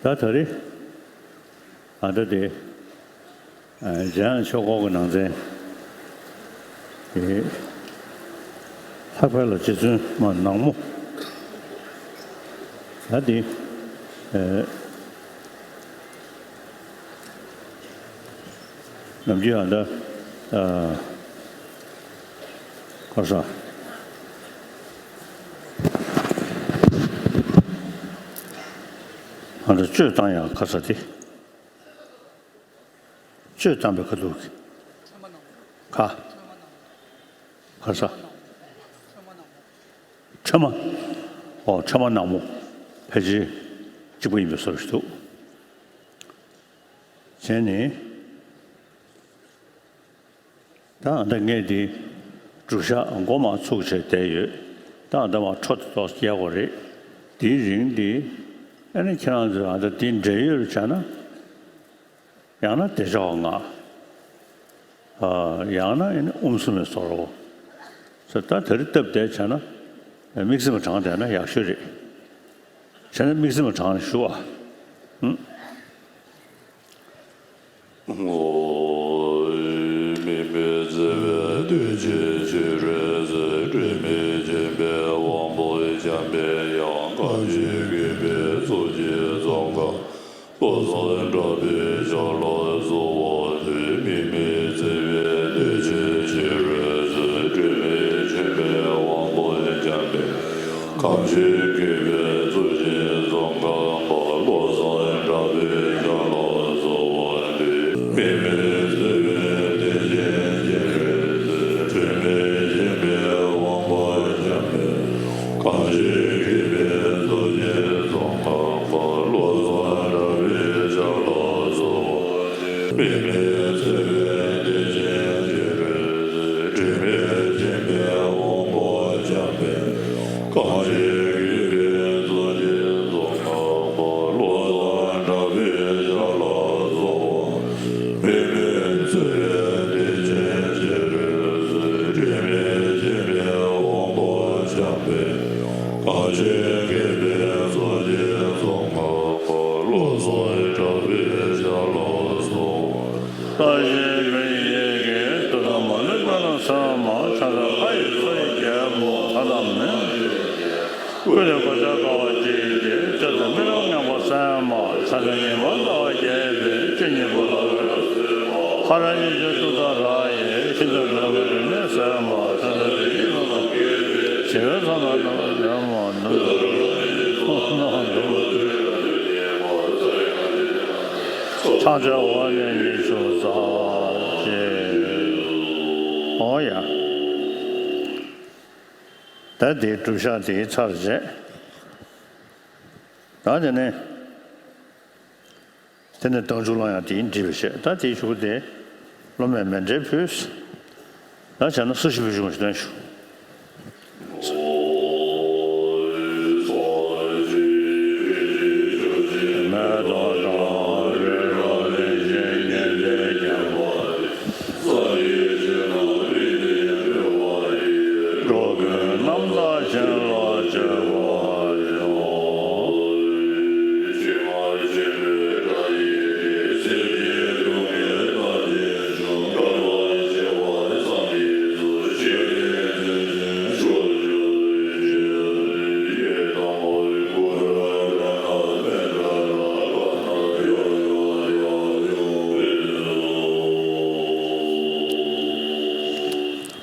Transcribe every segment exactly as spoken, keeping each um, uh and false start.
ད་ད་རེས་ཨ་ད་དེ་འཇམ་དབྱངས་ཆོས་འཁོར་གྱི་ནང་ཚན་དེ་ལྷག་པའི་ལ་རྗེ་བཙུན་མ་ནག་མོ། ད་དེ་ནམ་རྒྱུན་ཨ་ད་ཁ་ས། ང་ཚོ་གཅོད་བཏང་ཡག་ཁ་ས་དེ། གཅོད་བཏང་པའི་ཁ་ཐུག་གི་ཁ། ཁ་ས། ཁྲོས་མ། ཨོ་ཁྲོས་མ་ནག་མོ། ཕལ་ཆེར་གཅིག་པ་ཡིན་པའི་བཟོ་ཞིག་འདུག་བྱས་ནས། ད་ཨ་ད་ངས་འདི་སྒྲུབ་ཞག་མགོ་མ་ཚུགས་བྱས་བསྡད་ཡོད། ད་ཨ་ད་མ་འཕྲོ་དེ་ཏོག་རྒྱག་དགོས་རེད། འདིའི་རིང་འདི་ཨ་ནི་ཁྱེད་རང་ཚོས་ཨ་ད་འདི་འབྲེལ་ཡོད་བྱས་ན། ཡང་ན་བདེ་མཆོག་ལྔ། ཨ་ཡང་ན་ཨ་ནི་ཨུམ་སྲུ་མའི་བཟོ་རོ། ཟེར་ད་དེ་རིང་སྟབས་བདེ་བྱས་ན་དམིགས་བརྩེ་མ་དྲངས་བསྡད་ན་ཡག་ཤོས་རེད། བྱས་ན་དམིགས་བརྩེ་མ་དྲངས་ནས་ཞུ་ཨ། ཧུམ། དམིགས་མེད་བརྩེ་བའི་བདུད་རྩི་ཕྱི་རོལ་གསེར། དྲི་མེད་བྱམས་པའི་དབང་པོ་འཇམ་པའི་དབྱངས། ཁམས་ཀྱི་གུས་པས་ཚོགས་ཀྱི་ཚོགས་ཁང་བློ་བཟང་གྲགས་པའི་ཞལ་ལ་གསོལ་བ་འདེབས། དམིགས་མེད་བརྩེ་བའི་བདུད་རྩི་ཕྱི་རོལ་གསེར། དྲི་མེད་བྱམས་པའི་དབང་པོ་འཇམ་པའི། ཁམས་ཀྱི་གུས་པས་ཚོགས་ཀྱི་ཚོགས་ཁང་པ། བློ་བཟང་གྲགས་པའི་ཞལ་ལ་གསོལ་བ་འདེབས། དམིགས་མེད་བརྩེ་བའི་བདེ་ཆེན་སྤྱན་རས་གཟིགས། དྲི་མེད་བྱམས་པའི་དབང་པོ་འཇམ་པའི། ཁམས་ཀྱི་གུས་པས་ཚོགས་ཀྱི་ཚོགས་ཁང་པ། བློ་བཟང་གྲགས་པའི་ཞལ་ལ་གསོལ་བ། དམིགས་མེད་བརྩེ་བའི་བདེ་ཆེན་སྤྱན་རས་གཟིགས། དྲི་མེད་བྱམས་པའི་དབང་པོ་འཇམ་པའི། ཁམས་ཀྱི་གུས་པས་ཚོགས་ཀྱི་ཚོགས་ཁང་པ། བློ་བཟང་གྲགས་པའི་ཞལ་ལ་གསོལ་བ། དམིགས་མེད་བརྩེ་བའི་བདེ་ཆེན་སྤྱན་རས་གཟིགས། དྲི་མེད་བྱམས་པའི་དབང་པོ་འཇམ་པའི། ཁམས་ཀྱི་གུས་པས་ཚོགས་ཀྱི་ཚོགས་ཁང་པ། བློ་བཟང་གྲགས་པའི་ཞལ་ལ་གསོལ་བ། བཀའ་བཞིན་ཀུན་གྱི་རྒྱལ། ཐུགས་དམ་མ་ལུས་པ་ལ་གསོལ་མ། ཕྱག་འཚལ་ལྷ་ཡི་སྲས་ཀྱི་རྒྱལ་པོ། ཐ་དད་མེད་པ་ཆོས་ཀྱི་རྒྱལ། ཀུན་ལས་གོ་ཆ་དགའ་བ་བརྗིད་ཀྱི་རྒྱལ། སྤྱན་རས་གཟིགས་མི་ལ་མངོན་པར་གསོལ་མ། མཚན་དཔེ་ཉི་མ་ཟླ་བ་རྒྱས་པའི། ཆོས་ཉིད་ཕུར་ལ་འོད་ཟེར་མ། ཧ་ར་ཉི་ཤུ་ཏུཏྟཱ་ར་ཡིས། ཤིན་ཏུ་འགྲོ་བའི་རིམས་ནད་སེལ་མ། བྱམས་པ་དེ་ཉིད་ལ་ནམ་མཁའི་དཔལ། ཞི་བའི་མཚོ་རྣམས་ནམ་མཁའི་ལྡན་མ། ནུབ་ཏུ་རོལ་པ་ཉི་ཚེ་ཚོགས་རྣམས་འགྲུབ་པར་མཛད། ཕྱག་འཚལ་འོ་ནས་ཉི་ཤུ་རྩ་གཅིག། འོ་ཡ། ད་དེ་སྒྲུབ་ཞག་དེའི་ཚར་རྗེས། ད་དེ་ནས། དེ་ནས་བདག་འཇུག་ལ་ཡང་དེའི་འགྲིབ་པའི་ཆེད། ད་དེའི་གཞུག་དེ་སློབ་མས་མཎྜལ་ཕུལ། ད་བྱས་ན་སུ་ཞིག་ཕུལ་བྱུང་ཞིག་སྟོན་ཞུ།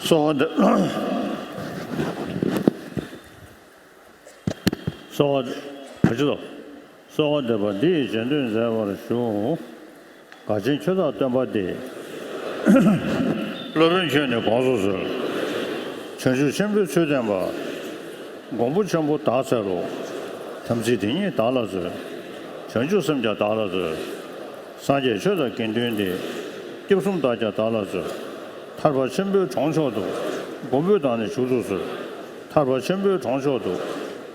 གསོལ་བ་འདེབས། གསོལ་བ་ག་ཅི་ལོ། གསོལ་བ་འདེབས་པ་འདི་ཡིས་རྗེས་ཟློས་མཛད་པར་ཞུ། དགའ་ཆེན་ཆོས་བདག་སྟོན་པ་སྟེ། སློབ་དཔོན་ཁྱོད་ནི་དགོངས་སུ་གསོལ། བྱང་ཆུབ་ཆེན་པོའི་ཚུལ་བསྟན་པ། མགོན་པོ་ཆེན་པོ་བདག་འཚལ་ལོ། དམ་ཚིག་དེ་ཉིད་བདག་ལ་སྩོལ། བྱང་ཆུབ་སེམས་ཀྱང་བདག་ལ་སྩོལ། སངས་རྒྱས་ཆོས་དང་དགེ་འདུན་ཏེ། སྐྱབས་གསུམ་བདག་ཀྱང་བདག་ལ་སྩོལ། ཐར་པ་ཆེན་པོའི་གྲོང་མཆོག་ཏུ། མགོན་པོས་བདག་ནི་བཞུགས་སུ་གསོལ། ཐར་པ་ཆེན་པོའི་གྲོང་མཆོག་ཏུ།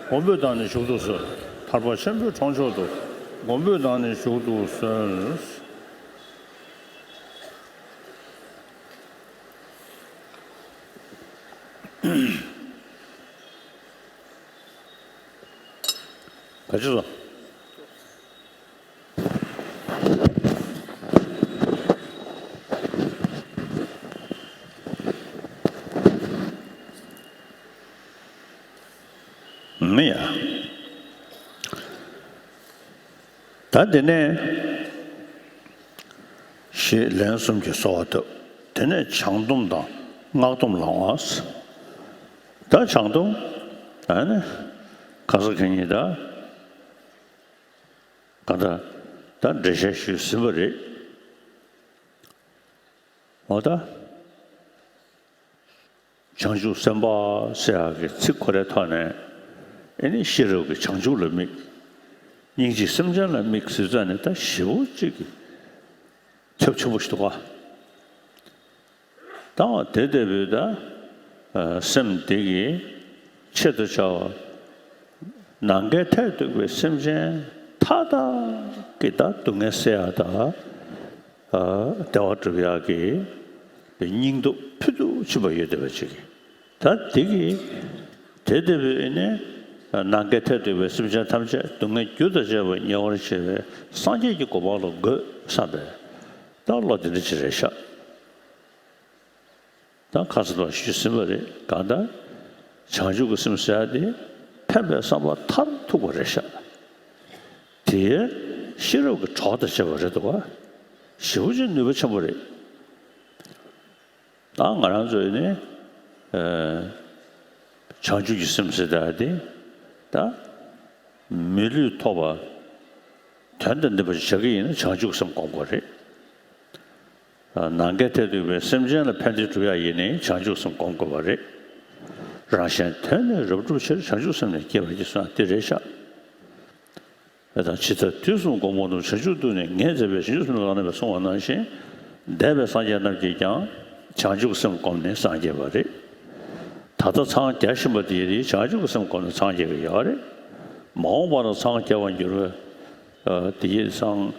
མགོན་པོས་བདག་ནི་བཞུགས་སུ་གསོལ། ཐར་པ་ཆེན་པོའི་གྲོང་མཆོག་ཏུ། མགོན་པོས་བདག་ནི་བཞུགས་སུ་གསོལ། ག་ཅི་སོང་། མི་ཡ། ད་དེ་ནས་ཞེས་ལན་གསུམ་གྱིས་གསོལ་བ་བཏབ། དེ་ནས་བྱང་སྡོམ་དང་སྔགས་སྡོམ་ལ་འོངས། ད་བྱང་སྡོམ་ཨ་ནི་ཁ་སང་ཁ་ཉིན་ད་ག་ད་ད་འགྲེལ་བཤད་ཞུས་ཟིན་པ་རེད། འོ་ད། བྱང་ཆུབ་སེམས་དཔའ་ཟེར་ཡག་གི་ཚིག་ཁོ་རའི་ཐོག་ནས་ཨེ་ནི་ཤེས་རབ་ཀྱི་བྱང་ཆུབ་ལ་དམིགས། སྙིང་རྗེ་སེམས་ཅན་ལ་དམིགས་ཟེར་ཙང་ནས་ད་ཞེ་པོ་གཅིག་གི་ཁྱབ་ཆེན་པོ་ཞིག་འདུག་ག་ད་དེ་ལྟ་བུའི་ད་སེམས་དེ་གི་ཆེད་དུ་བྱ་བ། ནམ་མཁའི་མཐས་གཏུགས་པའི་སེམས་ཅན་མཐའ་དག་གི་ད་སྡུག་བསྔལ་སེལ་ཡག་དང་བདེ་བ་སྒྲུབ་ཡག་གི་སྙིང་སྟོབས་ཕུལ་དུ་ཕྱིན་པ་ཡོད་བསྡད་པ་ཅིག་གིས། ད་དེ་གིས་དེ་ལྟ་བུའི་ནི་ནམ་མཁའི་མཐས་གཏུགས་པའི་སེམས་ཅན་ཐམས་ཅད་སྡུག་བསྔལ་རྒྱུ་དང་བཅས་པ་ཉེ་བར་བྱེད་པའི་སངས་རྒྱས་ཀྱི་གོ་འཕང་ལ་འགོད་བསམ་པའི་ད་བློ་དེ་འདྲ་ཅིག་རེད་ཤག་ད་ཁ་སང་ལ་ཞུས་ཟིན་པ་རེད། གང་ལྟར་བྱང་ཆུབ་ཀྱི་སེམས་ཟེར་ཡ་དེ་ཕན་པའི་བསམ་པ་མཐར་ཐུག་པ་རེད་ཤག་དེའི་ཤེས་རབ་ཀྱི་གྲོགས་དང་བཅས་པ་རེད་འདུག་ག་ཞེ་པོ་ཅིག་ནུས་པ་ཆེན་པོ་རེད། ད་ང་རང་ཚོས་ནི་ཨ་བྱང་ཆུབ་ཀྱི་སེམས་ཟེར་ཡ་དེ་ད་མི་ལུས་ཐོབ་པ་དོན་དང་ལྡན་པ་ཞིག་བྱ་གི་ཡིན་ན་བྱང་ཆུབ་སེམས་སྒོམ་དགོས་རེད། ནམ་མཁའི་མཐས་གཏུགས་པའི་སེམས་ཅན་ལ་ཕན་བདེ་སྒྲུབ་ཡག་ཡིན་ནའི་བྱང་ཆུབ་སེམས་སྒོམ་དགོས་པ་རེད། རང་གཞན་དོན་ནི་རབ་བསྒྲུབ་ཕྱིར། བྱང་ཆུབ་སེམས་ནི་བསྐྱེད་པར་བགྱི་གསུངས་ཡག་དེ་རེད་ཤག་ཨེ་དང་། ཇི་ལྟར་དུས་གསུམ་མགོན་པོ་རྣམས། བྱང་ཆུབ་ཏུ་ནི་ངེས་མཛད་པའི། བྱང་ཆུབ་སེམས་ལ་བླ་ན་མེད་པ་གསུངས་པ་ནང་བཞིན། འདས་པའི་སངས་རྒྱས་རྣམས་ཀྱིས་ཀྱང་བྱང་ཆུབ་སེམས་བསྒོམས་ནས་སངས་རྒྱས་པ་རེད། ད་ལྟ་འཚང་རྒྱ་བཞིན་པ་དེ་ཡིས་བྱང་ཆུབ་ཀྱི་སེམས་བསྒོམས་ནས་སངས་རྒྱས་ཀྱི་ཡོད་རེད། མ་འོངས་པ་ན་འཚང་རྒྱ་བར་འགྱུར་བའི་དེ་ཡིས་སང་།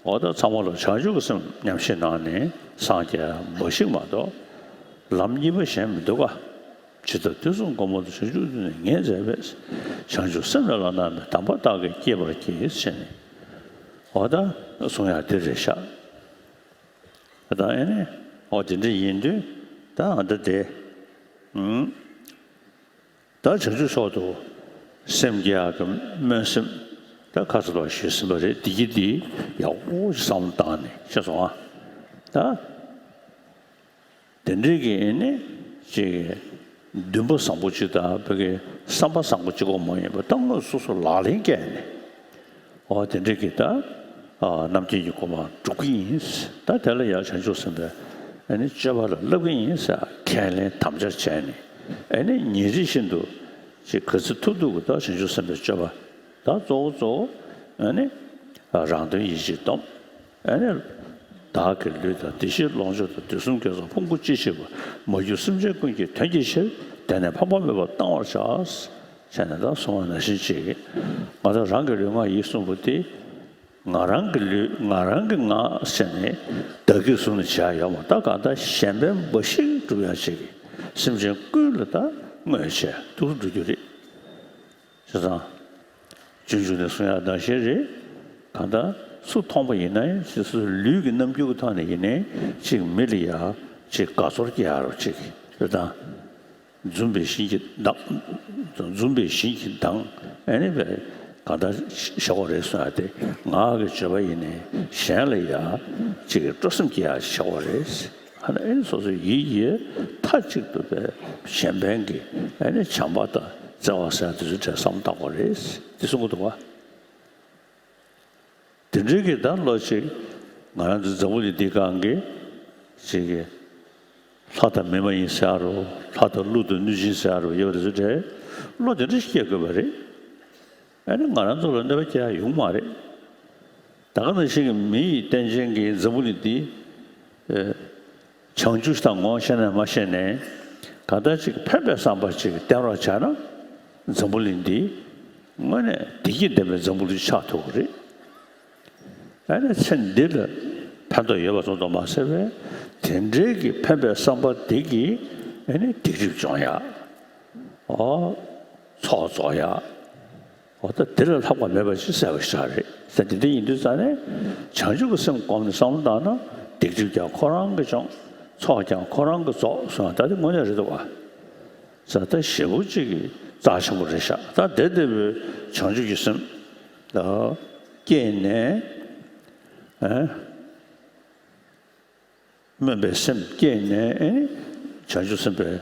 འོ་ད་ཚང་མ་ལ་བྱང་ཆུབ་ཀྱི་སེམས་ཉམས་བཞེས་གནང་ནས་སངས་རྒྱས་འབའ་ཞིག་མ་གཏོགས་ལམ་གཉིས་པ་གཞན་མི་འདུག་ག་ཇི་ལྟར་དུས་གསུམ་མགོན་པོ་རྣམས། བྱང་ཆུབ་ཏུ་ནི་ངེས་མཛད་པའི། བྱང་ཆུབ་སེམས་ལ་བླ་ན་མེད། དམ་པ་བདག་གིས་བསྐྱེད་པར་བགྱི་ཟེར་ནས། འོ་ད་གསུང་ཡག་དེ་རེད་ཤག་ད་ཨེ་ནས་འོ་དེ་འདྲ་ཡིན་དུས་ད་ཨ་ད་དེ། ཨུམ། ད་བྱང་ཆུབ་མཆོག་ཏུ་སེམས་བསྐྱེད་ཡག་གི་སྨོན་སེམས་ད་ཁ་ཚ་ལ་ཞུས་ཟིན་པ་རེད། འདི་གི་འདི་ཡག་པོ་ཞིག་བསམ་བློ་བཏང་ནས་ཤེས་སོང་ཨ། ད་དེ་འདྲའི་གི་ཨེ་ནི་ཅིག་འདུན་པ་བཟང་པོ་ཅིག་དང་བོད་ཀྱི་བསམ་པ་བཟང་པོ་གཅིག་པོ་མ་ཡིན་པ་ད་དངོས་སོ་སོ་ལག་ལེན་བཀལ་ནས། འོ་དེ་འདྲ་གི་ད་རྣམ་མཁྱེན་གྱི་གོ་འཕང་སྒྲུབ་ཀྱི་ཡིན། ད་དེ་ལ་ཡང་བྱང་ཆུབ་སེམས་དཔའི་ཨ་ནི་སྤྱོད་པ་ལ་བསླབ་ཀྱི་ཡིན་ཟེར་ཁས་ལེན་དམ་བཅའ་བྱས་ནས་ཨ་ནི་ཉིན་རེ་བཞིན་དུ་ཅིག་ག་ཚོད་ཐུབ་ཐུབ་ཀྱི་ད་བྱང་ཆུབ་སེམས་དཔའི་སྤྱོད་པ་ད་གཙོ་བོ་གཙོ་བོ་ཨ་ནི་རང་དོན་ཡིད་བྱེད་སྡོམ། ཨ་ནི་བདག་གི་ལུས་དང་བདེ་གཤེགས་ཀྱི་ལོངས་སྤྱོད་དང་དུས་གསུམ་དགེ་རྩ་ཕུང་པོ་ཅི་མཆིས་པ་མ་གྱུར་སེམས་ཅན་ཀུན་གྱི་དོན་གྱི་ཕྱིར། དེང་ནས་ཕངས་པ་མེད་པར་གཏང་བར་བྱ། བྱས་ནས་ད་གསུངས་པ་ནང་བཞིན་ཅིག་ང་ད་རང་གི་ལུས་ངག་ཡིད་གསུམ་པོ་དེ། ང་རང་གི་ལུས་ང་རང་གི་ངག་ཟེར་ནས་བདག་གིས་བཟུང་ནས་བྱས་ཡོད་མ་ད་གང་ལྟར་གཞན་ཕན་འབའ་ཞིག་སྒྲུབ་ཡག་ཅིག་གིས་སེམས་ཅན་ཀུན་ལ་ད་དངོས་བྱས་ཐུགས་སུ་འགྲོ་རྒྱུ་རེད། བྱས་ཙང་། སྤྱོད་འཇུག་ནས་གསུང་ཡག་ནང་བཞིན་རེད། གང་ལྟར་སུ་མཐོང་པ་ཡིན་ན་ཡང་ཅིག་སོ་སོའི་ལུས་ཀྱི་རྣམ་འགྱུར་གྱི་ཐོག་ནས་ཡིན་ནའི་ཅིག་མི་ལ་ཡ་ཅིག་དགའ་ཚོར་སྐྱེ་ཡག་རོགས་ཅིག་རེད་དང་། འཛུམ་པའི་བཞིན་གྱིས་མདངས། འཛུམ་པའི་བཞིན་གྱིས་མདངས་ཨེ་ནི་བས་གང་ལྟར་བཞག་པ་རེད་གསུང་ཡག་དེ་ངག་གི་སྤྱོད་པ་ཡིན་ནའི་གཞན་ལ་ཡ་ཅིག་སྤྲོ་སེམས་སྐྱེ་ཡག་བཞག་པ་རེད། ཧ་ན་ཨེ་ནི་སོ་སོའི་ཡིད་ཀྱིས་མཐའ་གཅིག་ཏུ་པའི་གཞན་ཕན་གྱི་ཨེ་ནི་བྱམས་པ་དང་བརྩེ་བ་ཟེར་དེ་ཚོའི་གྲས་བསམ་བཏང་དགོས་རེད་དེ་གསུང་གི་འདུག་བ། དེ་འདྲའི་གི་ད་བློ་ཅིག་ང་རང་ཚོ་འཛམ་བུ་གླིང་འདི་སྒང་གི་ཅིག་གི་ལྷ་དང་མི་མ་ཡིན་ཟེར་རོ། ལྷ་དང་ཀླུ་དང་གནོད་སྦྱིན་ཟེར་རོ་ཡོད་པ་དེ་ཚོའི་གྲས་བློ་དེ་འདྲ་ཞིག་སྐྱེ་དགོས་པ་རེད། ཨ་ནི་ང་རང་ཚོ་ལ་གནོད་པ་སྐྱེལ་ཡག་ཡོང་མ་རེད། ད་ག་ནང་བཞིན་གྱི་མི་ཡི་རྟེན་ཅན་གྱི་འཛམ་བུ་གླིང་འདི། ཨེ། བྱང་ཆུབ་དང་ངོ་ཤེས་ནས་མ་ཤེས་ནས་གང་ལྟར་ཅིག་ཕན་པའི་བསམ་པ་ཅིག་བསྟེན་རོགས་བྱས་ན་འཛམ་བུ་གླིང་འདི་དངོས་གནས་བདེ་སྐྱིད་ལྡན་པའི་འཛམ་བུ་གླིང་ཆགས་ཐུབ་ཀྱི་རེད། ཨ་ནི་ཚེ་འདི་ལ་ཕན་ཐོགས་ཡོད་པ་ཙམ་དུ་མ་ཟད་པའི་དེ་འདྲའི་གི་ཕན་པའི་བསམ་པ་འདི་གིས་ཨ་ནི་སྡིག་སྒྲིབ་སྦྱོང་ཡག་ཨོ། ཚོགས་རྫོགས་ཡག་འོ་ད་དེ་ལས་ལྷག་པ་མེད་པ་ཅིག་གསལ་པོ་ཞིག་རེད་ཟེར། དེ་འདྲ་ཡིན་དུས་ཙང་ནས་བྱང་ཆུབ་ཀྱི་སེམས་བསྒོམས་ནས་བསམ་བློ་བཏང་ན་སྡིག་སྒྲིབ་ཀྱང་ཁོ་རང་གིས་སྦྱོང་། ཚོགས་ཀྱང་ཁོ་རང་གིས་རྫོགས་སོང་བ་ད་དེ་དངོས་གནས་རེད་འདུག་བ། ས་ད་ཞེ་པོ་ཅིག་གི་རྩ་ཆེན་པོ་རེད་ཤག་ད་དེ་ལྟ་བུའི་བྱང་ཆུབ་ཀྱི་སེམས་ལ་སྐྱེས་ནས། ཨ། སྨོན་པའི་སེམས་སྐྱེས་ནས་བྱང་ཆུབ་སེམས་དཔའི་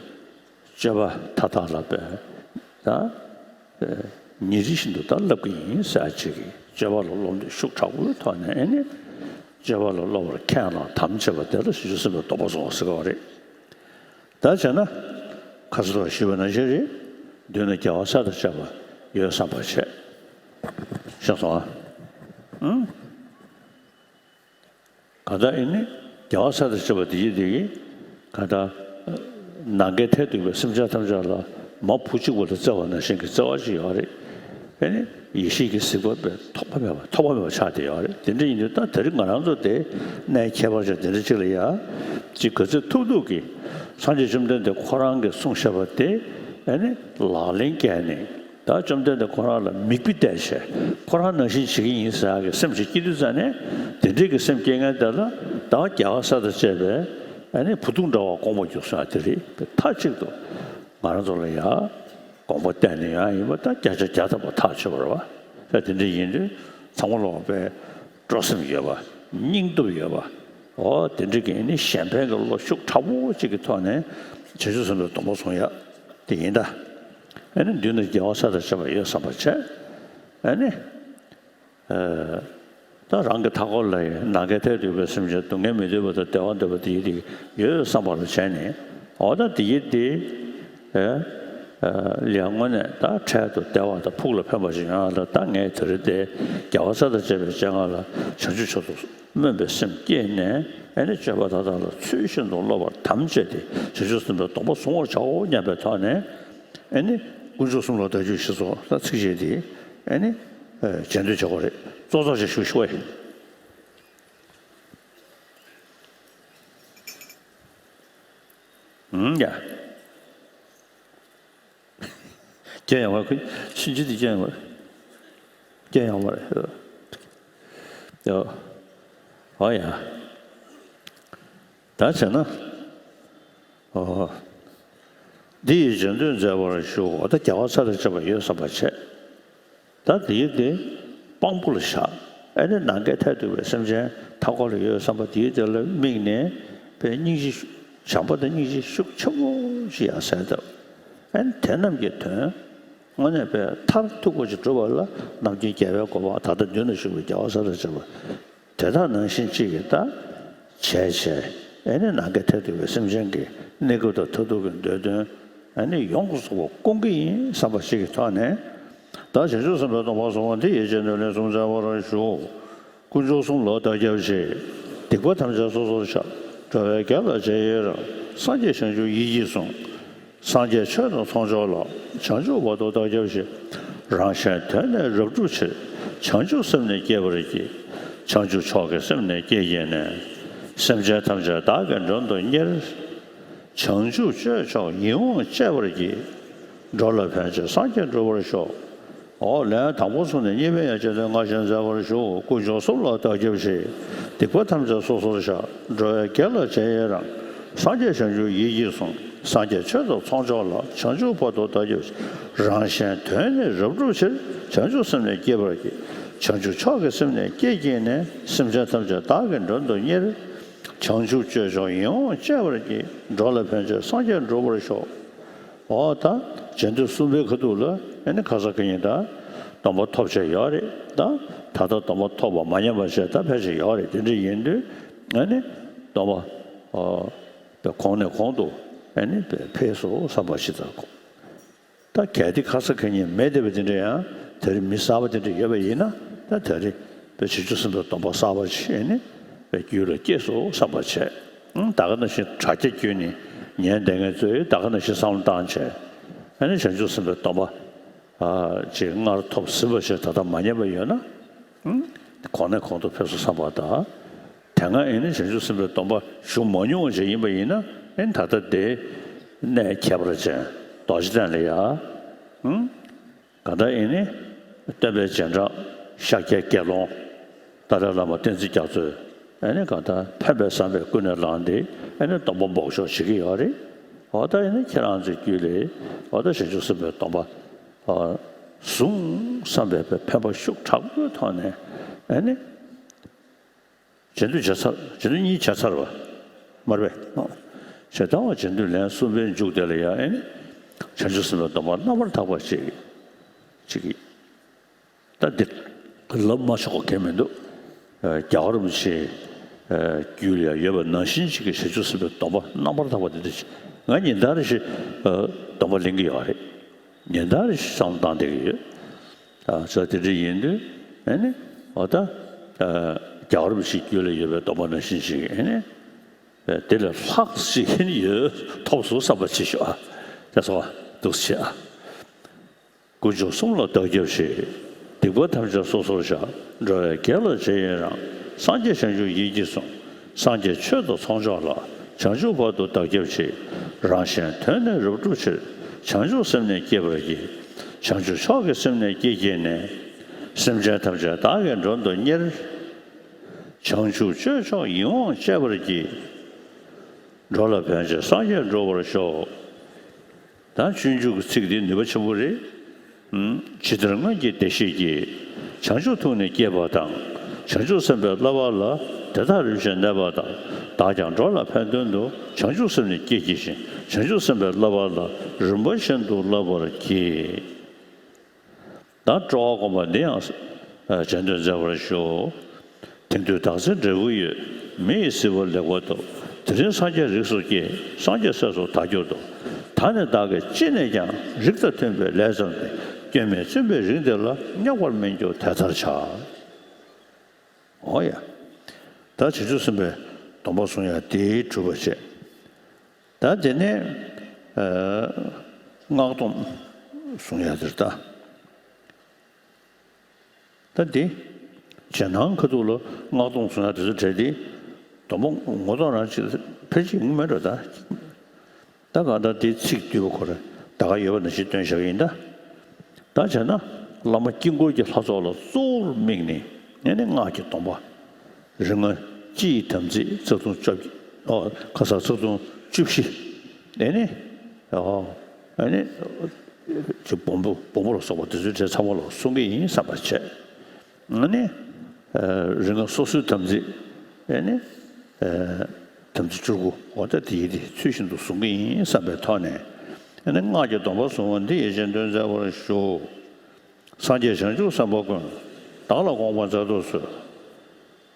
སྤྱོད་པ་མཐའ་དག་ལ་དཔེ་ད་ཉིན་རེ་བཞིན་དུ་ད་བསླབ་ཀྱི་ཡིན་ཟེར་ཅིག་གིས་སྤྱོད་པ་ལ་སློབ་འདོད་ཤུགས་དྲག་པོའི་ཐོག་ནས་ཨེ་ནི་སྤྱོད་པ་ལ་སློབ་པར་ཁས་བླངས་དམ་བཅས་པ་དེ་ལ་བྱང་ཆུབ་སེམས་དཔའི་སྡོམ་པ་སྲུང་བ་ཟེར་གྱི་ཡོད་རེད། ད་བྱས་ན་ཁ་སང་ཞུས་པ་ནང་བཞིན་རེད། མདུན་ན་རྒྱལ་བ་སྲས་དང་བཅས་པ་ཡོད་བསམ་པར་བྱས། ཤེས་སོང་ཨ། ཨང་། གང་ལྟར་ཨེ་ནི་རྒྱལ་བ་སྲས་དང་བཅས་པ་དེ་ཡིན་དེ་གིས་གང་ལྟར་ནམ་མཁའི་མཐས་གཏུགས་པའི་སེམས་ཅན་ཐམས་ཅད་ལ་མ་བུ་གཅིག་པོ་ལ་བརྩེ་བ་ནང་བཞིན་གྱི་བརྩེ་བ་ཅིག་ཡོད་རེད། ཨེ་ནི་ཡེ་ཤེས་ཀྱི་གཟིགས་པ་པའི་ཐོགས་པ་མེད་པ་ཐོགས་པ་མེད་པ་ཆགས་བསྡད་ཡོད་རེད། དེ་འདྲ་ཡིན་དུས་ད་དེ་རིང་ང་རང་ཚོ་དེ་གནས་ཁྱད་པར་ཅན་དེ་འདྲ་ཅིག་ལ་ཡ་ཅིག་ག་ཚོད་ཐུབ་ཐུབ་ཀྱིས་སངས་རྒྱས་བཅོམ་ལྡན་འདས་ཁོ་རང་གིས་གསུངས་བཞག་པ་དེ་ཨེ་ནི་ལག་ལེན་བཀལ་ནས། ད་བཅོམ་ལྡན་འདས་ཁོ་རང་ལ་མིག་དཔེ་བལྟས་བྱས་ཁོ་རང་ནང་བཞིན་བྱེད་ཀྱི་ཡིན་ཟེར་ཡག་གི་སེམས་ཤིག་སྐྱེ་དུས་ཙ་ནས་དེ་འདྲའི་གི་སེམས་སྐྱེ་མཁན་དེ་ལ་ད་རྒྱལ་བ་སྲས་དང་བཅས་པའི་ཨ་ནི་བུ་ཐུང་འདྲ་བ་དགོངས་པ་རྒྱུགས་སོང་ཡ་དེ་རེད། མཐའ་གཅིག་ཏུ་ང་རང་ཚོ་ལ་ཡ་དགོངས་པ་གཏད་ནས་ཡང་ཡིན་པ་ད་བརྒྱ་ཆ་བརྒྱ་ཐམ་པ་ཐག་ཆོད་པ་རེད་བ། ད་དེ་འདྲ་ཡིན་དུས་ཚང་མ་ལོག་པའི་སྤྲོ་སེམས་ཡོད་པ་སྙིང་སྟོབས་ཡོད་པ་འོ་དེ་འདྲ་གི་ཨ་ནི་གཞན་ཕན་གྱི་བློ་ཤུགས་དྲག་པོ་གཅིག་གི་ཐོག་ནས་བྱང་ཆུབ་སེམས་དཔའི་སྡོམ་པ་སྲུང་ཡ་དེ་ཡིན་ད། ཨ་ནི་མདུན་ན་རྒྱལ་བ་སྲས་དང་བཅས་པ་ཡོད་བསམ་པ་བྱས། ཨ་ནི། ཨ། ད་རང་གི་མཐའ་འཁོར་ལ་ཡང་ནམ་མཁའི་མཐས་གཏུགས་པའི་སེམས་ཅན་སྡུག་བསྔལ་མི་འདོད་པ་དང་བདེ་བ་འདོད་པ་དེ་ཡི་དེ་ཡོད་བསམ་པ་ལ་བྱས་ནས་འོ་ད་དེ་ཡི་དེ། ཨ། ཨ། ལས་དངོས་གནས་ད་འཕྲལ་དུ་བདེ་བ་དང་ཕུགས་ལ་ཕན་པ་ཞིག་ཡོང་ཡ་ལ་ད་ངས་དེ་རིང་དེ་རྒྱལ་བ་སྲས་དང་བཅས་པའི་སྤྱན་སྔ་ལ་བྱང་ཆུབ་མཆོག་ཏུ་སྨོན་པའི་སེམས་བསྐྱེད་ནས་ཨ་ནི་སྤྱོད་པ་མཐའ་དག་ལ་ཚུལ་བཞིན་དུ་སློབ་པར་དམ་བཅས་ཏེ་བྱང་ཆུབ་སེམས་དཔའི་སྡོམ་པ་བཟུང་བར་བྱའོ་སྙམ་པའི་ཐོག་ནས། ཨེ་ནི། དཀོན་མཆོག་གསུམ་ལ་བདག་སྐྱབས་ཞེས་སོགས་ལ་ཚིགས་བཅད་དེ། ཨེ་ནི། ཨེ། རྗེས་ཟློས་བྱེད་དགོས་རེད། ཙོག་ཙོག་ཅིག་ཞུ་ཞུ་བ་ཡིན། ཨུམ་ཡ། སྐྱོན་ཡོང་བ་ཁུ། ཕྱིན་ཆད་དེ་སྐྱོན་ཡོང་བ། སྐྱོན་ཡོང་བ་རེད། ཡ། ཨོ་ཡ། ད་བྱས་ན། ཨོ། འདི་ཡི་རྗེས་ཟློས་མཛད་པར་ཞུ། འོ་ད་རྒྱལ་བ་སྲས་དང་བཅས་པ་ཡོད་བསམ་པ་བྱས། ད་དེའི་དེ་དཔང་པོ་ལ་བཞག་ཨེ་ནི་ནམ་མཁའི་མཐས་གཏུགས་པའི་སེམས་ཅན་མཐའ་འཁོར་ལ་ཡོད་བསམ་པ་དེའི་དེ་ལ་དམིགས་ནས་པའི་སྙིང་རྗེ་བྱམས་པ་དང་སྙིང་རྗེ་ཤུགས་ཆེན་པོ་ཞིག་ཡང་གསལ་བཏབ། ཨེ་ནི་དེ་རྣམས་ཀྱི་དོན་དངོས་གནས་པའི་མཐར་ཐུག་པ་ཞིག་འགྲུབ་པ་ལ་རྣམ་མཁྱེན་རྒྱལ་བའི་གོ་འཕང་ད་ལྟ་མདུན་ན་བཞུགས་པའི་རྒྱལ་བ་སྲས་དང་བཅས་པ། དེ་དག་ནང་བཞིན་གཅིག་གིས་ད་བྱས་བྱས་ཨེ་ནི་ནམ་མཁའི་མཐས་གཏུགས་པའི་སེམས་ཅན་གྱི་གནས་སྐབས་དང་མཐར་ཐུག་གི་འདོད་དོན་ཨེ་ནི་ཡོངས་སུ་རྫོགས་པ་སྐོང་གི་ཡིན་བསམ་པ་ཞིག་གི་ཐོག་ནས་ད་བྱང་ཆུབ་སེམས་དཔའི་སྡོམ་པ་བཟུང་བ་འདི་ཡི་རྗེས་ཟློས་ལན་གསུམ་མཛད་པར་ཞུ། དཀོན་མཆོག་གསུམ་ལ་བདག་སྐྱབས་མཆི། སྡིག་པ་ཐམས་ཅད་སོ་སོར་བཤགས། འགྲོ་བའི་དགེ་ལ་རྗེས་ཡི་རང་། སངས་རྒྱས་བྱང་ཆུབ་ཡིད་ཀྱིས་བཟུང་། སངས་རྒྱས་ཆོས་དང་ཚོགས་མཆོག་ལ། བྱང་ཆུབ་བར་དུ་བདག་སྐྱབས་མཆི། རང་གཞན་དོན་ནི་རབ་བསྒྲུབ་ཕྱིར། བྱང་ཆུབ་སེམས་ནི་བསྐྱེད་པར་བགྱི། བྱང་ཆུབ་མཆོག་གི་སེམས་ནི་བསྐྱེད་བགྱིས་ནས། སེམས་ཅན་ཐམས་ཅད་བདག་གིས་མགྲོན་དུ་གཉེར། བྱང་ཆུབ་སྤྱོད་མཆོག་ཡིད་འོང་སྤྱད་པར་བགྱི། འགྲོ་ལ་ཕན་ཕྱིར་སངས་རྒྱས་འགྲུབ་པར་ཤོག་ཨོ་ལན་དང་པོ་ཚུགས་ནས་གཉིས་པའི་ཡང་རྗེས་ཟློས་སྔར་བཞིན་མཛད་པར་ཞུ། དཀོན་མཆོག་གསུམ་ལ་བདག་སྐྱབས་མཆི། སྡིག་པ་ཐམས་ཅད་སོ་སོར་བཤགས། འགྲོ་བའི་དགེ་ལ་རྗེས་ཡི་རང་། སངས་རྒྱས་བྱང་ཆུབ་ཡིད་ཀྱིས་བཟུང་། སངས་རྒྱས་ཆོས་དང་ཚོགས་མཆོག་ལ། བྱང་ཆུབ་བར་དུ་བདག་སྐྱབས་མཆི། རང་གཞན་དོན་ནི་རབ་བསྒྲུབ་ཕྱིར། བྱང་ཆུབ་སེམས་ནི་བསྐྱེད་པར་བགྱི། བྱང་ཆུབ་མཆོག་གི་སེམས་ནི་བསྐྱེད་བགྱིས་ནས། སེམས་ཅན་ཐམས་ཅད་བདག་གིས་མགྲོན་དུ་གཉེར། བྱང་ཆུབ་སྤྱོད་མཆོག་ཡིད་འོང་སྤྱད་པར་བགྱི། འགྲོ་ལ་ཕན་ཕྱིར་སངས་རྒྱས་འགྲུབ་པར་ཤོག་ཨོ་ད་རྗེས་ཟློས་གསུམ་པའི་ཁ་ཐུག་ལ་ཨ་ནི་ཁ་སང་ཁ་ཉིན་ད་སྡོམ་པ་ཐོབ་བྱས་ཡོད་རེད། ད་ད་ལྟ་སྡོམ་པ་ཐོབ་པ་མ་ཉམས་པ་བྱས་ད་ཕལ་ཆེར་ཡོད་རེད། དེ་འདྲ་ཡིན་དུས་ཨ་ནི་སྡོམ་པ་ཨོ་པའི་གོང་ནས་གོང་དུ་ཨ་ནི་འཕེལ་སོང་བསམ་པ་ཞིག་དང་། ད་གལ་ཏེ་ཁ་སང་ཁ་ཉིན་མེད་བསྡད་པ་དེ་འདྲ་ཡང་དེ་རིང་མི་གསར་པ་དེ་འདྲ་ཡོད་པ་ཡིན་ན་ད་དེ་རིང་བའི་བྱང་ཆུབ་སེམས་དཔའི་སྡོམ་པ་གསར་པ་ཞིག་ནི་བའི་རྒྱུད་ལ་སྐྱེས་སོང་བསམ་པ་བྱས། ཨང་ད་ག་ནང་བཞིན་དྲ་རྒྱ་བརྒྱུད་ནས་ཉན་བསྡད་མཁན་ཚོས་ད་ག་ནང་བཞིན་བསམ་བློ་བཏང་བྱས་ཨ་ནི་བྱང་ཆུབ་སེམས་དཔའི་སྡོམ་པ་ཅིག་སྔར་ཐོབ་ཟིན་པ་ཞིག་ད་ལྟ་མ་ཉམས་པ་ཡོད་ན་ཨང་གོང་ནས་གོང་དུ་འཕེལ་སོང་བསམ་པ་དང་། དེ་སྔ་ཡིན་ན་བྱང་ཆུབ་སེམས་དཔའི་སྡོམ་པ་ཞུ་མ་མྱོང་བ་ཞིག་ཡིན་པ་ཡིན་ན་ཨེ་ད་ལྟ་དེ་གནས་ཁྱད་པར་ཅན་རྡོ་རྗེ་གདན་ལ་ཡ། ཨང་། གང་ལྟར་ཡིན་ནི། སྟོན་པའི་རྗེས་འབྲང་ཤཱཀྱའི་དགེ་སློང་། ཏཱ་ལའི་བླ་མ་བསྟན་འཛིན་རྒྱ་མཚོས་ཨེ་ནི་གང་ལྟར་ཕན་པའི་བསམ་པས་ཀུན་ནས་བསླངས་ཏེ་ཨེ་ནི་སྡོམ་པ་འབོགས་ཆོག་བྱེད་ཀྱི་ཡོད་རེད། འོ་ད་ཡིན་ན་ཁྱེད་རང་ཚོའི་རྒྱུད་ལ་འོ་ད་བྱང་ཆུབ་སེམས་དཔའི་སྡོམ་པ་བཟུང་བསམ་པའི་ཕན་པ་ཤུགས་དྲག་པོའི་ཐོག་ནས་ཨེ་ནི། རྗེས་ཟློས་བྱས་ཚར། རྗེས་ཟློས་གཉིས་བྱས་ཚར་བ། མར་པས། ཞེ་སྡང་བ་རྗེས་ཟློས་ལན་གསུམ་པའི་མཇུག་དེ་ལ་ཡང་ཨེ་ནི། བྱང་ཆུབ་སེམས་དཔའི་སྡོམ་པ་རྣམ་པར་དག་པ་ཅིག་ཅིག་གིས། ད་འདི་ལབ་མ་ཆོག་པ་གང་མི་འདུག་རྒྱལ་བ་རིན་པོ་ཆེའི་རྒྱུད་ལ་ཡང་ཡོད་པ་ནང་བཞིན་ཅིག་གི་བྱང་ཆུབ་སེམས་དཔའི་སྡོམ་པ་རྣམ་པར་དག་པ་དེ་འདྲ་ཅིག་ང་ཉིན་ལྟར་རེ་བཞིན་སྡོམ་པ་ལེན་གྱི་ཡོད་རེད། ཉིན་ལྟར་རེ་བཞིན་བསམ་བློ་བཏང་བསྡད་ཀྱི་ཡོད། ཨ་ཙི། དེ་འདྲ་ཡིན་དུས་ཨེ་ནི་འོ་ད་རྒྱལ་བ་རིན་པོ་ཆེའི་རྒྱུད་ལ་ཡོད་པའི་སྡོམ་པ་ནང་བཞིན་ཅིག་ཨེ་ནི་དེ་ལས་ལྷག་ཅིག་ཡོད་ཐོབ་སོང་བསམ་པ་བྱེད་ཤོག་ཨ། དེ་སོང་ཨ། འདུག་སེ་བྱེད་ཨ། དཀོན་མཆོག་གསུམ་ལ་བདག་སྐྱབས་མཆི། སྡིག་པ་ཐམས་ཅད་སོ་སོར་བཤགས། འགྲོ་བའི་དགེ་ལ་རྗེས་ཡི་རང་། སངས་རྒྱས་བྱང་ཆུབ་ཡིད་ཀྱིས་བཟུང་། སངས་རྒྱས་ཆོས་དང་ཚོགས་མཆོག་ལ། བྱང་ཆུབ་བར་དུ་བདག་སྐྱབས་མཆི། རང་གཞན་དོན་ནི་རབ་བསྒྲུབ་ཕྱིར། བྱང་ཆུབ་སེམས་ནི་བསྐྱེད་པར་བགྱི། བྱང་ཆུབ་མཆོག་གི་སེམས་ནི་བསྐྱེད་བགྱིས་ནས། སེམས་ཅན་ཐམས་ཅད་བདག་གིས་མགྲོན་དུ་གཉེར། བྱང་ཆུབ་སྤྱོད་མཆོག་ཡིད་འོང་སྤྱད་པར་བགྱི། འགྲོ་ལ་ཕན་ཕྱིར་སངས་རྒྱས་འགྲུབ་པར་ཤོག་ད་སྤྱོད་འཇུག་གི་ཚིག་འདི་ནུས་པ་ཆེན་པོ་རེད། ཨུམ། ཇི་ལྟར་སྔོན་གྱི་བདེ་གཤེགས་ཀྱིས། བྱང་ཆུབ་ཐུགས་ནི་བསྐྱེད་པ་དང་། བྱང་ཆུབ་སེམས་དཔའི་བསླབ་པ་ལ། དེ་དག་རིམ་བཞིན་གནས་པ་དང་། བདག་ཀྱང་འགྲོ་ལ་ཕན་དོན་དུ། བྱང་ཆུབ་སེམས་ནི་བསྐྱེད་བགྱི་ཞིང་། བྱང་ཆུབ་སེམས་དཔའི་བསླབ་པ་ལ། རིམ་པ་བཞིན་དུ་བསླབ་པར་བགྱི། ད་སྤྲོ་བ་སྒོམ་པ་འདི་ཡང་སྦྱང་དུ་མཛད་པར་ཞུ། དེང་དུས་བདག་འཛིན་འབྲས་བུ་ཡོད། མི་ཡི་སྲིད་པ་ལེགས་པར་ཐོབ། དེ་རིང་སངས་རྒྱས་རིགས་སུ་སྐྱེས། སངས་རྒྱས་སྲས་སུ་བདག་གྱུར་ཏོ། ད་ནི་བདག་གིས་ཅི་ནས་ཀྱང་། རིགས་དང་མཐུན་པའི་ལས་བརྩམས་ཏེ། སྐྱོན་མེད་བཙུན་པའི་རིགས་འདི་ལ། རྙོག་པར་མི་འགྱུར་དེ་ལྟར་བྱ། འོ་ཡ། ད་བྱང་ཆུབ་སེམས་དཔའི་སྡོམ་པ་བཟུང་ཡ་དེ་གྲུབ་པ་བྱས། ད་དེ་ནས་ཨ་སྔགས་སྡོམ་བཟུང་ཡ་དེར་ད། ད་འདི་རྗེས་གནང་ཁ་ཐུག་ལ་སྔགས་སྡོམ་བཟུང་ཡ་དེ་ཚོ་གྲས་དེ་སྡོམ་པ་ངོ་ཐོག་རང་ཅིག་ཕལ་ཆེར་ཡོང་གི་མེད་འགྲོ་ད། ད་གང་ལྟར་དེའི་ཚིག་བསྡུས་པ་ཁོ་རང་ད་ག་ཡོད་པ་ནང་བཞིན་སྟོན་བཞག་གི་ཡིན་ད། ད་བྱས་ན་བླ་མ་དཀྱིལ་འཁོར་གྱི་ལྷ་ཚོགས་ལ་གཙོ་བོར་དམིགས་ནས་ཨེ་ནི་སྔགས་ཀྱི་སྡོམ་པ། རིག་སྔགས་སྤྱི་ཡི་དམ་ཚིག་ཚིག་དོན་བཅོ་བརྒྱད། ཨོ་ཁ་སང་ཚིག་དོན་བཅུ་བཞི། ཨེ་ནི་ཨོ་ཨེ་ནི་ཅིག་སྦོམ་པོ་སྦོམ་པོ་ལ་སོགས་པ་དེ་ཚོའི་གྲས་ཚང་མ་ལ་གསུང་གི་ཡིན་བསམ་པ་བྱས། ཨ་ནི། ཨ་རིག་སྔགས་སོ་སོའི་དམ་ཚིག་ཨེ་ནི། ཨ་དམ་ཚིག་བཅུ་དགུ་འོ་ད་དེ་ཡི་དེ་ཚུལ་བཞིན་དུ་བཟུང་གི་ཡིན་བསམ་པའི་ཐོག་ནས། ཨེ་ནི་སྔགས་ཀྱི་སྡོམ་པ་བཟུང་བ་འདི་ཡིད་བཞིན་དུ་མཛད་པར་ཞུ། སངས་རྒྱས་བྱང་ཆུབ་སེམས་དཔའ་ཀུན། བདག་ལ་དགོངས་པ་མཛད་དུ་གསོལ།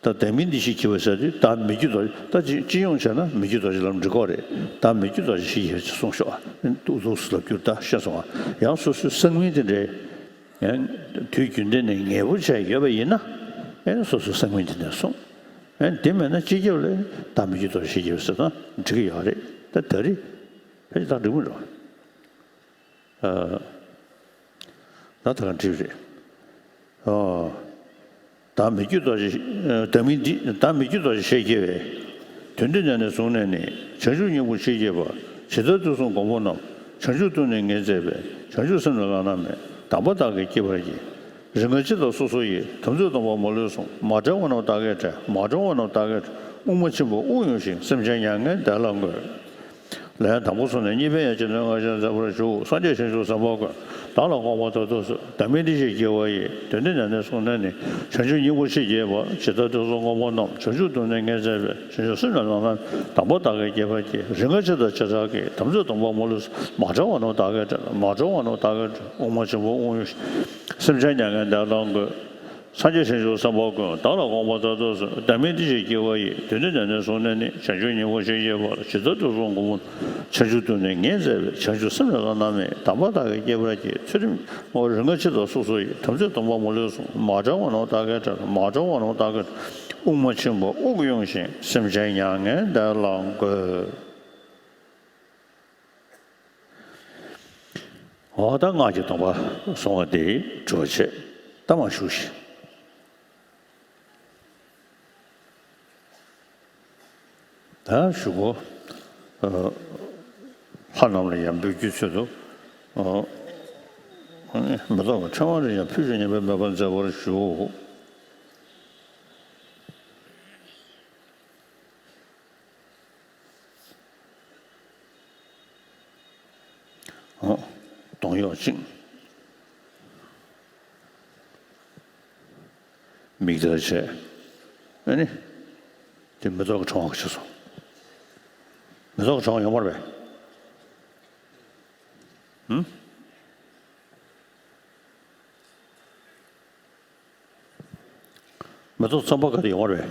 ད་བདག་མིང་འདི་ཞེས་བགྱི་བ་ཟེར་དུས་བདག་མི་བསྐྱོད་རྡོ་རྗེ། ད་སྤྱི་སྤྱི་ཡོངས་བྱས་ན་མི་བསྐྱོད་རྡོ་རྗེ་ལབ་འགྲིག་གོ་རེད། བདག་མི་བསྐྱོད་རྡོ་རྗེ་ཞེས་བགྱི་བ་ཅིག་གསུངས་ཤོག་ཨ། འདུག་འདུག་སེ་ལབ་རྒྱུར་ད་ཤེས་སོང་ཨ། ཡང་སོ་སོའི་གསང་མིང་དེ་འདྲའི། ཡང་དུས་རྒྱུན་ལྡན་ནས་ངེས་པོ་བྱས་ཡོད་པ་ཡིན་ན། ཨེ་སོ་སོའི་གསང་མིང་དེ་འདྲ་གསུངས། ཨེ་དེ་མེད་ན་སྤྱི་ཁྱབ་ལ་བདག་མི་བསྐྱོད་རྡོ་རྗེ་ཞེས་བགྱི་བ་ཟེར་ན་འགྲིག་གི་ཡོད་རེད། ད་ད་རེས་ཕལ་ཆེར་ད་འགྲིག་མི་འགྲོ། ཨ། ད་ད་ག་འགྲིག་རེད། ཨོ། བདག་མི་བསྐྱོད་རྡོ་རྗེ། ཨ་བདག་མིང་འདི་བདག་མི་བསྐྱོད་རྡོ་རྗེ་ཞེས་བགྱི་བའི། དོན་འདི་ཉམས་ནས་བཟུང་ནས་ནི། བྱང་ཆུབ་སྙིང་པོར་ཆེས་བགྱིས་པ། ཇི་ལྟར་དུས་གསུམ་གོང་མ་རྣམས། བྱང་ཆུབ་ཏུ་ནི་ངེས་མཛད་པའི། བྱང་ཆུབ་སེམས་ལ་བླ་ན་མེད། དམ་པ་བདག་གིས་བསྐྱེད་པར་བགྱི། རིག་སྔགས་སྤྱི་དང་སོ་སོ་ཡི། དམ་ཚིག་སྡོམ་པ་མ་ལུས་བསྲུང་། མ་བྲལ་བ་རྣམས་བདག་གིས་བསྒྲལ། མ་བྲལ་བ་རྣམས་བདག་གིས་བསྒྲལ། དབུགས་མ་ཆེན་པོས་དབུགས་དབྱུང་ཞིང་། སེམས་ཅན་མྱ་ངན་འདས་ལ་འགོད། ལན་དང་པོ་སོང་ནས་གཉིས་པའི་ཡན་ཆད་ནས་སྔགས་ཤད་མཛད་པར་ཞུ། སངས་རྒྱས་བྱང་ཆུབ་སེམས་དཔའ་ཀུན། བདག་ལ་དགོངས་པ་མཛད་དུ་གསོལ། བདག་མིང་འདི་ཞེས་བགྱི་བ་ཡི། དོན་འདི་ཉམས་ནས་བཟུང་ནས་ནི། བྱང་ཆུབ་སྙིང་པོར་ཆེས་བགྱིས་པ། ཇི་ལྟར་དུས་གསུམ་གོང་མ་རྣམས། བྱང་ཆུབ་ཏུ་ནི་ངེས་མཛད་པའི། བྱང་ཆུབ་སེམས་ལ་བླ་ན་མེད། དམ་པ་བདག་གིས་བསྐྱེད་པར་བགྱི། རིག་སྔགས་སྤྱི་དང་བྱེ་བྲག་གི། དམ་ཚིག་སྡོམ་པ་མ་ལུས་བསྲུང་། མ་བྲལ་བ་རྣམས་བདག་གིས་བསྒྲལ། མ་བྲལ་བ་རྣམས་བདག་གིས་བསྒྲལ། དབུགས་མ་ཆེན་པོས་དབུགས་དབྱུང་ཞིང་། སེམས་ཅན་མྱ་ངན་འདས་ལ་འགོད། སངས་རྒྱས་བྱང་ཆུབ་སེམས་དཔའ་ཀུན། བདག་ལ་དགོངས་པ་མཛད་དུ་གསོལ། བདག་མིང་འདི་ཞེས་བགྱི་བ་ཡི། དོན་འདི་ཉམས་ནས་བཟུང་ནས་ནི། བྱང་ཆུབ་སྙིང་པོར་ཆེས་བགྱིས་པ། ཇི་ལྟར་དུས་གསུམ་གོང་མ། བྱང་ཆུབ་ཏུ་ནི་ངེས་མཛད་པའི། བྱང་ཆུབ་སེམས་ལ་བླ་ན་མེད། དམ་པ་བདག་གིས་བསྐྱེད་པར་བགྱི། ཚུལ་ཁྲིམས་རིག་སྔགས་སྤྱི་དང་སོ་སོ་ཡི། དམ་ཚིག་སྡོམ་པ་མ་ལུས་བསྲུང་། མ་བྲལ་བ་རྣམས་བདག་གིས་བསྒྲལ། མ་བྲལ་བ་རྣམས་བདག་གིས་བསྒྲལ། དབུགས་མ་ཆེན་པོས་དབུགས་དབྱུང་ཞིང་། སེམས་ཅན་མྱ་ངན་འདས་ལ་འགོད། འོ་ད་སྔགས་ཀྱི་སྡོམ་པ་སོང་བ་དེ་གྲུབ་པ་བྱས། ད་མར་བཞུགས་ཤིག་ད་བཞུགས་སྒོ། ཨ་ལྷ་རྣམས་ལ་ཡང་འབུལ་རྒྱུའི་ཚུལ་དུ། ཨ་མེ་ཏོག་གི་ཕྲེང་བ་རེ་ཡང་ཕུལ་ཞིང་ཉེས་པའི་མེད་པར་མཛད་པར་ཞུ། ཨོ། གདོང་གཡོགས་བཅིངས། མིག་དར་བྱས། ཨ་ནི། དེ་མེ་ཏོག་གི་ཕྲེང་བ་གི་ཕྱིར་སོང་། མེ་ཏོག་གི་ཕྲེང་བ་ཡོང་བ་རེད་པས། ཧུམ། མེ་ཏོག་ཚོམ་བུ་ག་དེ་ཡོང་བ་རེད།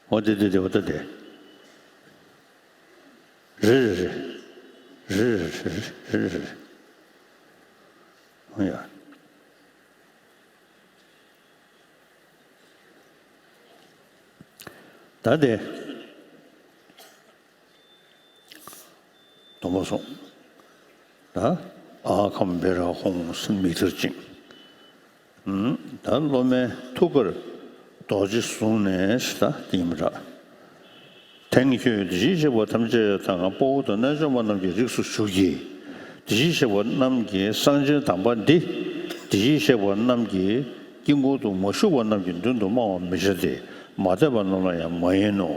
འོ་དེ་དེ་དེ་འོ་ད་དེ། རེད་རེད་རེད། རེད་རེད་རེད་རེད་རེད། འོ་ཡ། ད་དེ། སྡོམ་པ་སོང་། ད། ཨ་ཁམ་བེ་ར་ཧོང་སུ་མིག་དར་བཅིངས། ཨུམ། ད་སློབ་མའི་ཐུགས་ཀར་རྡོ་རྗེ་བཟུང་ནས་ད་དེ་ཡིན་པ་འདྲ། དེང་ཁྱོད་དེ་བཞིན་གཤེགས་པ་ཐམས་ཅད་དང་དཔའ་བོ་དང་རྣལ་འབྱོར་པ་རྣམས་ཀྱི་རིགས་སུ་ཞུགས་ཀྱིས། དེ་བཞིན་གཤེགས་པ་རྣམས་ཀྱི་གསང་ཆེན་དམ་པ་འདི། དེ་བཞིན་གཤེགས་པ་རྣམས་ཀྱི་དཀྱིལ་འཁོར་དུ་མ་ཞུགས་པ་རྣམས་ཀྱི་མདུན་དུ་སྨྲ་བར་མི་བྱ་སྟེ། མ་དད་པ་རྣམས་ལ་ཡང་མ་ཡིན་ནོ།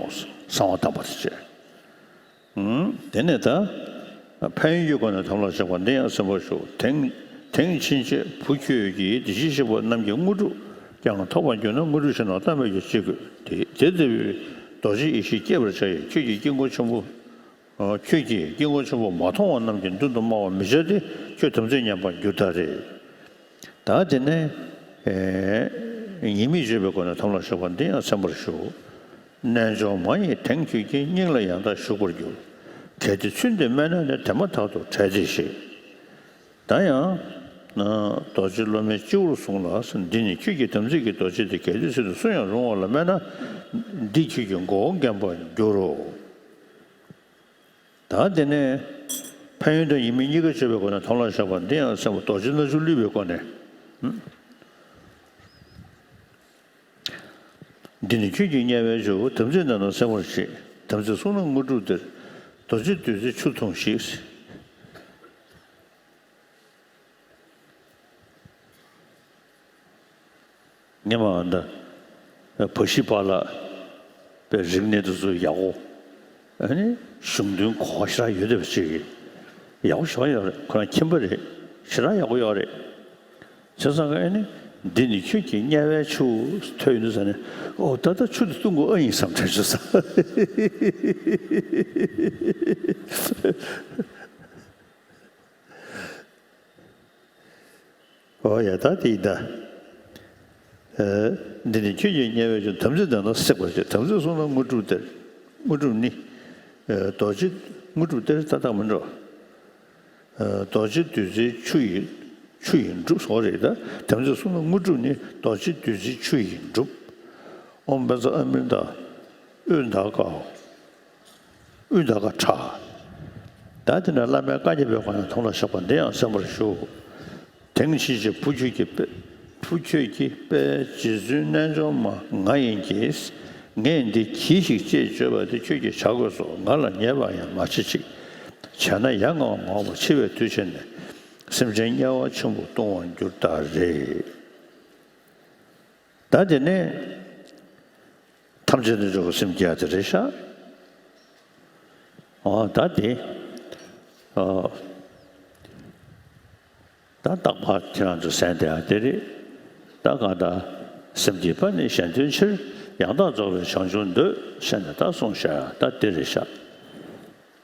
གསང་བ་དམ་པ་དང་བཅས། དེ་ནས་ད། ཕན་ཡོན་གྱི་སྒོ་ནས་དམ་ལ་བཞག་པ་འདི་ཡང་གསན་པར་ཞུ། དེང་དེང་ཕྱིན་ཆད་བུ་ཁྱོད་ཀྱིས་དེ་བཞིན་གཤེགས་པ་རྣམས་ཀྱི་དངོས་གྲུབ་ཀྱང་ཐོབ་པར་འགྱུར་ན། དངོས་གྲུབ་ཞིག་ན་གཏན་པའི་ཆོས་ཅི་དགོས། དེ་དེ་ལྟ་བུའི་རྡོ་རྗེ་ཡེ་ཤེས་སྐྱེད་པར་བྱ་ཡི། ཁྱོད་ཀྱིས་དཀྱིལ་འཁོར་ཆེན་པོ། ཁྱོད་ཀྱིས་དཀྱིལ་འཁོར་ཆེན་པོ་མ་མཐོང་བ་རྣམས་ཀྱི་མདུན་དུ་སྨྲ་བར་མི་བྱ་སྟེ། ཁྱོད་དམ་ཚིག་ཉམས་པར་འགྱུར་ད་རེ། ད་དེ་ནས། ཉེས་དམིགས་བརྗོད་པའི་སྒོ་ནས་དམ་ལ་བཞག་པ་འདི་ཡང་གསན་པར་ཞུ། རྣལ་འབྱོར་མ་ཡིས་དེང་ཁྱོད་ཀྱི་སྙིང་ལ་ཡང་དག་ཞུགས་པར་འགྱུར། གལ་ཏེ་ཚུལ་འདི་སྨྲས་ན་ནི། དེ་མ་ཐག་ཏུ་བྲལ་ཏེ་ཞེས། ད་ཡང་། རྡོ་རྗེ་སློབ་མའི་སྤྱི་བོར་ཟུངས་ལ། འདི་ནི་ཁྱོད་ཀྱི་དམ་ཚིག་གི་རྡོ་རྗེ་སྟེ། གལ་ཏེ་ཚུལ་འདི་སུ་ཡང་རུང་བ་ལ་སྨྲས་ན། འདི་ཁྱོད་ཀྱི་མགོ་བོ་འགེམས་པར་འགྱུར་རོ། ད་དེ་ནས་ཕན་ཡོན་དང་ཉེས་དམིགས་གཉིས་ཀ་བརྗོད་པའི་སྒོ་ནས་དམ་ལ་བཞག་པ་འདི་ཡང་གསན་པར། རྡོ་རྗེ་རྣལ་འབྱོར་གླུད་པའི་སྒོ་ནས། འདི་ནི་ཁྱོད་ཀྱི་དམྱལ་བའི་མཆོག་དམ་ཚིག་འདི་རྣམས་གསལ་བར་བྱེད། དམ་ཚིག་བསྲུངས་ན་དངོས་གྲུབ་སྟེར། རྡོ་རྗེ་བདུད་རྩིའི་ཆུ་འཐུང་ཞིག། ངས་མ་འདི་བ་ཤི་པ་ལ་པའི་རིག་གནས་དེ་ཚོ་ཡག་པོ། ཨ་ནི་གཞུང་དོན་གོ་བ་ཞེ་དྲག་ཡོད་བསྡད་པ་ཅིག་ཡག་པོ་ཞེ་དྲག་ཡོད་རེད། ཁོ་རང་མཁྱེན་པ་རེད། ཞེ་དྲག་ཡག་པོ་ཡོད་རེད། བྱས་ཙང་ཨ་ནི་འདི་ནི་ཁྱོད་ཀྱི་དམྱལ་བའི་ཆུ་ཐོན་ཡོང་དུས་ཙ་ནས། ཨོ་ད་ལྟ་ཆུ་དེ་བཏུང་དགོས་ཨ་ཡིན་བསམ་དྲན་བྱུང་ས། ཨོ་ཡ་ད་དེ་ཡིན་ད། འདི་ནི་ཁྱོད་ཀྱི་དམྱལ་བའི་ཆུ། དམ་ཚིག་འདི་རྣམས་གསལ་བར་བྱེད། དམ་ཚིག་བསྲུངས་ན་དངོས་གྲུབ་སྟེར། དངོས་གྲུབ་ནི། རྡོ་རྗེ། དངོས་གྲུབ་སྟེར་ད་ལྟ་མི་འགྲོ། རྡོ་རྗེ་བདུད་རྩིའི་ཆུ་ཡིས་ཆུ་ཡིས་འགྲུབ་སོགས་རེད་ད། དམ་ཚིག་བསྲུངས་ན་དངོས་གྲུབ་ནི། རྡོ་རྗེ་བདུད་རྩིའི་ཆུ་ཡིས་འགྲུབ། ཨོཾ་བཛྲ་ཨ་མྲྀ་ཏ། ཨུཏྟ་ཀ། ཨུཏྟ་ཀ་ཕྲ། ད་དེ་ནས་བླ་མའི་བཀའ་བརྒྱབ་པའི་སྒོ་ནས་དམ་ལ་བཞག་པ་འདི་ཡང་གསན་པར་ཞུ། དེང་ཕྱིན་ཆད་བུ་ཁྱོད་ཀྱི་དཔེ། བུ་ཁྱོད་ཀྱི་དཔེ་རྗེ་བཙུན་རྣལ་འབྱོར་མ་ང་ཡིན་གྱི། ངས་འདི་གྱིས་ཤིག་ཅེས་བརྗོད་པ་དེ་ཁྱོད་ཀྱིས་བྱ་དགོས་སོ། ང་ལ་ཉེས་པ་ཡང་མ་བྱེད་ཅིག། བྱས་ན་ཡ་ང་བ་མ་འོངས་པ་འཆི་བའི་དུས་ཆེན་ནས་སེམས་ཅན་དམྱལ་བ་ཆེན་པོར་ལྟུང་བར་འགྱུར་ད་རེ། ད་དེ་ནས་ཐམས་ཅད་དུ་འཇོག་པའི་སེམས་བསྐྱེད་དེ་རེད་ཤག། ཨོ་ད་དེ། ཨོ། ད་རྟག་པར་ཁྱེད་རང་ཚོ་གསན་བསྡད་ཡ་དེ་རེད། ད་གང་ལྟར་སེམས་བསྐྱེད་པ་ནི་གཞན་དོན་ཕྱིར། ཡང་དག་རྫོགས་པའི་བྱང་ཆུབ་འདོད། ཟེར་ནས་ད་གསུངས་བཞག་ཡ་ད་དེ་རེད་ཤག།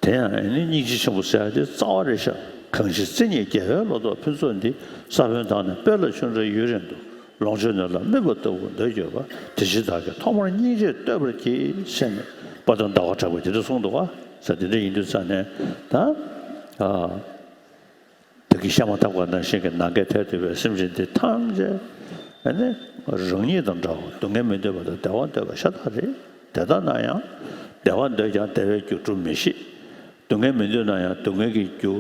དེ་ཡང་ཨ་ནི་སྙིང་རྗེ་ཆེན་པོ་ཟེར་ཡ་དེ་རྩ་བ་རེད་ཤག། གང་ཕྱིར་བརྩེ་ཉིད་རྒྱལ་བའི་ལོ་ཏོག་ཕུན་ཚོགས་འདི། ས་བོན་དང་ནི་སྤོས་ལ་ཆུ་འདྲ་ཡུན་རིང་དུ། ལོངས་སྤྱོད་ནོར་ལ་དམིགས་པ་ལྟ་བུ་འདོད་གྱུར་པ། དེ་ཕྱིར་བདག་གིས་ཐོག་མར་སྙིང་རྗེ་བསྟོད་པར་བགྱི། ཟེར་ནས་དཔལ་ལྡན་ཟླ་བ་གྲགས་པས་དེ་འདྲ་གསུངས་འདུག་ག། ས་དེ་འདྲ་ཡིན་དུས་ཙ་ནས་ད། ཨ། བདག་གིས་བཤད་མ་ཐག་པ་ནང་བཞིན་གྱི་ནམ་མཁའི་མཐས་གཏུགས་པའི་སེམས་ཅན་འདི་ཐམས་ཅད་ཨ་ནི་རང་ཉིད་དང་འདྲ་བར་སྡུག་བསྔལ་མི་འདོད་པ་དང་བདེ་བ་འདོད་པ་ཤ་སྟག་རེད། དེ་ལྟ་ན་ཡང་བདེ་བ་འདོད་ཀྱང་བདེ་བའི་རྒྱུ་སྒྲུབ་མི་ཤེས། སྡུག་བསྔལ་མི་འདོད་ན་ཡང་སྡུག་བསྔལ་གྱི་རྒྱུ་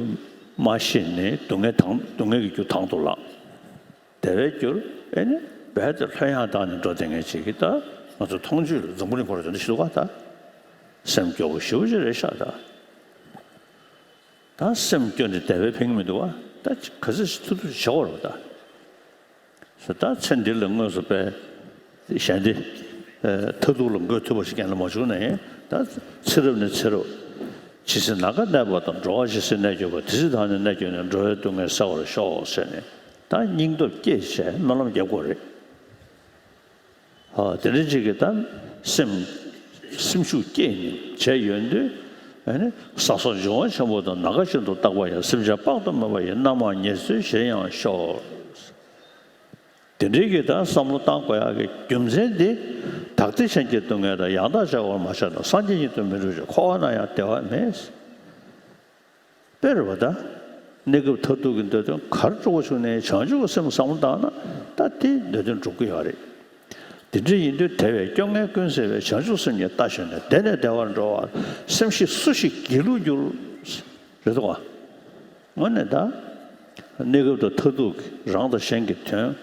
མ་ཤེས་ནས་སྡུག་བསྔལ་དང་སྡུག་བསྔལ་གྱི་རྒྱུ་དང་དུ་བླངས། བདེ་བའི་རྒྱུར་ཨེ་ནི་རྦད་དེ་ལྷོད་ཡངས་བཏང་ནས་འགྲོ་བསྡད་མཁན་ཅིག་གིས་ད་ང་ཚོ་མཐོང་ཆོས་ལ་འཛམ་བུ་གླིང་བར་དུ་འདི་ཞིག་འདུག་ག། ད་སེམས་སྐྱོ་བོ་ཞེ་པོ་ཅིག་རེད་ཤག་ད། ད་སེམས་སྐྱོ་ནས་བདེ་བའི་ཕན་གྱི་མི་འདུག་ག། ད་ག་ཚོད་ཞིག་ཐུབ་ཐུབ་ཅིག་བྱེད་དགོས་རེད་པ་ད། ད་ཚེ་འདི་ལ་དངོས་སུ་དཔེ་གཞན་སྡེ་མཐར་ཐུག་ལ་འགོད་ཐུབ་པ་ཞིག་རྐྱང་ལ་མ་བྱུང་ན་ཡང་ད་ཚེ་རབས་ནས་ཚེ་རབས། ཇི་སྲིད་ནམ་མཁའ་གནས་པ་དང་། འགྲོ་བ་ཇི་སྲིད་གནས་གྱུར་པ། དེ་སྲིད་བདག་ནི་གནས་གྱུར་ནས། འགྲོ་བའི་སྡུག་བསྔལ་སེལ་བར་ཤོག་ཟེར་ནས་ད་སྙིང་སྟོབས་བསྐྱེད་བྱས་སྨོན་ལམ་རྒྱབ་དགོས་རེད། ཨ། དེ་འདྲ་ཅིག་གིས་ད་སེམས་སེམས་ཤུགས་བསྐྱེད་ནས་བྱས་ཡོང་དུས། ཨ་ནི་ས་སོགས་འབྱུང་བ་ཆེན་པོ་དང་། ནམ་མཁའ་བཞིན་དུ་རྟག་པར་ཡང་། སེམས་ཅན་དཔག་ཏུ་མེད་པ་ཡི། རྣམ་མང་ཉེར་འཚོའི་གཞིར་ཡང་ཤོག་དེ་འདྲའི་གི་ད་བསམ་བློ་བཏང་དགོས་ཡག་གི་རྒྱུ་མཚན་དེ། བདག་ལྟ་ཅན་གྱི་སྡུག་བསྔལ་དང་། ཡང་དག་བྱ་བར་མ་ཆགས་ན། སངས་རྒྱས་ཉིད་དུ་མི་འགྲུབ་ཅིང་། འཁོར་བ་ན་ཡང་བདེ་བ་མེད། དཔེ་རེད་པ་ད། གནས་སྐབས་མཐར་ཐུག་གི་འདོད་དོན་ག་རེ་སྤྲོ་བོ་བྱུང་ནའི་བྱང་ཆུབ་ཀྱི་སེམས་བསམ་བློ་བཏང་ན། ད་དེ་འདོད་དོན་འགྲུབ་ཀྱི་ཡོད་རེད། དེ་འདྲ་ཡིན་དུས་དལ་བའི་སྐྱོ་ངལ་ཀུན་སེལ་བའི། བྱང་ཆུབ་སེམས་ཀྱི་རྟ་ཞོན་ནས། བདེ་ནས་བདེ་བར་འགྲོ་བར། སེམས་ཤེས་སུ་ཞིག་སྒྱིད་ལུག་འགྱུར། རེད་དོ། དངོས་གནས་ད། གནས་སྐབས་དང་མཐར་ཐུག་གི་རང་དང་གཞན་གྱི་དོན་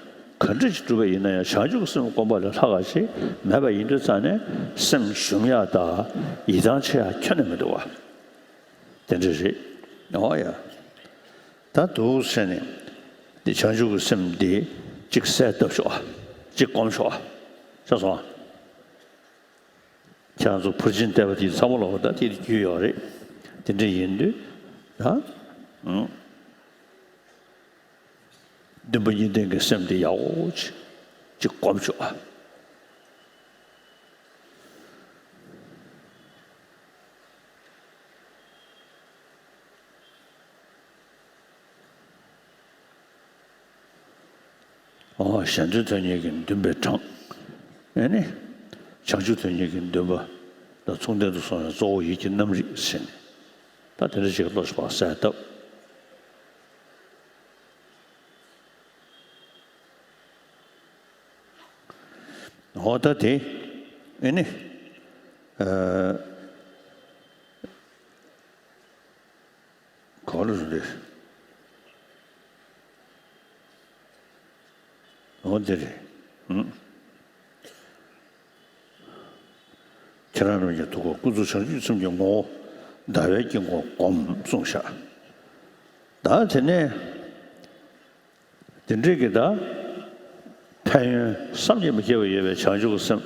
ག་འདྲ་ཞིག་སྒྲུབ་པ་ཡིན་ན་ཡང་། བྱང་ཆུབ་ཀྱི་སེམས་བསྒོམ་པ་ལས་ལྷག་པ་ཞིག་མེད་པ་ཡིན་དུས་ཙང་ནས། སེམས་ཞུམ་ཡག་དང་ཡིད་ཐང་ཆད་ཡག་ཁྱོན་ནས་མི་འདུག་བ། དེ་འདྲ་རེད། འོ་ཡ། ད་འདུག་ཟེར་ནས། འདི་བྱང་ཆུབ་ཀྱི་སེམས་འདི་གཅིག་གསལ་བཏབ་ཤོག་ཨ། གཅིག་སྒོམ་ཤོག་ཨ། ཤེས་སོང་ཨ། ཁྱེད་རང་ཚོ་ཕར་ཕྱིན་བལྟས་པ་དེ་ཚང་མ་ལོག་པ་ད་དེ་རྒྱུས་ཡོད་རེད། དེ་འདྲ་ཡིན་དུས་ད། ཨང་། བདུན་པ་གཉིས་ལྡན་གྱི་སེམས་དེ་ཡག་པོ་ཅིག་ཅིག་སྒོམ་ཆོག་ཨ། ཨོ། གཞན་དོན་དོན་གཉེར་གྱི་འདུན་པའི་གྲངས། ཨེ་ནི། བྱང་ཆུབ་དོན་གཉེར་གྱི་འདུན་པ་ལ་མཚུངས་ལྡན་དུ་སོང་བའི་གཙོ་བོ་ཡིད་ཀྱི་རྣམ་རིག་ཟེར་ནས། ད་དེ་འདྲ་ཞིག་བློ་ཞིག་ཕར་གསལ་བཏབ། ཨོ་ད་དེ། ཨེ་ནི། ཨ། ག་རེ་རེད། འོ་འདི་རེད། ཨང་། ཁྱེད་རང་རྣམས་ཀྱི་ཐུགས་ཀར་ཀུན་རྫོབ་བྱང་ཆུབ་སེམས་ཀྱི་ངོ་བོ་ཟླ་བའི་དཀྱིལ་འཁོར་བསྒོམ་གསུངས་བཞག་ད་དེ་ནས། དེ་འདྲའི་གི་ད། ཕན་ཡོན་བསམ་གྱིས་མི་ཁྱབ་པ་ཡོད་པའི་བྱང་ཆུབ་ཀྱི་སེམས།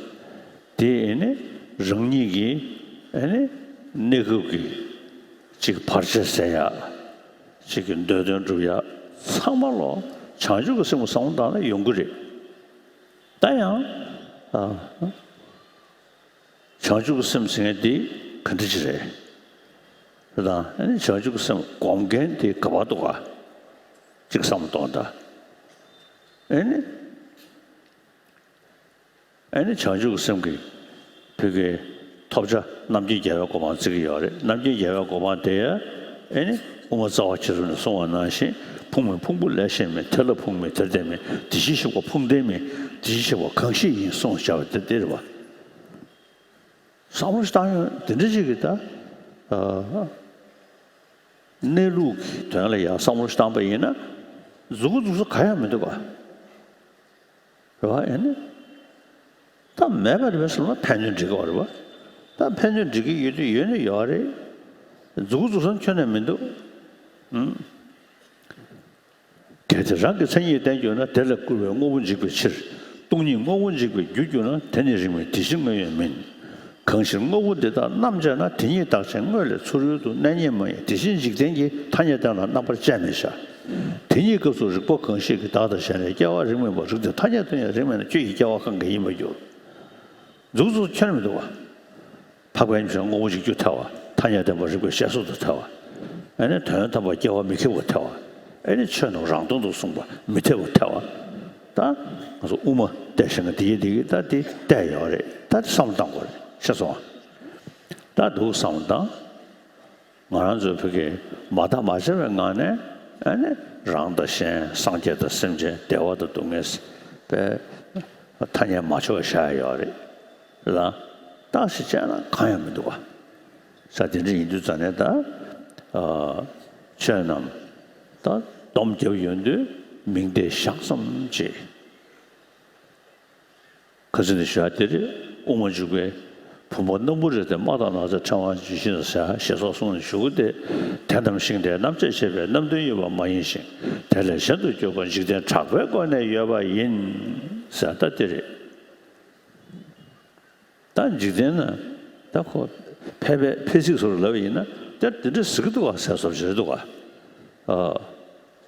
དེ་ཨེ་ནི་རང་ཉིད་ཀྱི་ཨེ་ནི་གནས་སྐབས་ཀྱི་ཅིག་བར་ཆད་སེལ་ཡག་ཅིག་གི་འདོད་དོན་སྒྲུབ་ཡག་ཚང་མ་ལོ་བྱང་ཆུབ་ཀྱི་སེམས་བསམ་བློ་བཏང་ན་ཡོང་གི་རེད། ད་ཡང་། ཨ། བྱང་ཆུབ་ཀྱི་སེམས་ཟེར་མཁན་འདི་ག་འདྲ་ཅིག་རེད། རེད་དང་། ཨ་ནི་བྱང་ཆུབ་ཀྱི་སེམས་སྒོམ་མཁན་དེ་ག་པར་འདུག་ག་ཅིག་བསམ་བློ་གཏོང་དང་། ཨ་ནི། ཨ་ནི་བྱང་ཆུབ་ཀྱི་སེམས་ཀྱི་བོད་ཀྱི་ཐོབ་བྱ་རྣམ་མཁྱེན་རྒྱལ་བའི་གོ་འཕང་བརྩི་གི་ཡོད་རེད། རྣམ་མཁྱེན་རྒྱལ་བའི་གོ་འཕང་དེ་ཡང་ཨ་ནི་དབུ་མ་རྩ་བ་ཆེ་ཆུང་ནས་གསུངས་པ་ནང་བཞིན། ཕུང་མིན་ཕུང་པོ་ལས་གཞན་མིན། དེ་ལ་ཕུང་མིན་དེར་ལྡན་མིན། དེ་བཞིན་གཤེགས་པ་ཕུང་ལྡན་མིན། དེ་བཞིན་གཤེགས་པ་གང་ཞིག་ཡིན། གསུངས་བཞག་པ་དེ་དེ་རེད་བ། བསམ་བློ་ཞིག་བཏང་ཡོང་དེ་འདྲ་ཅིག་གི་ད། ཨ། གནས་ལུགས་ཀྱི་དོན་ལ་ཡང་བསམ་བློ་ཞིག་བཏང་པ་ཡིན་ན། མཛུབ་གུ་འཛུགས་ས་གང་ཡང་མི་འདུག་ག་རེད་བ། ཨེ་ནི། ད་མེད་པ་རེད་པས་ཟེར་ན་ཕན་གནོད་འགྲིག་གི་རེད་བ། ད་ཕན་གནོད་འགྲིག་གི་ཡོད་དུས་ཡོད་ནི་ཡོད་རེད། མཛུབ་གུ་འཛུགས་ས་ཁྱོན་ནས་མི་འདུག་ཨང་། གལ་ཏེ་རང་གི་མཚན་ཉིད་བསྟན་གྱུར་ན། དེ་ལས་སྐུར་བའི་དངོས་པོ་འཇིག་པའི་ཕྱིར། སྟོང་ཉིད་དངོས་པོ་འཇིག་པའི་རྒྱུར་གྱུར་ན། དེ་ནི་རིགས་མིན་དེ་བཞིན་དངོས་ཡོད་མིན། གང་ཕྱིར་དངོས་པོ་འདི་དག་རྣམ་དཔྱད་ན། དེ་ཉིད་བདག་ཆེན་དངོས་ལས་ཚུར་ཡོལ་དུ། གནས་རྙེད་མ་ཡིན་དེ་བཞིན་འཇིག་རྟེན་གྱི། ཐ་སྙད་བསྟན་ལ་རྣམ་པར་དཔྱད་མི་བྱ། དེ་ཉིད་སྐབས་སུ་རིགས་པ་གང་ཞིག་གིས། བདག་དང་གཞན་ལས་སྐྱེ་བ་རིགས་མིན་པ། རིགས་དེ་ཐ་སྙད་དུ་ཡང་རིགས་མིན་ན། ཆོས་ཀྱི་སྐྱེ་བ་གང་གིས་ཡིན་པར་འགྱུར། མཛུབ་གུ་འཛུགས་ཁྱོན་ནས་མི་འདུག་བ། འཕགས་པའི་ཉིད་དངོས་པོ་འཇིག་རྒྱུར་ཐལ་བ། ཐ་སྙད་བསྟན་པ་རིགས་པའི་བཤད་སྲོལ་དུ་ཐལ་བ། ཨ་ནི་དོན་དམ་པར་སྐྱེ་བ་མི་ཁེགས་པར་ཐལ་བ། ཨ་ནི་ཆོས་རྣམས་རང་སྟོང་དུ་གསུངས་པ་མི་འཐད་པར་ཐལ་བ། ད་ང་ཚོ་དབུ་མ་བལྟས་ཤིང་འདི་གིས་འདི་གིས་ད་འདི་བལྟས་ཡོད་རེད། ད་འདི་བསམ་བློ་བཏང་དགོས་རེད། ཤེས་སོང་ཨ། ད་འདུག་བསམ་བློ་བཏང་། ང་རང་ཚོའི་བོད་ཀྱི་མ་བརྟགས་མ་དཔྱད་པའི་ངང་ནས། ཨ་ནི་རང་དང་གཞན་སངས་རྒྱས་དང་སེམས་ཅན་བདེ་བ་དང་སྡུག་བསྔལ་པའི་ཐ་སྙད་མ་ཆོག་བཞག་ཡོད་རེད་ལ། བརྟགས་ཤིང་དཔྱད་ན་གང་ཡང་མི་འདུག་བ། ས་དེ་འདྲ་ཡིན་དུས་ཙང་ནས་ད། ཨ། ཆོས་རྣམས་ད་སྡོམ་བརྒྱབ་ཡོང་དུས་མིང་བརྡས་བཞག་ཙམ་བྱེད། ཁ་སང་ནས་ཞུ་ཡ་དེ་རེད། དབུ་མ་འཇུག་པའི་བུམ་པ་སྣམ་བུ་རེ་སྟེ། དམག་དང་ནགས་ཚལ་ཕྲེང་བ་ཇི་བཞིན་དུ་ཟེར་ཞེས་སོགས་གསུངས་ནས་ཞུ་གི་སྟེ། དེ་རྣམས་ཤིང་རྟའི་རྣམ་དཔྱད་བྱེད་པའི་རྣམ་དོན་ཡོད་པ་མ་ཡིན་ཞིང་། དེ་ལས་གཞན་དུ་གྱུར་པ་འཇིག་རྟེན་གྲགས་པའི་སྒོ་ནས་ཡོད་པ་ཡིན་ཟེར་ད་དེ་རེད། ད་འཇིག་རྟེན་ན་ད་ཁོ་ཕལ་པའི་ཕལ་ཚིགས་སུ་ལབ་པ་ཡིན་ན། དེ་དེ་འདྲ་ཟེར་གི་འདུག་ག་ཟེར་སོ་ཞེས་འདུག་ག་ཨ།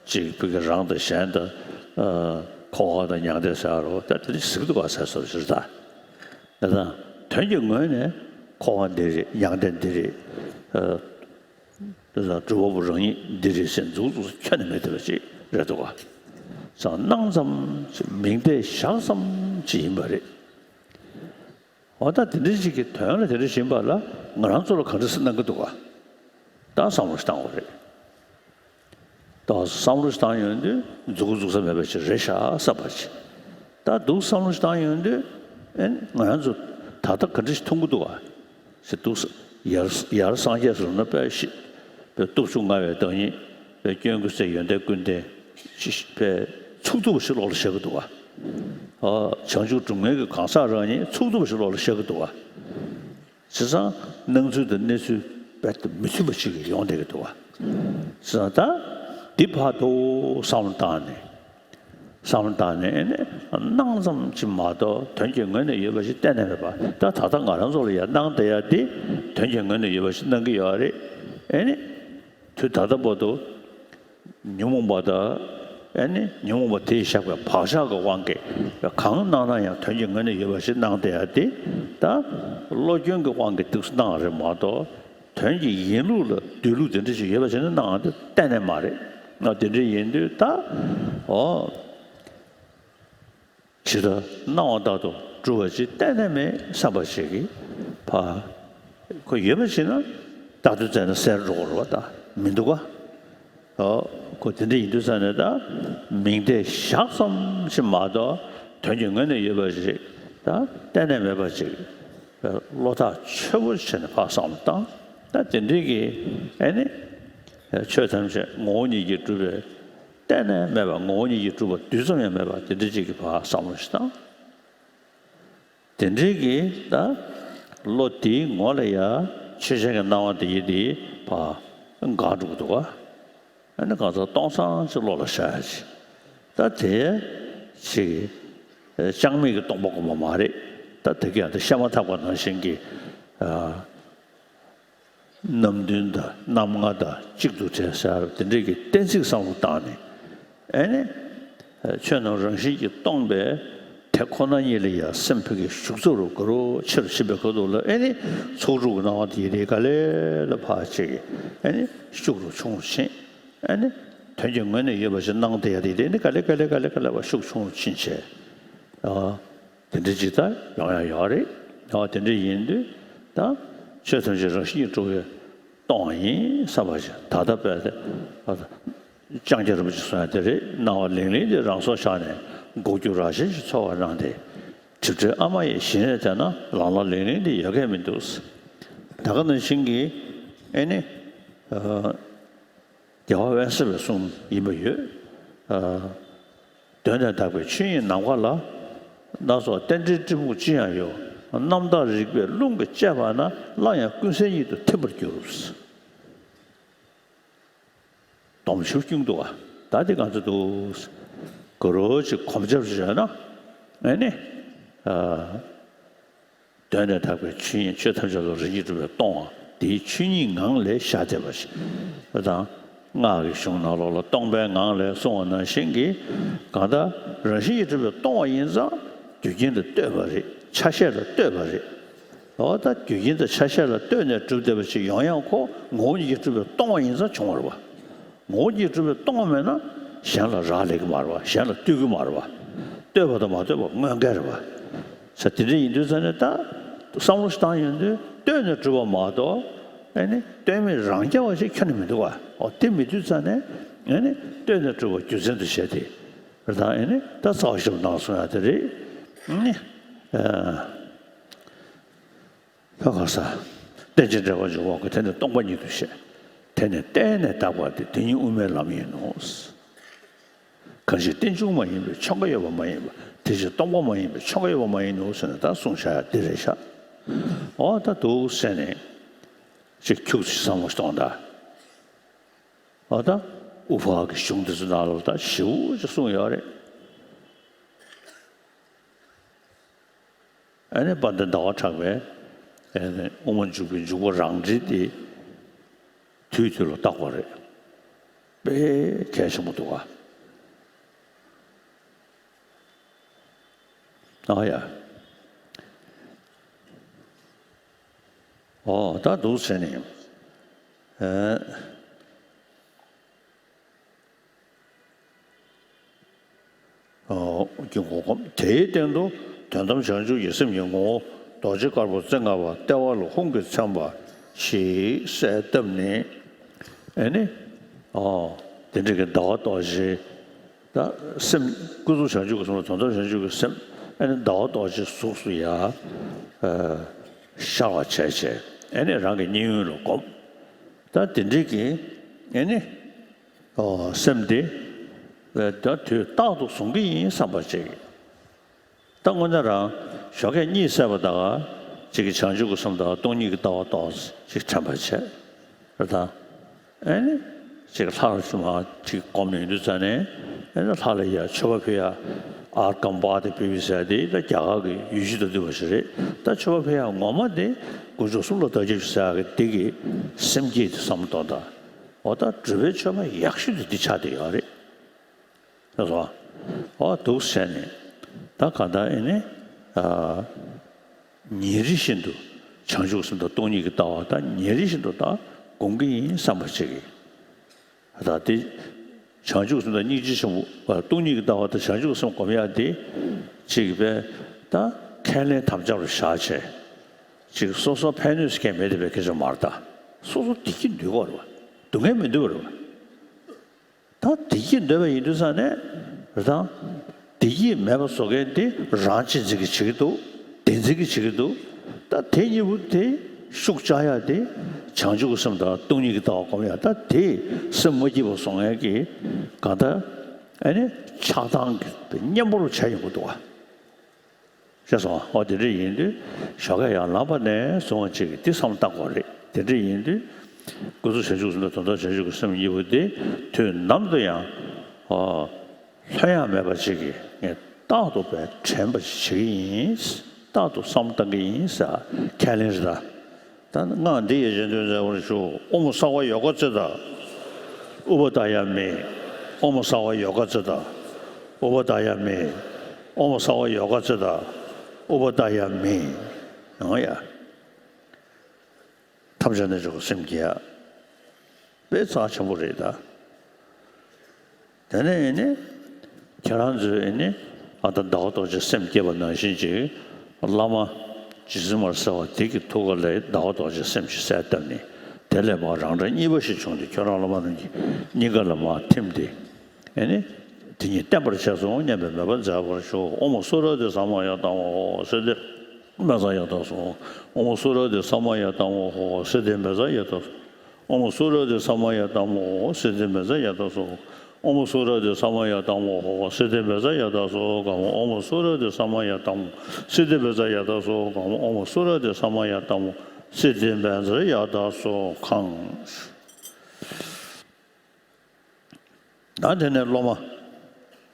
གཅིག་བོད་ཀྱི་རང་དང་གཞན་དང་། ཨ། འཁོར་བ་དང་མྱང་འདས་ཟེར་རོ། ད་དེ་འདྲ་ཟེར་གི་འདུག་ག་ཟེར་སོ་ཞེས་ད། ད་དོན་གྱི་ངོས་ནས་འཁོར་བ་འདི་རེད། མྱང་འདས་འདི་རེད། ཨ། ད་སྒྲུབ་པ་པོ་རང་ཉིད་འདི་རེད་ཟེར་མཛུབ་མོ་ཁྱོན་ནས་མི་ཐེབས་པ་ཅིག་རེད་འདུག་ག་ཙང་སྣང་ཙམ་ཅིག་མིང་བརྡས་བཞག་ཙམ་ཅིག་ཡིན་པ་རེད། འོ་ད་དེ་འདྲ་ཞིག་གི་དོན་ལ་དེ་འདྲ་བྱིན་པ་ལ་ང་རང་ཚོ་ལ་ག་འདྲ་སེ་གནང་གི་འདུག་ག་ད་བསམ་བློ་ཞིག་བཏང་དགོས་རེད། ད་བསམ་བློ་ཞིག་བཏང་ཡོང་དུས་མཛུག་གུ་འཛུགས་ས་མེད་པ་ཞིག་རེད་ཤག་བསམ་པ་ཞིག་ད་འདུག་བསམ་བློ་ཞིག་བཏང་ཡོང་དུས་ཨེ་ང་རང་ཚོ་ད་ལྟ་ག་འདྲ་ཞིག་མཐོང་གི་འདུག་ག་ཞེས་འདུག་ཡར་ཡར་སངས་རྒྱས་སུ་ལ་དཔེ་ཞིག་དཔེ་སྟོབས་བཅུ་མངའ་བའི་བདག་ཉིད་དཔེ་སྐྱོན་ཀུན་ཟད་ཡོན་ཏན་ཀུན་ལྡན་ཅིག་དཔེ་ཚུགས་ཐུབ་པ་ཞིག་བློ་ལ་ཤར་གི་འདུག་ག་ཨ། བྱང་ཆུབ་སྒྲུབ་མཁན་གྱི་གང་ཟག་རང་ཉིད་ཚུགས་ཐུབ་པ་ཞིག་བློ་ལ་ཤར་གི་འདུག་ག་བྱས་ཙང་སྣང་ཚུལ་དང་གནས་ཚུལ་རྦད་དེ་མི་མཐུན་པ་ཞིག་ཡོང་བསྡད་ཀྱི་འདུག་ག་བྱས་ཙང་ད་འདི་བར་དུ་བསམ་བློ་བཏང་ནས། བསམ་བློ་བཏང་ནས་ཨེ་ནས་སྣང་ཙམ་ཅིག་མ་གཏོགས་དོན་གྱི་ངོས་ནས་ཡོད་པ་ཞིག་གཏན་ནས་མེད་པ། ད་ད་ལྟ་ང་རང་ཚོ་ལ་ཡང་སྣང་བསྡད་ཡ་དེ་དོན་གྱི་ངོས་ནས་ཡོད་པ་ཞིག་སྣང་གི་ཡོད་རེད། ཨེ་ནས་དུས་ད་ལྟ་བར་དུ་ཉོན་མོངས་པ་དང་། ཨེ་ནས་ཉོན་མོངས་པ་དེས་བཞག་པའི་བག་ཆགས་ཀྱི་དབང་གིས་གང་སྣང་ན་ཡང་དོན་གྱི་ངོས་ནས་ཡོད་པ་ཞིག་སྣང་བསྡད་ཡ་དེ། ད་བློ་སྐྱོན་གྱི་དབང་གིས་འདུག་སེ་སྣང་བ་རེད་མ་གཏོགས། དོན་གྱི་ཡིན་ལུགས་ལ་སྡོད་ལུགས་དེ་འདྲ་ཞིག་ཡོད་པ་བྱས་ན་སྣང་བ་དེ་གཏན་ནས་མ་རེད། ང་དེ་འདྲ་ཡིན་དུས་ད། འོ། ཇི་ལྟར་སྣང་བ་ལྟར་དུ་གྲུབ་པ་ཅིག་གཏན་ནས་མེད་བསམ་པ་ཞིག་གིས་ཕ། ཁོ་ཡོད་པ་ཞིག་ན་བདག་ཏུ་བཙལ་ན་གསལ་འགྲོ་གི་རེད་པ། ད་མི་འདུག་ག་འོ། ཁོ་དེ་འདྲ་ཡིན་དུས་ཙང་ནས་ད་མིང་བརྡས་བཞག་ཙམ་ཞིག་མ་གཏོགས་དོན་གྱི་ངོས་ནས་ཡོད་པ་ཞིག་ད་གཏན་ནས་མེད་པ་ཞིག་བློ་ཐག་ཆོད་པོ་བྱས་ནས་ཕར་བསམ་བློ་བཏང་། ད་དེ་འདྲའི་གི་ཨེ་ནི་ཆོས་ཐམས་ཅད་ངོ་བོ་ཉིད་ཀྱིས་གྲུབ་པའི་གཏན་ནས་མེད་པ། ངོ་བོ་ཉིད་ཀྱིས་གྲུབ་པ་རྡུལ་ཙམ་ཡང་མེད་པ་དེ་འདྲ་ཅིག་གི་ཕར་བསམ་བློ་ཞིག་བཏང་། དེ་འདྲའི་གི་ད་བློ་དེའི་ངོ་ལ་ཡ་ཆོས་ཅན་གྱི་སྣང་བ་དེ་ཡི་དེ་ཕར་འགག་འགྲོ་གི་འདུག་ག་ཨ་ནི་གང་ཟག་སྟོང་སང་ཅིག་བློ་ལ་ཤར་ཡ་ཅིག་ད་དེ་ཅིག་ཅང་མེད་ཀྱི་སྟོང་པ་སྒོམ་པ་མ་རེད། ད་དེ་ག་ཡང་དེ་བཤད་མ་ཐག་པ་ནང་བཞིན་གྱི་ཨ། རྣམ་བདུན་དང་རྣམ་ལྔ་དང་གཅིག་ཏུ་བྲལ་ཟེར་དེ་འདྲའི་གི་གཏན་ཚིགས་བསམ་བློ་བཏང་ནས། ཨེ་ནི། ཆོས་རྣམས་རང་བཞིན་གྱིས་སྟོང་པས་དེ་ཁོ་ན་ཉིད་ལ་ཡང་སེམས་ཕ་གིར་ཞུགས་ཚུགས་རུ་ག་རོ་ཆེ་རུ་ཕྱིན་པའི་ཁ་ཐུག་ལ་ཨེ་ནི་ཚོགས་དྲུག་གི་སྣང་བ་དེ་ཡི་དེ་ག་ལེ་ལ་ཕར་ཆེ་གི་ཨེ་ནི་ཤུགས་རུ་ཆུང་རུ་ཕྱིན། ཨེ་ནི་དོན་གྱི་ངོས་ནས་ཡོད་པ་ཞིག་སྣང་བསྡད་ཡ་དེ་དེ་ནི་ག་ལེ་ག་ལེ་ག་ལེ་ག་ལེ་བ་ཤུགས་ཆུང་རུ་ཕྱིན་བྱས། ཨ། དེ་འདྲ་ཅིག་ད་ཡོང་ཡ་ཡོད་རེད། ཨ། དེ་འདྲ་ཡིན་དུས་ད་ཆོས་ཐམས་ཅད་རང་བཞིན་གྱིས་གྲུབ་པས་སྟོང་བ་ཡིན་བསམ་པ་ཞིག་ད་ལྟ་བས་ཏེ། ཨ། ལྕང་སྐྱ་རིན་པོ་ཆེས་གསུངས་ཡ་དེ་རེད། སྣང་བ་ལིང་ལིང་དེ་རང་སོར་བཞག་ནས་འགུག་རྒྱུ་ར་ཞིག་ཚོར་བར་སྣང་སྟེ། གྲིབ་བྲལ་ཨ་མ་ཡི་ཞལ་ནས་བལྟས་ན་ལང་ལ་ལིང་ལིང་དེ་ཡོད་མཁན་མི་འདུག་ད་ག་ནང་བཞིན་གྱི་ཨེ་ནི། ཨ། རྒྱལ་བ་དབེན་ས་པའི་གསུང་ཡིན་པ་ཡོད། ཨ། གདོད་ནས་དག་པའི་ཆོས་ཉིད་ནམ་མཁའ་ལ། སྣ་ཚོགས་རྟེན་འབྲེལ་གཏི་མུག་ཅི་ཡང་ཡོད། རྣམ་དག་རིག་པའི་རླུང་གིས་བཅད་པ་ན། སླར་ཡང་ཀུན་གསལ་ཉིད་དུ་ཐིམ་པར་འགྱུར། སྡོམ་ཆུ་སྐྱུང་འདུག་ག་ད་དེ་གང་ཚོད་འདུག་ག་རོ་ཅིག་གོམས་རྒྱབ་ཅིག་བྱས་ན། ཨེ་ནི། ཨ། གདོད་ནས་དག་པའི་ཆོས་ཉིད། ཆོས་ཐམས་ཅད་རང་བཞིན་གྱིས་གྲུབ་པས་སྟོང་བ་དེའི་ཆོས་ཉིད་ངང་ལས་ཤར་བསྡད་པ་ཞིག་དང་། སྔགས་ཀྱི་གཞུང་ནང་ལོགས་ལ་སྟོང་པའི་ངང་ལས་གསུངས་པ་ནང་བཞིན་གྱི། གང་ལྟར་རང་བཞིན་གྱིས་གྲུབ་པས་སྟོང་བ་ཡིན་ཙང་རྒྱུ་རྐྱེན་དང་ལྟོས་པ་རེད། ཆ་ཤས་ལ་ལྟོས་པ་རེད། འོ་ད་རྒྱུ་རྐྱེན་དང་ཆ་ཤས་ལ་ལྟོས་ནས་གྲུབ་བསྡད་པ་ཞིག་ཡོང་ཡང་ཁོ་ངོ་བོ་ཉིད་ཀྱིས་གྲུབ་པས་སྟོང་བ་ཡིན་ཙང་བྱུང་བ་རེད་པ། ངོ་བོ་ཉིད་གྲུབ་པས་སྟོང་བ་མེད་ན་གཞན་ལ་རག་ལས་ཀྱི་མ་རེད་པ། གཞན་ལ་ལྟོས་ཀྱི་མ་རེད་པ། ལྟོས་པ་དང་མ་ལྟོས་པ་དངོས་འགལ་རེད་པ། ས་དེ་འདྲ་ཡིན་དུས་ཙང་ནས་ད་བསམ་བློ་ཞིག་བཏང་ཡོང་དུས་ལྟོས་ནས་གྲུབ་པ་མ་གཏོགས་ཨེ་ནི་ལྟོས་མེད་རང་རྐྱ་བ་ཞིག་ཁྱོན་ནས་མི་འདུག་ག་འོ་དེ་མི་འདུག་ཙང་ནས་ཨེ་ནི་ལྟོས་ནས་གྲུབ་པ་རྒྱུ་མཚན་དུ་བྱས་ཏེ་རེད། ད་ཨེ་ནི་ད་རྩ་བ་ཞིག་ནང་གསུངས་ཡ་དེ་རེད། ཨེ་ནི། ཨ། ལྷག་ག་ས། རྟེན་ཅིང་འབྲེལ་བར་འབྱུང་བ་ཀུན། དེ་ནི་སྟོང་པ་ཉིད་དུ་བཤད། དེ་ནི་བརྟེན་ནས་དག་པ་སྟེ། དེ་ཉིད་དབུ་མའི་ལམ་ཡིན་ནོ། གང་ཞིག་རྟེན་འབྱུང་མ་ཡིན་པས་ཆོ་ག་ཡོད་པ་མ་ཡིན་པ། དེ་ཕྱིར་སྟོང་པ་མ་ཡིན་པས་ཆོ་ག་ཡོད་པ་མ་ཡིན་ནོ་ཟེར་ནས་ད་གསུངས་བཞག་ཡ་འདི་རེད་ཤག་འོ་ད་འདུག་ཟེར་ནས་ཅིག་ཁྱུག་ཅིག་བསམ་བློ་གཏོང་ད། འོ་ད་དབུ་ཕར་གྱི་གཞུང་འདི་ཚོ་ནང་ལོགས་ད་ཞེ་པོ་ཅིག་གསུངས་ཡོད་རེད། ཨ་ནི་དཔལ་ལྡན་ཟླ་བ་གྲགས་པས་ཨ་ནི་དབུ་མ་འཇུག་པའི་འཇུག་པ་རང་འགྲེལ་དེ་ དུས་དུས་ལ་བརྟག་པ་རེད། དཔེ་གལ་ཆེན་པོ་འདུག་ག་ཨ་ཡ། ཨོ་ད་འདུག་བྱས་ནས། ཨེ། ཀྱི་ངོ་གོམས། དེའི་སྟེང་དུ་དོན་དམ་བྱང་ཆུབ་ཀྱི་སེམས་ཀྱི་ངོ་བོ་རྡོ་རྗེ་དཀར་པོ་རྩེ་ལྔ་པ་ལྟེ་བ་ལ་ཧཱུྃ་གིས་མཚན་པ་ཞིག་གསལ་བཏབ་ནས། ཨེ་ནི། ཨོ། དེ་འདྲ་གི་ཟླ་བ་རྡོ་རྗེ། ད་སེམས་ཀུན་རྫོབ་བྱང་ཆུབ་ཀྱི་སེམས་ལ་དོན་དམ་བྱང་ཆུབ་ཀྱི་སེམས། ཨེ་ནི་ཟླ་བ་རྡོ་རྗེ་གཟུགས་སུ་ཡ། ཤར་བ་བྱས་བྱས། ཨེ་ནི་རང་གི་གཉིད་ཡུལ་ལ་བསྒོམ། ད་དེ་འདྲ་གི། ཨེ་ནི། ཨོ། སེམས་དེ། ད་དུས་རྟག་ཏུ་བཟུང་གི་ཡིན་བསམ་པ་བྱེད་ཀྱི། ད་དངོས་གནས་རང་ཞོགས་ཀས་གཉིད་སད་པ་དང་གཅིག་གི་བྱང་ཆུབ་ཀྱི་སེམས་དང་སྟོང་ཉིད་ཀྱི་ལྟ་བ་ཏོག་ཙམ་ཅིག་དྲན་པ་བྱས། རེད་དང་། ཨེ་ནི། ཅིག་ལྷ་ལ་ཅིག་མ་ཅིག་བསྒོམས་ནས་ཡོང་དུས་ཙ་ནས། ཨེ་ནི་ལྷ་ལ་ཡ་མཆོད་པ་ཕུལ་ཡ། ཨརྒྷཾ་བཱ་ཏི་པི་བི་ཟེར་དེ་ད་རྒྱ་གར་གྱི་ཡུལ་གཞི་དང་འདྲ་བ་ཞིག་རེད། ད་མཆོད་པ་ཕུལ་ཡ་ངོ་མ་དེ་དཀོན་མཆོག་གསུམ་ལ་བདག་སྐྱབས་ཞུ་ཟེར་ཡ་གི་དེ་གི་སེམས་བསྐྱེད་དེ་བསམ་བློ་གཏོང་དང་། འོ་ད་སྒྲུབ་པའི་མཆོད་པ་ཡག་ཤོས་དེ་འདི་ཆགས་བསྡད་ཡོད་རེད། ལགས་སོ། འོ་འདུག་བྱས་ནས། ད་གང་ལྟར་ཨེ་ནི། ཨ། ཉིན་རེ་བཞིན་དུ་བྱང་ཆུབ་སེམས་དང་སྟོང་ཉིད་ཀྱི་ལྟ་བ་ད་ཉིན་རེ་བཞིན་དུ་ད་སྒོམ་གྱི་ཡིན་བསམ་པ་བྱེད་ཀྱི། ད་དེ་བྱང་ཆུབ་སེམས་དང་སྙིང་རྗེ་ཆེན་པོ། ཨ། སྟོང་ཉིད་ཀྱི་ལྟ་བ་དང་བྱང་ཆུབ་སེམས་སྒོམ་ཡག་དེ་གཅིག་པས་ད་ཁས་ལེན་དམ་བཅའ་རུ་བཞག་བྱས། གཅིག་སོ་སོ་ཕན་གནོད་སྐྱེལ་མེད་བསྡད་པའི་སྐད་ཆ་མ་རེད་ད། སོ་སོ་བདེ་སྐྱིད་འདོད་ཀྱི་ཡོད་རེད་བ། སྡུག་བསྔལ་མི་འདོད་པ་རེད་བ། ད་བདེ་སྐྱིད་འདོད་པ་ཡིན་དུས་ཙ་ནས། རེད་དང་། བདེ་སྐྱིད་མེད་པ་བཟོ་མཁན་དེ་རང་གཅེས་འཛིན་གྱིས་བྱེད་ཀྱི་འདུག་བདེན་འཛིན་གྱིས་བྱེད་ཀྱི་འདུག་ད་དེ་གཉིས་པོ་དེ་ཤུགས་བཅག་ཡག་དེ་བྱང་ཆུབ་ཀྱི་སེམས་དང་སྟོང་ཉིད་ཀྱི་ལྟ་བ་སྒོམ་ཡག་ད་དེ་སེམས་མ་སྐྱིད་པ་བཟོ་མཁན་གྱི་གང་ལྟར་ཨེ་ནི་ཆགས་སྡང་གི་གཉེན་པོ་རུ་བྱས་ཡོང་གི་འདུག་བ། ཤེས་སོང་། འོ་དེ་འདྲ་ཡིན་དུས་ཞོགས་ཀས་ཡར་ལངས་པ་ནས་བཟུང་བ་ཅིག་གིས་འདི་བསམ་བློ་བཏང་དགོས་རེད། དེ་འདྲ་ཡིན་དུས་ཀུན་རྫོབ་བྱང་ཆུབ་སེམས་དང་དོན་དམ་བྱང་ཆུབ་ཀྱི་སེམས་གཉིས་པོ་དེ་དུས་ནམ་དུ་ཡང་། ཨོ། ལྷོད་ཡངས་མེད་པ་ཅིག་གིས་ངས་རྟག་ཏུ་བས་དྲན་པ་ཞིག་བྱེད་ཀྱི་ཡིན། རྟག་ཏུ་བསམ་བློ་བཏང་གི་ཡིན་ཟེར་ཁས་ལེན་རེད་ད། ད་སྔགས་འདི་ཡི་རྗེས་ཟློས་མཛད་པར་ཞུ། ཨོཾ་སརྦ་ཡོ་ག་ཙིཏྟ་ཨུ་པ་དཱ་ཡ་མི། ཨོཾ་སརྦ་ཡོ་ག་ཙིཏྟ་ཨུ་པ་དཱ་ཡ་མི། ཨོཾ་སརྦ་ཡོ་ག་ཙིཏྟ་ཨུ་པ་དཱ་ཡ་མི། ཡང་ཡ། ཐམས་ཅད་རྣལ་འབྱོར་པའི་སེམས་བསྐྱེད་ཡ། དཔེ་རྩ་ཆེན་པོ་རེད་ད། དེ་ནས་ཨེ་ནི། ཁྱེད་རང་ཚོས་ཨེ་ནི། ཨ་ད་ཟླ་བ་རྡོ་རྗེ་སེམས་བསྐྱེད་པ་ནང་བཞིན་ཅིག་བླ་མ་རྗེ་བཙུན་མར་གསལ་བ་དེ་གི་ཐུགས་ཀ་ལ་ཟླ་བ་རྡོ་རྗེ་སེམས་ཤིག་གསལ་བཏབ་ནས། དེ་ལས་མར་རང་འདྲ་གཉིས་པ་ཞིག་བྱུང་སྟེ་ཁྱོད་རང་བླ་མ་རྣམས་ཀྱི་སྙིང་ག་ལ་མར་ཐིམ་སྟེ། ཨེ་ནི། དེ་ཉིད་བརྟན་པར་བྱས་སོ་སྙམ་པའི་མོས་པ་མཛད་པར་ཞུ། ཨོཾ་སུ་ར་དྷི་ས་མ་ཡ་དྷཱ་ཧཱུྃ། སིདྡྷི་མི་ཛ་ཡ་དྷ་སོ། ཨོཾ་སུ་ར་དྷི་ས་མ་ཡ་དྷཱ་ཧཱུྃ། སིདྡྷི་མི་ཛ་ཡ་དྷ་སོ། ཨོཾ་སུ་ར་དྷི་ས་མ་ཡ་དྷཱ་ཧཱུྃ། སིདྡྷི་མི་ཛ་ཡ་དྷ་སོ། ཨོཾ་སུ་ར་དྷི་ས་མ་ཡ་དྷཱ་ཧཱུྃ། སིདྡྷི་མི་ཛ་ཡ་དྷ་སོ་ཁཾ། ཨོཾ་སུ་ར་དྷི་ས་མ་ཡ་དྷཱ་ཧཱུྃ། སིདྡྷི་མི་ཛ་ཡ་དྷ་སོ་ཁཾ། ཨོཾ་སུ་ར་དྷི་ས་མ་ཡ་དྷཱ་ཧཱུྃ། སིདྡྷི་མི་ཛ་ཡ་དྷ་སོ་ཁཾ། ད་དེ་ནས་སློབ་མ།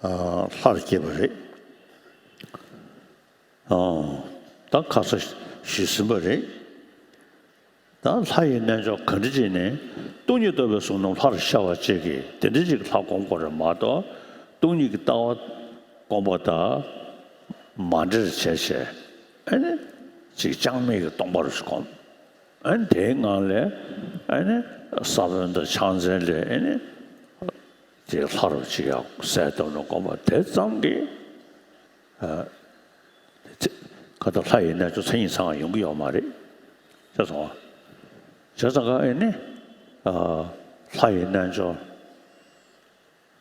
ཨ། ལྷར་སྐྱེས་པ་རེད། ཨ། ད་ཁ་ས་ཞུས་ཟིན་པ་རེད། ད་ལྷ་ཡི་རྣལ་འབྱོར་ག་འདྲ་ཅིག་ནས་སྟོང་ཉིད་རྟོགས་པའི་གཟུགས་རྣམས་ལྷར་ཤར་བ་ཅིག་གིས་དེ་འདྲ་ཅིག་ལྷ་སྒོམ་དགོས་རེད་མ་གཏོགས། སྟོང་ཉིད་ཀྱི་ལྟ་བ་སྒོམ་པ་དང་མ་འདྲེས་བྱས་བྱས། ཨ་ནི་ཅིག་ཅང་མེད་ཀྱི་སྟོང་པ་རུ་སྒོམ། ཨ་ནི་དེའི་ངང་ལས་ཨ་ནི་ས་བོན་དང་ཕྱག་མཚན་ལས་ཨ་ནི་དེ་ལྷ་རུ་ཅིག་ཡང་གསལ་བཏབ་ནས་བསྒོམ་པ་དེ་ཙམ་གྱིས། ཨ། ཁ་ཏ་ལྷ་ཡི་རྣལ་འབྱོར་མཚན་ཉིད་ཚང་བ་ཡོང་གི་ཡོད་མ་རེད། ཤེས་སོང་ང་། བྱས་ཙང་ཀ་ཨེ་ནི། ཨ། ལྷ་ཡི་རྣལ་འབྱོར།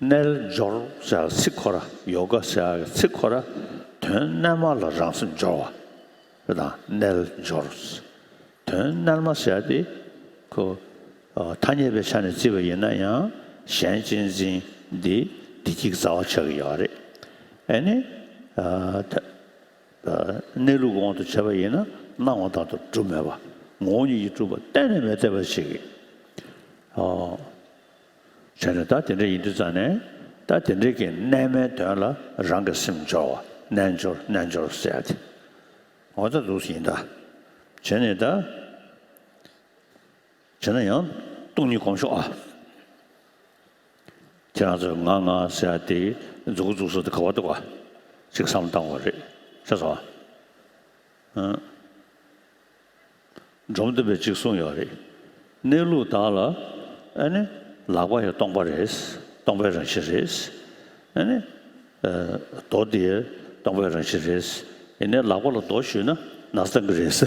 རྣལ་འབྱོར་ཟེར་ཚིག་ཁོ་ར་ཡོ་ག་ཟེར་ཚིག་ཁོ་ར་དོན་རྣལ་མ་ལ་རང་སེམས་སྦྱོར་བ་རེད་དང་། རྣལ་འབྱོར། དོན་རྣལ་མ་ཟེར་དེ་ཁོ། ཨ། ཐ་སྙད་པའི་ཆ་ནས་བརྩིས་པ་ཡིན་ན་ཡང་གཞན་གཅེས་འཛིན་འདི་བདེ་སྐྱིད་ཀྱི་རྩ་བ་ཆགས་ཀྱི་ཡོད་རེད། ཨེ་ནི། ཨ། ད། ཨ། གནས་ལུགས་ཀྱི་དབང་དུ་བྱས་པ་ཡིན་ན་སྣང་བ་ལྟར་དུ་གྲུབ་མེད་པ། ངོ་བོ་ཉིད་ཀྱིས་གྲུབ་པ་གཏན་ནས་མི་འཐད་པ་ཞིག་གིས། ཨ། བྱས་ནས་ད་དེ་འདྲ་ཡིན་དུས་ཙང་ནས་ད་དེ་འདྲའི་གི་རྣལ་མའི་དོན་ལ་རང་གི་སེམས་སྦྱོར་བ། རྣལ་འབྱོར་རྣལ་འབྱོར་ཟེར་ཡ་དེ། འོ་ད་འདུག་ཡིན་ད། བྱས་ནས་ད། བྱས་ན་ཡང་ སྟོང་ཉིད་སྒོམ་ཤོག་ཨ། ཁྱེད་རང་ཚོས་ང་ང་ཟེར་ཡ་དེ་མཛུག་གུ་བཙུགས་ས་དེ་ག་བ་འདུག་ག་ཅིག་བསམ་བློ་བཏང་དགོས་རེད། ཤེས་སོང་ཨ། འབྲོམ་སྟོན་པས་ཅིག་གསུངས་ཡོད་རེད། གནས་ལུགས་དག་ལ་ཨ་ནི་ལག་པ་ཡང་སྟོང་པ་རེད། སྟོང་པའི་རང་བཞིན་རེད། ཨ་ནི། རྡོ་དེ་སྟོང་པའི་རང་བཞིན་རེད། ཡིན་ནའི་ལག་པ་ལ་རྡོ་གཞུས་ན་ན་ཚ་ཐང་གི་རེད། བྱས་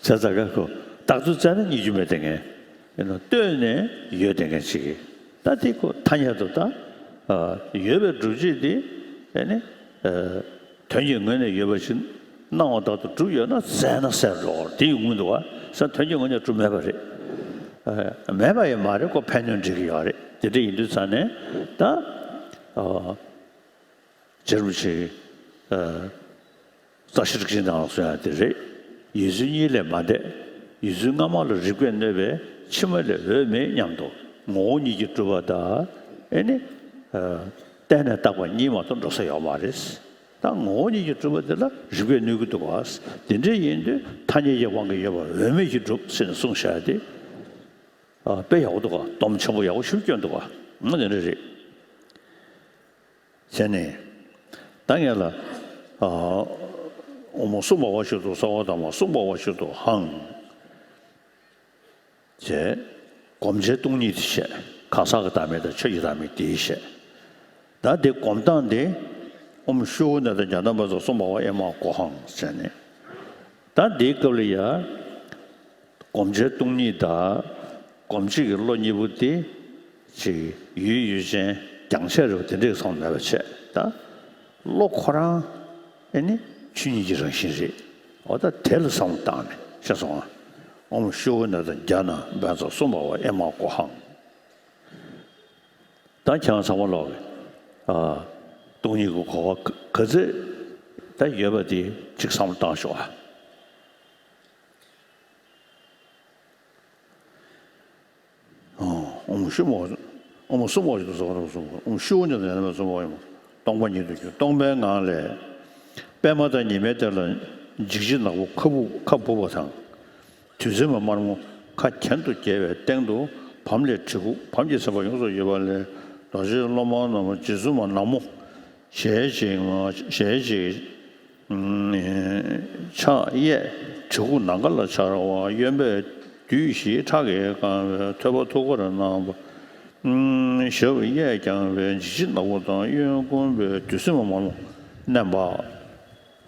ཙང་ཀ་ཁོ་བཏགས་ཚུལ་བཙལ་ན་རྙེད་རྒྱུ་མེད་བསྡད་མཁན། ཡིན་ནོ་ལྟོས་ནས་ཡོད་བསྡད་མཁན་ཞིག་གིས་ད་དེ་ཁོ་ཐ་སྙད་དུ་ད་ཡོད་པའི་སྒྲུབ་བྱེད་དེ་ཨ་ནི། དོན་གྱི་ངོས་ནས་ཡོད་པ་ཞིག་སྣང་བ་ལྟར་དུ་གྲུབ་ཡོད་ན་གསལ་ན་གསལ་འགྲོ་དེ་ཡི་དངོས་འདུག་བ། ས་དོན་གྱི་ངོས་ནས་གྲུབ་མེད་པ་རེད། མེད་པ་ཡང་མ་རེད་ཁོ་ཕན་གནོད་འགྲིག་གི་ཡོད་རེད། དེ་འདྲ་ཡིན་དུས་ཙང་ནས་ད། རྗེ་རིན་པོ་ཆེ་རྩ་ཤེ་རིག་འཛིན་ནང་ལ་གསུངས་ཡ་དེ་རེད། ཡུལ་ཚུལ་གཉིས་ལས་མ་འདས། ཡུལ་ཚུལ་སྔ་མ་ལ་རིགས་པས་གནོད་པས་ཕྱི་མ་ལས་འོས་མེད་སྙམ་དུ་ངོ་བོ་ཉིད་ཀྱིས་གྲུབ་པ་དང་ཨེ་ནི། བརྟེན་ནས་བཏགས་པ་གཉིས་མ་གཏོགས་འགྲོ་ས་ཡོད་མ་རེད། ད་ངོ་བོ་ཉིད་ཀྱིས་གྲུབ་པ་དེ་ལ་རིགས་པས་གནོད་ཀྱི་འདུག་ག་དེ་འདྲ་ཡིན་དུས་ཐ་སྙད་ཀྱི་དབང་གིས་ཡོད་པ་འོས་མེད་ཀྱིས་གྲུབ་ཟེར་ནས་གསུངས་བཞག་དེ། དཔེ་ཡག་པོ་འདུག་ག་སྡོམ་ཆེན་པོ་ཡག་པོ་ཞིག་བསྐྱོན་འདུག་ག་ང་དེ་འདྲ་རེད། བྱས་ནས། ད་ངས་ལ། ཨ། འོ་མ་གསུམ་པ་བ་ཞིག་ཏུ་གསོལ་བ་དང་བ་གསུམ་པ་བ་ཞིག་ཏུ་འཕང་། ཅེས། སྒོམ་བྱེད་སྟོང་ཉིད་དེ་བཤད། གང་ཟག་གི་བདག་མེད་དང་ཆོས་ཀྱི་བདག་མེད་དེ་བཤད། ད་དེ་སྒོམ་སྟངས་དེ། ཨོཾ་ཤུ་ཝུ་ནེ་ཏ་ཛྙཱ་ན་བཛྲ་གསུམ་པ་བ་ཨེ་མ་ཀོ་ཧཾ་ཟེར་ནས། ད་དེའི་སྐབས་ལ་ཡ། སྒོམ་བྱེད་སྟོང་ཉིད་དང་། སྒོམ་བྱེད་ཀྱི་བློ་གཉིས་པོ་དེ། ཅིག་ཡུལ་ཡུལ་ཅན་རྒྱང་ཆད་རེད་པ་དེ་འདྲའི་བསམ་མེད་པ་བྱས་ད། བློ་ཁོ་རང་ཨེ་ནི་ཆོས་ཉིད་ཀྱི་རང་བཞིན་རེད། འོ་ད་དེ་ལ་བསམ་བློ་བཏང་ནས་ཤེས་སོང་ང་། ཨོཾ་ཤུ་ཝུ་ནེ་ཏ་ཛྙཱ་ན་བཛྲ་གསུམ་པ་བ་ཨེ་མ་ཀོ་ཧཾ། ད་ཁྱེད་རང་ཚང་མ་ལོག་གི་ཨ། སྟོང་ཉིད་ཀྱི་གོ་བ་ག་ཚོད་ད་ཡོད་པ་དེ་ཅིག་བསམ་བློ་བཏང་ཤོག་ཨ། ཨོཾ་ཤུ་མ། ཨོཾ་སུ་མ་ཞིག་ཏུ་སོགས་རབ་གསུངས། ཨོཾ་ཤུ་ཝུ་ནེ་ཏ་ཛྙཱ་ན་བཛྲ་གསུམ་པ་བ་ཨེ་མ། སྟོང་པ་ཉིད་དུ་གྱུར། སྟོང་པའི་ངང་ལས། པདྨ་དང་ཉི་མའི་གཏེར་ལ་འཇིགས་བྱེད་ནག་པོ་ཁ་སྦུབ་ཁ་སྦུབ་པ་དང་། དུག་སྲིན་པ་དམར་མོ་ཁ་གྱེན་དུ་བརྒྱབ་པའི་སྟེང་དུ་བམ་ལས་གྲི་གུག་བམ་གྱི་ཚན་པ་ཡོངས་སུ་གཡོས་པ་ལས་རྡོ་རྗེ་སློབ་མ་རྣམས་རྗེ་བཙུན་མ་ནག་མོ་ཞལ་གཅིག་མ་ཞལ་གཅིག་ཕྱག་གཡས་གྲི་གུག་ནམ་མཁའ་ལ་འཕྱར་བ། གཡོན་པས་བདུད་བཞིའི་ཁྲག་གིས་བཀང་བའི་ཐོད་པ་ཐུགས་ཀར་བསྣམས་པ། ཞབས་གཡས་བརྐྱང་བའི་འཇིགས་བྱེད་ནག་པོ་དང་། གཡོན་བསྐུམ་པས་དུག་སྲིན་མ་དམར་མོ་མནན་པ།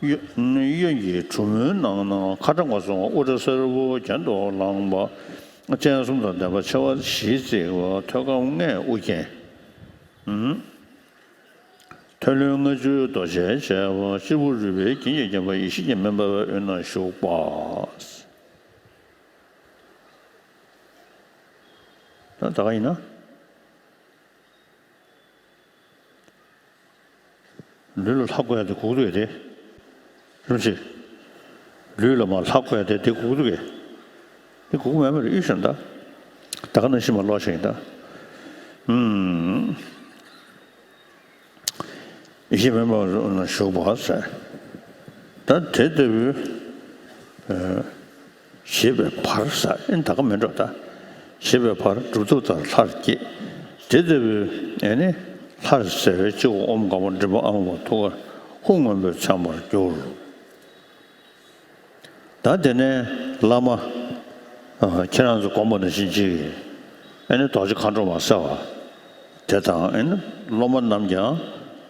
གཡོ་གཡོན་གྱི་གྲུ་མོའི་ནང་ན་ཁ་བྲང་བར་གསུམ་དབུ་སྐྲ་སེར་པོ་གྱེན་དུ་ལངས་པ། སྤྱན་གསུམ་དང་ལྡན་པ་མཆེ་བ་བཞི་གཙིགས་པ། ཐོད་སྐམ་ལྔས་དབུ་བརྒྱན། ཐོད་རློན་ལྔ་བཅུའི་རྡོ་རྗེས་བྱས་པ། སྤྱིལ་བུ་རུས་པའི་རྒྱན་གྱིས་བརྒྱན་པ། ཡེ་ཤེས་ཀྱི་མེ་འབར་བའི་དབུས་ན་བཞུགས་པ། ད་ད་ག་ཡིན་ན། ལུས་ལ་ལྷ་བཀོད་ཡ་དེ་གུག་འདུག་གས་དེ། རིན་པོ་ཆེ། ལུས་ལ་མར་ལྷ་བཀོད་ཡ་དེ་དེ་གུག་འདུག་གས། དེ་གུག་མེད་མ་རེད་གཡུ་ཞོན་ད། ད་ག་ནང་བཞིན་མར་ཀློག་བྱས་ཡིན་ད། ཨུམ། ཡེ་ཤེས་མེ་འབར་བའི་དབུས་ན་བཞུགས་པ་ཟེར། ད་དེ་ལྟ་བུའི། ཨ། ཞེས་པའི་བར་ཟེར་ཨེ་ད་ག་མེད་འགྲོ་ད། ཞེས་པའི་བར་གྲུབ་ཐོབ་ལྟར་ལྷར་བསྐྱེད། དེ་ལྟ་བུའི་ཨེ་ནི་ལྷར་གསལ་བའི་སྤྱི་བོ་ཨོཾ་མཁའ་འགྲོ་མགྲིན་པ་ཨ་མ་བ་ཐུགས་ཀར་ཧཱུྃ་སྔོན་པོས་མཚན་པར་གྱུར། ད་དེ་ནས་བླ་མ། ཨ། ཁྱེད་རང་ཚོ་དགོངས་པ་ནང་བཞིན་ཅིག་ཨེ་ནི་རྡོ་རྗེ་མཁའ་འགྲོ་མ་གསལ་བ། དེ་དང་ཨེ་ནི་སློབ་མ་རྣམས་ཀྱང་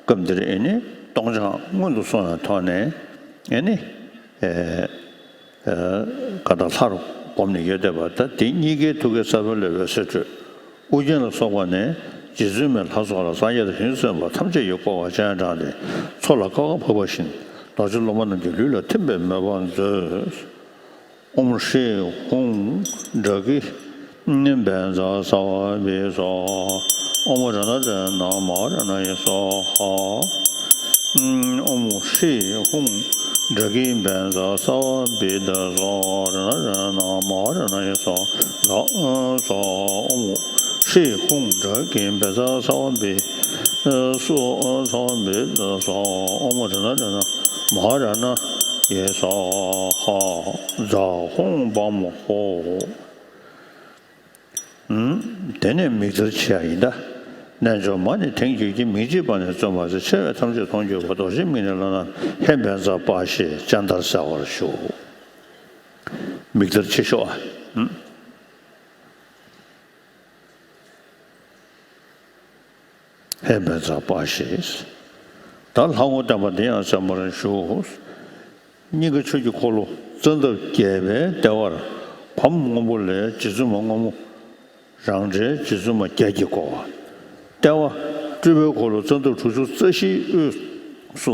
སྐབས་འདིར་ཨེ་ནི་སྟོང་སྦྱངས་སྔོན་དུ་སོང་བའི་ཐོག་ནས་ཨེ་ནི། ཨེ། ཨེ། ག་ད་ལྷར་བསྒོམས་ནས་ཡོད་བསྡད་པ་ད་དེ་གཉིས་ཀའི་ཐུགས་ཀའི་ས་བོན་ལས་འོད་ཟེར་འཕྲོས། དབུ་རྒྱན་ལ་སོགས་པ་ནས་རྗེ་བཙུན་མའི་ལྷ་ཚོགས་ལ་སངས་རྒྱས་དང་བྱང་ཆུབ་སེམས་དཔའ་ཐམས་ཅད་ཀྱིས་བསྐོར་བ་སྤྱན་དྲངས་ཏེ་མཚོ་ལ་ཀ་ཁ་ཕབ་པ་བཞིན་རྡོ་རྗེ་སློབ་མ་རྣམས་ཀྱི་ལུས་ལ་ཐིམ་པའི་མོས་པ་མཛོད། ཨོཾ་ཧྲཱིཿཧཱུྃ་ཌཱ་ཀི་བཛྲ་སརྦ་བི་སྭཱ་ཧཱ། ཨོཾ་རཏྣ་རཏྣ་མ་ཧཱ་རཏྣ་ཡེ་སྭཱ་ཧཱ། ཨོཾ་ཧྲཱིཿཧཱུྃ་ཌཱ་ཀི་བཛྲ་སརྦ་བི་ཏ་སྭཱ་ཧཱ། རཏྣ་རཏྣ་མ་ཧཱ་རཏྣ་ཡེ་སྭཱ་ཧཱ། ཨོཾ་ཧྲཱིཿཧཱུྃ་ཌཱ་ཀི་བཛྲ་སརྦ་བི་སྭཱ་ཧཱ་བི་ཏ་སྭཱ་ཧཱ། ཨོཾ་རཏྣ་རཏྣ་མ་ཧཱ་རཏྣ་ཡེ་སྭཱ་ཧཱ། ཨ། ཛཿཧཱུྃ་བཾ་ཧོཿ། ཨུམ། དེ་ནས་མིག་དར་ཕྱེ་ཡ་ཡིན་ད། རྣལ་འབྱོར་མ་ནི་དེང་ཁྱོད་ཀྱིས། མིག་ཕྱེད་པ་ནི་བརྩོན་པར་བྱ། ཕྱེ་བས་ཐམས་ཅད་མཐོང་གྱུར་པ། རྡོ་རྗེའི་མིག་ནི་བླ་ན། ཧེ་བཛྲ་པཱ་ཤིས་སྤྱན་ལྟར་གསལ་བར་ཤོག། མིག་དར་ཕྱེ་ཤོག་ཨ། ཨུམ། ཧེ་བཛྲ་པཱ་ཤིས། ད་ལྷ་ངོ་བསྟན་པ་འདི་ཡང་གསན་པར་ཞུ། སྙིང་གའི་ཆོས་ཀྱི་འཁོར་ལོ་རྩ་འདབ་བརྒྱད་པའི་ལྟེ་བར་བམ་སྔོན་པོ་ལས་རྗེ་བཙུན་མ་སྔོན་མོ། རང་འདྲའི་རྗེ་བཙུན་མ་བརྒྱད་ཀྱིས་བསྐོར་བ། ལྟེ་བ་སྤྲུལ་པའི་འཁོར་ལོ་རྩ་འདབ་དྲུག་ཅུ་རྩ་བཞིའི་དབུས་སུ་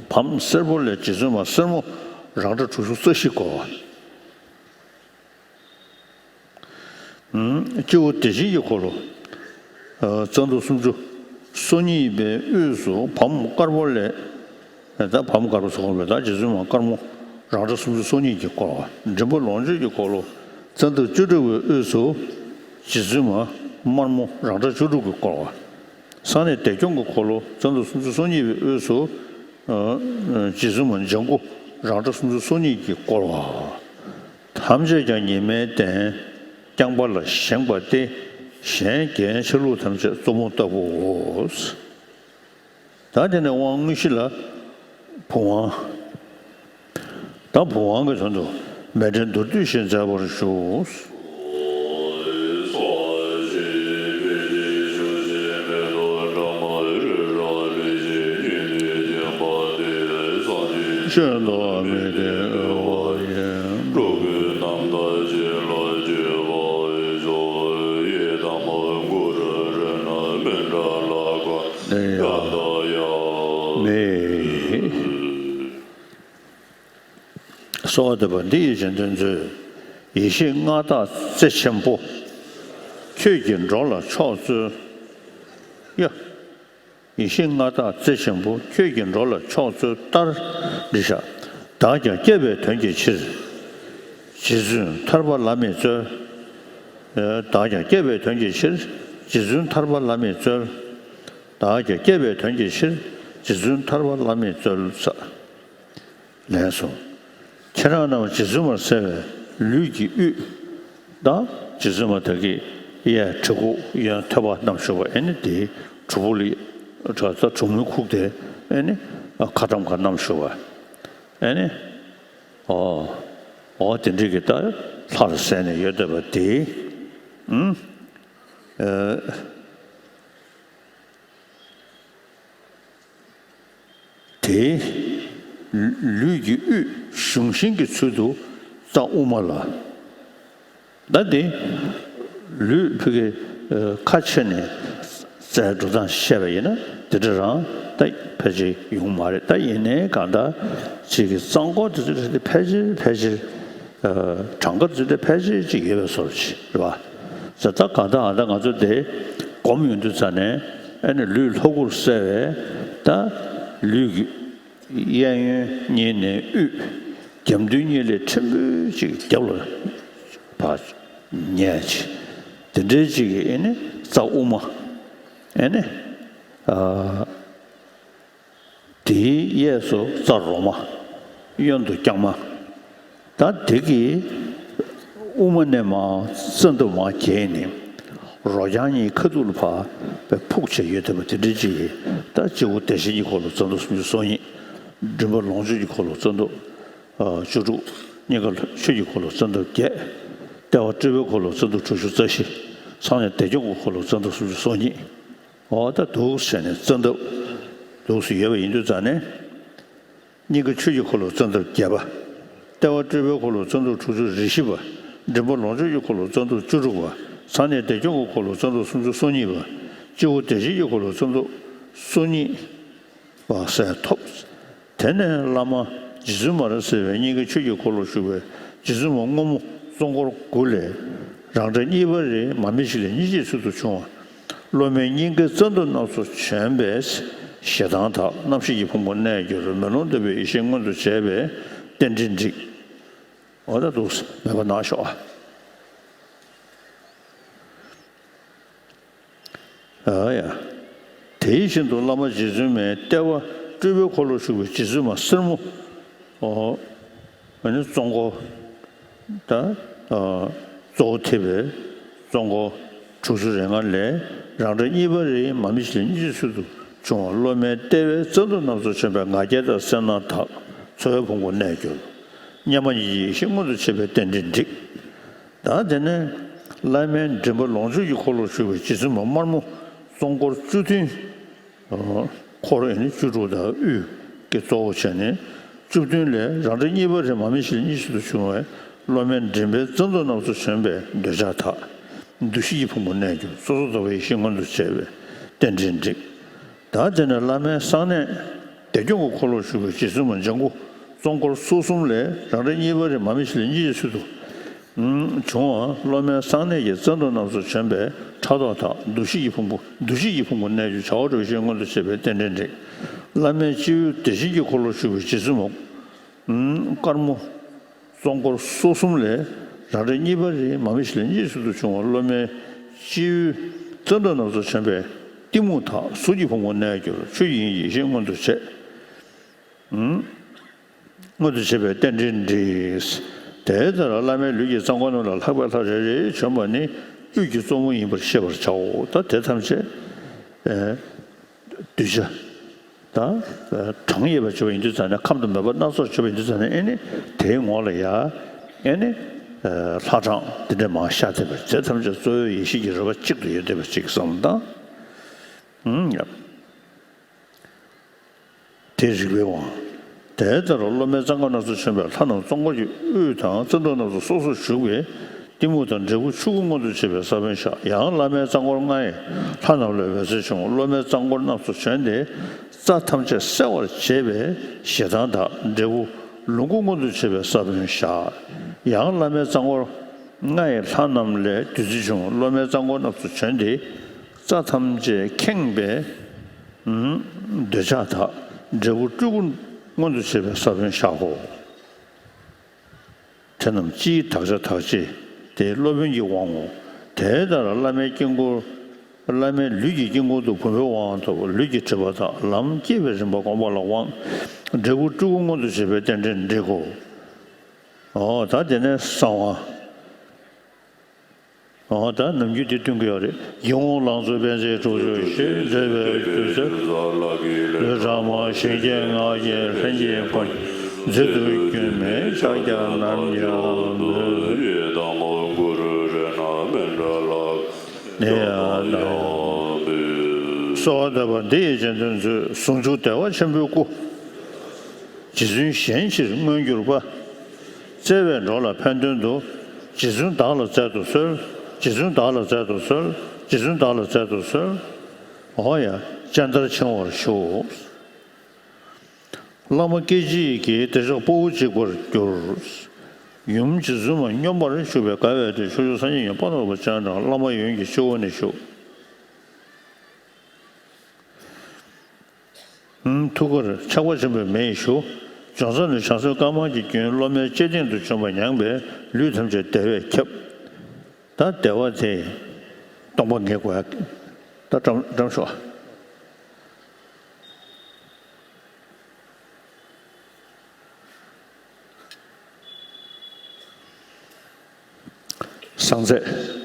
བམ་སེར་པོ་ལས་རྗེ་བཙུན་མ་སེར་མོ་རང་འདྲ་དྲུག་ཅུ་རྩ་བཞི་བསྐོར་བ། སྤྱི་བོ་བདེ་ཆེན་གྱི་འཁོར་ལོ། རྩ་འདབ་སུམ་ཅུ་སོ་གཉིས་པའི་དབུས་སུ་བམ་དཀར་པོ་ལས། ད་བམ་དཀར་པོ་ཟེར་གོ་ནོ་ད་རྗེ་བཙུན་མ་དཀར་མོ་རང་འདྲ་སུམ་ཅུ་སོ་གཉིས་ཀྱིས་བསྐོར་བ། མགྲིན་པ་ལོངས་སྤྱོད་ཀྱི་འཁོར་ལོ་རྩ་འདབ་བཅུ་དྲུག་པའི་དབུས་སུ་རྗེ་བཙུན་མ་དམར་མོ་རང་འདྲ་བཅུ་དྲུག་གིས་བསྐོར་བ། གསང་གནས་བདེ་སྐྱོང་གི་འཁོར་ལོ་རྩ་འདབ་སུམ་ཅུ་སོ་གཉིས་པའི་དབུས་སུ་རྗེ་བཙུན་མ་ལྗང་གུ་རང་འདྲ་སུམ་ཅུ་སོ་གཉིས་ཀྱིས་བསྐོར་བ། ཐམས་ཅད་ཀྱང་ཉི་མའི་གདན་རྐྱང་པ་ལ་བཞེངས་པ་སྟེ། གཞན་རྒྱན་ཆ་ལུགས་ཐམས་ཅད་གཙོ་མོ་ལྟ་བུའོ། ད་དེ་ནས་དབང་དངོས་གཞི་ལ་བུམ་དབང་། ད་བུམ་དབང་གི་དོན་དུ་མཎྜལ་མདོར་བསྡུས་ཤིག་མཛད་པར་ཞུ། གསོལ་བ་འདེབས་པ་འདི་ཡི་རྗེས་ཟློས་མཛོད། ཡེ་ཤེས་མངའ་བདག་རྩེ་ཆེན་པོ། ཁྱོད་ཀྱིས་འགྲོ་ལ་མཆོག་སྩོལ། ཡ། ཡེ་ཤེས་མངའ་བདག་རྩེ་ཆེན་པོ། ཁྱོད་ཀྱིས་འགྲོ་ལ་མཆོག་སྩོལ་ལྟར། འདི་བཞག། བདག་ཀྱང་བསྐྱབ་པའི་དོན་གྱི་ཕྱིར། རྗེ་བཙུན་ཐར་པ་བླ་མེད་སྩོལ། བདག་ཀྱང་བསྐྱབ་པའི་དོན་གྱི་ཕྱིར། རྗེ་བཙུན་ཐར་པ་བླ་མེད་སྩོལ། བདག་ཀྱང་བསྐྱབ་པའི་དོན་གྱི་ཕྱིར། རྗེ་བཙུན་ཐར་པ་བླ་མེད་སྩོལ། ལན་གསུམ། ཁྱེད་རང་རྣམས་རྗེ་བཙུན་མར་གསལ་བའི་ལུས་ཀྱི་དབུས། ད་རྗེ་བཙུན་མ་དག་གི་གཡས་གྲི་གུག་གཡོན་ཐོད་པ་བསྣམས་བཞུགས་པ། ཨེ་ནི་དེའི་གྲུ་གུ་ལ་ད་གྲུ་མོའི་ཁུག་དེ་ཨེ་ནི་ཁ་ཐམ་ཁ་བསྣམས་བཞུགས་པ། ཨེ་ནི་ཨོ་ཨོ་དེ་འདྲ་གི་ད་ལྷར་གསལ་ནས་ཡོད་བསྡད་པ་དེ། ཨུམ། ཨ། དེའི་ལུས་ཀྱི་དབུས་གཞུང་ཤིང་གི་ཚུལ་དུ་རྩ་དབུ་མ་ལ། ད་དེ་ལུས་ཕ་གི་ཁ་ཕྱེ་ནས་རྩའི་འགྲོ་སྟངས་བཤད་པ་ཡིན་ན་དེ་འདྲ་རང་ད་ཕལ་ཆེར་ཡོང་མ་རེད། ད་ཡིན་ནའི་གང་ལྟར་ཅིག་གི་རྩ་འགོ་དེ་ཚོ་ཕལ་ཆེར་ཕལ་ཆེར། གྲངས་ཀ་ཚོད་ལྟ་ཕལ་ཆེར་ཅིག་ཡོད་པའི་བཟོ་འདྲ་ཅིག་རེད་པ། ཟེར་ད་གང་ལྟར་ཨ་ད་ང་ཚོ་དེ་སྒོམ་ཡོང་དུས་ཙ་ནས་ཨ་ནི་ལུས་ལྷ་སྐུར་གསལ་བས་ད་ལུས་ཀྱི་གཡས་གཡོན་གཉིས་ནས་དབུས་རྒྱབ་མདུན་གཉིས་ལས་ཕྲན་བུ་ཅིག་རྒྱབ་ལ་ཕར་ཉལ་ཅིག་དེ་འདྲའི་ཅིག་གི་ཨ་ནི་རྩ་དབུ་མ་ཨ་ནི་ཨ། དེའི་གཡས་སུ་རྩ་རོ་མ། གཡོན་དུ་རྐྱང་མ། ད་དེ་གི་དབུ་མ་ནས་མར་རྩ་འདབ་མར་བརྒྱད་ནི་རོ་རྐྱང་གཉིས་ཁ་ཐུག་ལ་ཕར་ཕུག་བྱས་ཡོད་བསྡད་པ་དེ་འདྲ་ཅིག་གིས་ད་སྤྱི་བོ་བདེ་ཆེན་གྱི་འཁོར་ལོ་རྩ་འདབ་སུམ་ཅུ་སོ་གཉིས། མགྲིན་པ་ལོངས་སྤྱོད་ཀྱི་འཁོར་ལོ་རྩ་འདབ་བཅུ་དྲུག། སྙིང་ག་ཆོས་ཀྱི་འཁོར་ལོ་རྩ་འདབ་བརྒྱད། ལྟེ་བ་སྤྲུལ་པའི་འཁོར་ལོ་རྩ་འདབ་དྲུག་ཅུ་རྩ་བཞི། གསང་གནས་བདེ་སྐྱོང་གི་འཁོར་ལོ་རྩ་འདབ་སུམ་ཅུ་སོ་གཉིས། འོ་ད་འདུག་བྱས་ནས་རྩ་འདབ་འདུག་སེ་ཡོད་པ་ཡིན་དུས་ཙ་ནས། སྙིང་ག་ཆོས་ཀྱི་འཁོར་ལོ་རྩ་འདབ་བརྒྱད་པ། ལྟེ་བ་སྤྲུལ་པའི་འཁོར་ལོ་རྩ་འདབ་དྲུག་ཅུ་རེ་བཞི་པ། མགྲིན་པ་ལོངས་སྤྱོད་ཀྱི་འཁོར་ལོ་རྩ་འདབ་བཅུ་དྲུག་པ། གསང་གནས་བདེ་སྐྱོང་གི་འཁོར་ལོ་རྩ་འདབ་སུམ་ཅུ་སོ་གཉིས་པ། སྤྱི་བོ་བདེ་ཆེན་གྱི་འཁོར་ལོ་རྩ་འདབ་སོ་གཉིས་པ་གསལ་ཐོབ། དེ་ནས་བླ་མ་རྗེ་བཙུན་མར་གསལ་བའི་སྙིང་གའི་ཆོས་ཀྱི་འཁོར་ལོར་བཞུགས་པའི་རྗེ་བཙུན་མ་སྔོན་མོ་གཙོ་འཁོར་དགུ་ལས་རང་འདྲ་གཉིས་པ་རེ་མར་མེ་ཞིག་ལས་གཉིས་ཀྱི་ཚུལ་དུ་བྱུང་བ། སློབ་མའི་སྙིང་གའི་རྩ་མདུད་རྣམས་སུ་བྱོན་པས་ཞེ་སྡང་དག། རྣམ་ཤེས་ཀྱི་ཕུང་པོ་གནས་གྱུར། མེ་ལོང་ལྟ་བུའི་ཡེ་ཤེས་མངོན་དུ་བྱས་པས་རྟེན་འབྲེལ་འགྲིག། འོ་ད་འདུག་མོས་པ་གནང་ཤོག་ཨ། ཨ་ཡ། དེ་བཞིན་དུ་བླ་མ་རྗེ་བཙུན་མའི་ལྟེ་བ་སྤྲུལ་པའི་འཁོར་ལོར་བཞུགས་པའི་རྗེ་བཙུན་མ་སེར་མོ། ཨོ། ཨ་ནི་གཙོ་འཁོར་ད་ཨ་གཙོ་བོ་ཐེག་པའི་གཙོ་འཁོར་དྲུག་ཅུ་རེ་ལྔ་ལས་རང་འདྲ་གཉིས་པ་རེ་མ་དམིགས་བྱས་ལ་གཉིས་ཀྱི་ཚུལ་དུ་བྱུང་བ། སློབ་མའི་ལྟེ་བའི་རྩ་མདོ་རྣམས་སུ་བྱོན་པས་ང་རྒྱལ་དང་སེར་སྣ་དག། འཚེ་བའི་ཕུང་པོ་གནས་གྱུར། སྙེ་མ་གཉིས་ཀྱི་ཡེ་ཤེས་མངོན་དུ་བྱེད་པའི་རྟེན་འབྲེལ་འགྲིག། ད་དེ་ནས་བླ་མའི་མགྲིན་པ་ལོངས་སྤྱོད་ཀྱི་འཁོར་ལོར་བཞུགས་པའི་རྗེ་བཙུན་མ་དམར་མོ་གཙོ་འཁོར་བཅུ་བདུན། འཁོར་ཨ་ནི་བཅུ་དྲུག་དང་དབུས་ཀྱི་གཙོ་བོ་བྱས་ནས་བཅུ་བདུན་ལས་རང་འདྲ་གཉིས་པ་རེ་མ་དམིགས་བྱས་ལ་གཉིས་ཀྱི་ཚུལ་དུ་བྱུང་བའི་སློབ་མའི་མགྲིན་པའི་རྩ་མདོ་རྣམས་སུ་བྱོན་པས་འདོད་ཆགས་དག། འདུ་ཤེས་ཀྱི་ཕུང་པོ་གནས་གྱུར། སོ་སོར་རྟོག་པའི་ཡེ་ཤེས་མངོན་དུ་བྱས་པའི་རྟེན་འབྲེལ་འགྲིག། ད་དེ་ནས་བླ་མའི་གསང་གནས་བདེ་སྐྱོང་གི་འཁོར་ལོར་བཞུགས་པའི་རྗེ་བཙུན་མ་ལྗང་གུ་གཙོ་འཁོར་སོ་གསུམ་ལས་རང་འདྲ་གཉིས་པ་རེ་མ་དམིགས་བྱས་ལ་གཉིས་ཀྱི་ཚུལ་དུ་བྱུང་བ། སློབ་མའི་གསང་གནས་ཀྱི་རྩ་མདོ་རྣམས་སུ་བྱོན་པས་ཕྲག་དོག་དག། འདུ་ཤེས་ཀྱི་ཕུང་པོ་འདུ་ཤེས་ཀྱི་ཕུང་པོ་གནས་གྱུར། བྱ་བ་གྲུབ་པའི་ཡེ་ཤེས་མངོན་དུ་བྱེད་པའི་རྟེན་འབྲེལ་འགྲིག། བླ་མའི་སྤྱི་བོའི་བདེ་ཆེན་གྱི་འཁོར་ལོར་བཞུགས་པའི་རྗེ་བཙུན་མ་དཀར་མོ་གཙོ་འཁོར་སོ་གསུམ་ལས་རང་འདྲ་གཉིས་པ་རེ་མ་དམིགས་བྱས་ལ་གཉིས་ཀྱི་ཚུལ་དུ་བྱུང་བ། སློབ་མའི་སྤྱི་བོའི་རྩ་མདོ་རྣམས་སུ་བྱོན་པས་གཏི་མུག་དག། གཟུགས་ཀྱི་ཕུང་པོ་གནས་གྱུར། ཆོས་དབྱིངས་ཀྱི་ཡེ་ཤེས་མངོན་དུ་བྱེད། མངོན་དུ་བྱེད་པའི་རྟེན་འབྲེལ་འགྲིག། དེ་ལྟར་བླ་མའི་ལུས་ཀྱི་རྩ་འཁོར་རྣམས་ལ་ལྷག་པའི་ལྷ་རེ་རེ་བྱོན་པ་ནི་དབུས་ཀྱི་གཙོ་མོ་ཡིན་པར་ཤེས་པར་བྱའོ། ད་དེ་ཐམས་ཅད་ཨེ་གདུལ་བྱ་ད་གྲངས་ཡོད་པ་བྱས་པ་ཡིན་དུས་ཙང་ནས། ཁམས་དང་མོས་པ་སྣ་ཚོགས་བྱས་པ་ཡིན་དུས་ཙང་ནས། ཨེ་ནི་དེའི་ངོ་ལ་ཡ་ཨེ་ནི་ལྷ་གྲངས་འདི་འདྲ་མང་ཤར་བསྡད་པ། དེ་ཐམས་ཅད་གཙོ་བོའི་ཡེ་ཤེས་ཀྱི་རོལ་པ་གཅིག་ཏུ་ཡོད་བསྡད་པ་ཅིག་བསམ་བློ་བཏང་། ཨུམ། དེ་རིག་པའི་དབང་། དེ་ལྟར་སློབ་མའི་རྩ་འཁོར་རྣམས་སུ་བྱོན་པའི་ལྷ་རྣམས་གཙོ་འཁོར་གྱི་དབུས་དང་རྩ་མདོ་རྣམས་སུ་སོ་སོར་ཞུགས་པས་གཏི་མུག་དང་འབྲས་བུ་ཆོས་སྐུ་མངོན་དུ་བྱེད་པའི་ས་བོན་ཤར། ཡང་བླ་མའི་རྩ་འཁོར་ལྔ་ཡི་ལྷ་རྣམས་ལས་འོད་ཟེར་བྱུང་། སློབ་མའི་རྩ་འཁོར་རྣམས་སུ་བྱོན་ཏེ་རྩ་ཐམས་ཅད་གསལ་བར་བྱེད་པས་ཞེ་སྡང་དག། འབྲས་བུ་ལོངས་སྐུ་མངོན་དུ་བྱེད་པའི་ས་བོན་ཤར། ཡང་བླ་མའི་རྩ་འཁོར་ལྔ་ཡི་ལྷ་རྣམས་ལས་བདུད་རྩི་བྱུང་། སློབ་མའི་རྩ་འཁོར་རྣམས་སུ་བྱོན་ཏེ་རྩ་ཐམས་ཅད་ཁེངས་པས། འདོད་ཆགས་དག། འབྲས་བུ་སྤྲུལ་སྐུ་མངོན་དུ་བྱེད་པའི་ས་བོན་ཤར་གོ། དེ་རྣམས་སྤྱིའི་དག་བྱ་དག་བྱེད་དེ་སློབ་དཔོན་གྱི་དབང་ངོ་། དེ་ལྟར་བླ་མའི་དཀྱིལ་འཁོར། བླ་མའི་ལུས་ཀྱི་དཀྱིལ་འཁོར་དུ་བུམ་པའི་དབང་ཐོབ། ལུས་ཀྱི་སྒྲིབ་པ་དག། ལམ་སྐྱེས་པའི་རིམ་པ་བསྒོམ་པ་ལ་དབང་། འབྲས་བུ་སྤྲུལ་སྐུ་མངོན་དུ་བྱེད་པའི་རྟེན་འབྲེལ་འགྲིག་གོ། འོ་ད་དེ་ནས་གསང་བ། འོ་ད་ནམ་རྒྱུན་འདི་སྟོན་གྱི་ཡོད་རེད། ཡིད་འོང་ལང་ཚོའི་དཔལ་མཛད་དྲུག་ཅུ་བཞི། མཛེས་པའི་རྒྱུ་ཚོན་ལུས་དྲག་མོ། ཞིང་སྐྱེས་སྔགས་ཀྱི་ལྷན་སྐྱེས་ཕོ་ཉ། མཛེས་སྡུག་སྒྱུ་མའི་ཕྱག་རྒྱ་རྣམས་ཀྱང་མོས། ནི་ཡང་ན། གསོལ་བ་འདེབས་པ་འདི་ཡི་རྗེས་ཟློས་མཛོད། ཟུང་འཇུག་བདེ་བ་ཆེན་པོའི་སྐུ། རྗེ་བཙུན་གཞན་ཕྱིར་མངོན་གྱུར་པ། བརྩེ་བས་འགྲོ་ལ་ཕན་དོན་དུ། རྗེ་བཙུན་བདག་ལ་སྩལ་དུ་གསོལ། རྗེ་བཙུན་བདག་ལ་སྩལ་དུ་གསོལ། རྗེ་བཙུན་བདག་ལ་སྩལ་དུ་གསོལ། འོ་ཡ། སྤྱན་ལྟར་འཆིང་བར་ཞུ། བླ་མ་སྐད་ཅིག་གིས་བདེ་མཆོག་དཔའ་བོ་འཇིག་པར་འགྱུར། ཡུམ་རྗེ་བཙུན་མ་སྙོམས་པར་ཞུགས་པའི་དགའ་བའི་དོན། ཕྱོགས་བཅུའི་སངས་རྒྱས་ཡོན་ཏན་དཔག་ཏུ་མེད་པ་སྤྱན་དྲངས། བླ་མ་ཡོན་གྱི་སྤྱི་བོ་ནས་ཞུགས། ཐུགས་ཀར་ཆགས་པ་ཆེན་པོའི་མེ་ཡིས་ཞུ། འབྱོན་ས་ནས་བྱང་སེམས་དཀར་དམར་གྱི་རྒྱུན། སློབ་མའི་ལྕེ་སྟེང་དུ་བྱོན་པ་མྱངས་པས་ལུས་ཐམས་ཅད་བདེ་བས་ཁྱབ། ད་བདེ་བ་དེ་སྟོང་པ་ངེས་དགོས་ཡ། ད་བཀྲམ་བཀྲམ་ཤོག། གསང་རྫས།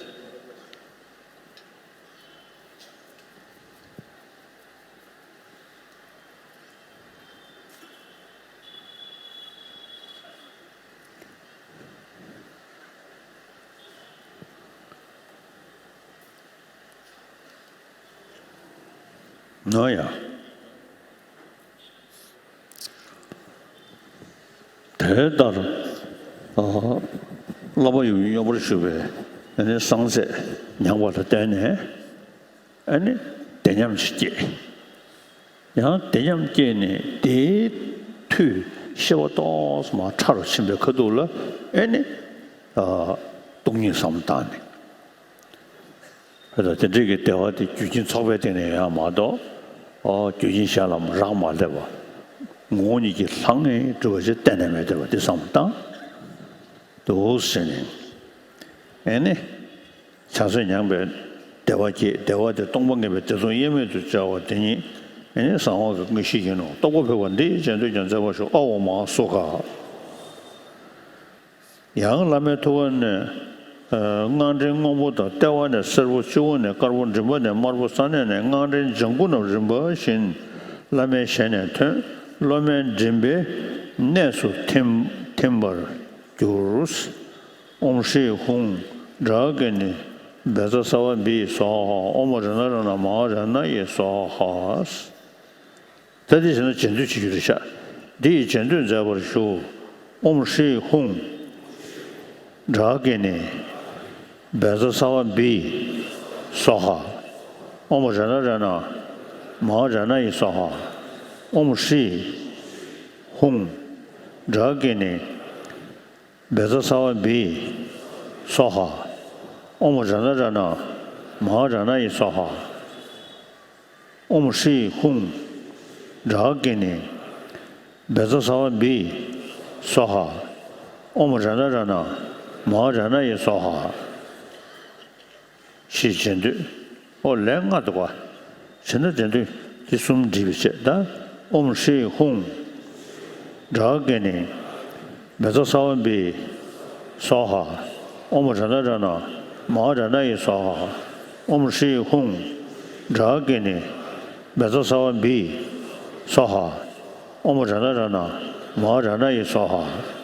ནོ་ཡ། དེ་ལྟར་བསླབ་པ་ཡུམ་གྱི་སྙོམས་པར་ཞུགས་པའི་ཨ་ནི་གསང་རྫས་མྱངས་པ་ལ་བརྟེན་ནས་ཨ་ནི་བདེ་ཉམས་ཤིག་སྐྱེས། ཡང་བདེ་ཉམས་སྐྱེས་ནས་དེའི་མཐུས་ཤེས་པ་ཏོག་ཙམ་མར་ཕྲ་རུ་ཕྱིན་པའི་ཁ་ཐུག་ལ་ཨ་ནི་སྟོང་ཉིད་བསམ་བློ་བཏང་ནས། དེ་འདྲའི་གི་བདེ་བ་དེ་རྒྱུ་རྐྱེན་ཚོགས་པའི་སྟེང་ནས་ཡོང་ཡ་མ་གཏོགས། ཨོ་རྒྱུ་རྐྱེན་གཞན་ལ་རག་མ་སླེབས་པ། ངོ་བོ་ཉིད་ཀྱིས་ལྷང་ངེ་གྲུབ་པ་ཞིག་གཏན་ནས་མེད་བསྡད་པ་དེ་བསམ་བློ་བཏང་འདུག་ཟེར་ནས། ཨེ་ནི། བྱང་སེམས་མྱངས་པས་བདེ་བ་སྐྱེས། བདེ་བ་དེ་སྟོང་པ་ངེས་པའི་བདེ་སྟོང་དབྱེར་མེད་དུ་སྦྱར་བ་དེ་ཉིད་ཨེ་ནི་གསང་བ་གི་དངོས་གཞི་ཡིན་ནོ། རྟོགས་པ་འཕེལ་བ་འདི་ཡི་རྗེས་ཟློས་ཀྱང་མཛད་པར་ཞུ། ཨ་འོ་མ་སོ་ག། ཡང་བླ་མའི་ཐུགས་ཀ་ནས་ཨ་སྔགས་ཕྲེང་སྔོན་པོ་དང་ལྟེ་བ་ནས་སེར་པོ། སྤྱི་བོ་ནས་དཀར་པོ། མགྲིན་པ་ནས་དམར་པོ། ས་གནས་ནས་སྔགས་ཕྲེང་ལྗང་གུ་རྣམས་རིམ་པ་བཞིན་བླ་མའི་ཞལ་ནས་ཐོན། སློབ་མའི་མགྲིན་པའི་གནས་སུ་ཐིམ་ཐིམ་པར་གྱུར། ཨོཾ་ཧྲཱིཿཧཱུྃ། དགྲ་བགེགས་ནི། བཛྲ་སརྦ་བིཿསྭཱ་ཧཱ། ཨོཾ་རཏྣ་རཏྣ་མ་ཧཱ་རཏྣ་ཡེ་སྭཱ་ཧཱ། ད་འདི་བྱས་ན་རྗེས་ཟློས་བྱེད་རྒྱུ་རེད་ཤག་འདི་ཡི་རྗེས་ཟློས་མཛད་པར་ཞུ། ཨོཾ་ཧྲཱིཿཧཱུྃ། དགྲ་བགེགས་ནི། བཛྲ་སརྦ་བིཿསྭཱ་ཧཱ། ཨོཾ་རཏྣ་རཏྣ་མ་ཧཱ་རཏྣ་ཡེ་སྭཱ་ཧཱ། ཨོཾ་ཧྲཱིཿཧཱུྃ། དགྲ་བགེགས་ནི། བཛྲ་སརྦ་བིཿསྭཱ་ཧཱ། ཨོཾ་རཏྣ་རཏྣ་མ་ཧཱ་རཏྣ་ཡེ་སྭཱ་ཧཱ། ཨོཾ་ཧྲཱིཿཧཱུྃ། དགྲ་བགེགས་ནི། བཛྲ་སརྦ་བིཿསྭཱ་ཧཱ། ཨོཾ་རཏྣ་རཏྣ་མ་ཧཱ་རཏྣ་ཡེ་སྭཱ་ཧཱ། ཞེས་རྗེས་ཟློས། ཨོ་ལན་ལྔ་འདུག་ག་བྱས་ན་རྗེས་ཟློས་འདི་གསུམ་འགྲིག་པའི་ཆེད་ད། ཨོཾ་ཧྲཱིཿཧཱུྃ། དགྲ་བགེགས་ནི། བཛྲ་སརྦ་བིཿསྭཱ་ཧཱ། ཨོཾ་རཏྣ་རཏྣ་མ་ཧཱ་རཏྣ་ཡེ་སྭཱ་ཧཱ། ཨོཾ་ཧྲཱིཿཧཱུྃ། དགྲ་བགེགས་ནི། བཛྲ་སརྦ་བིཿསྭཱ་ཧཱ། ཨོཾ་རཏྣ་རཏྣ་མ་ཧཱ་རཏྣ་ཡེ་སྭཱ་ཧཱ།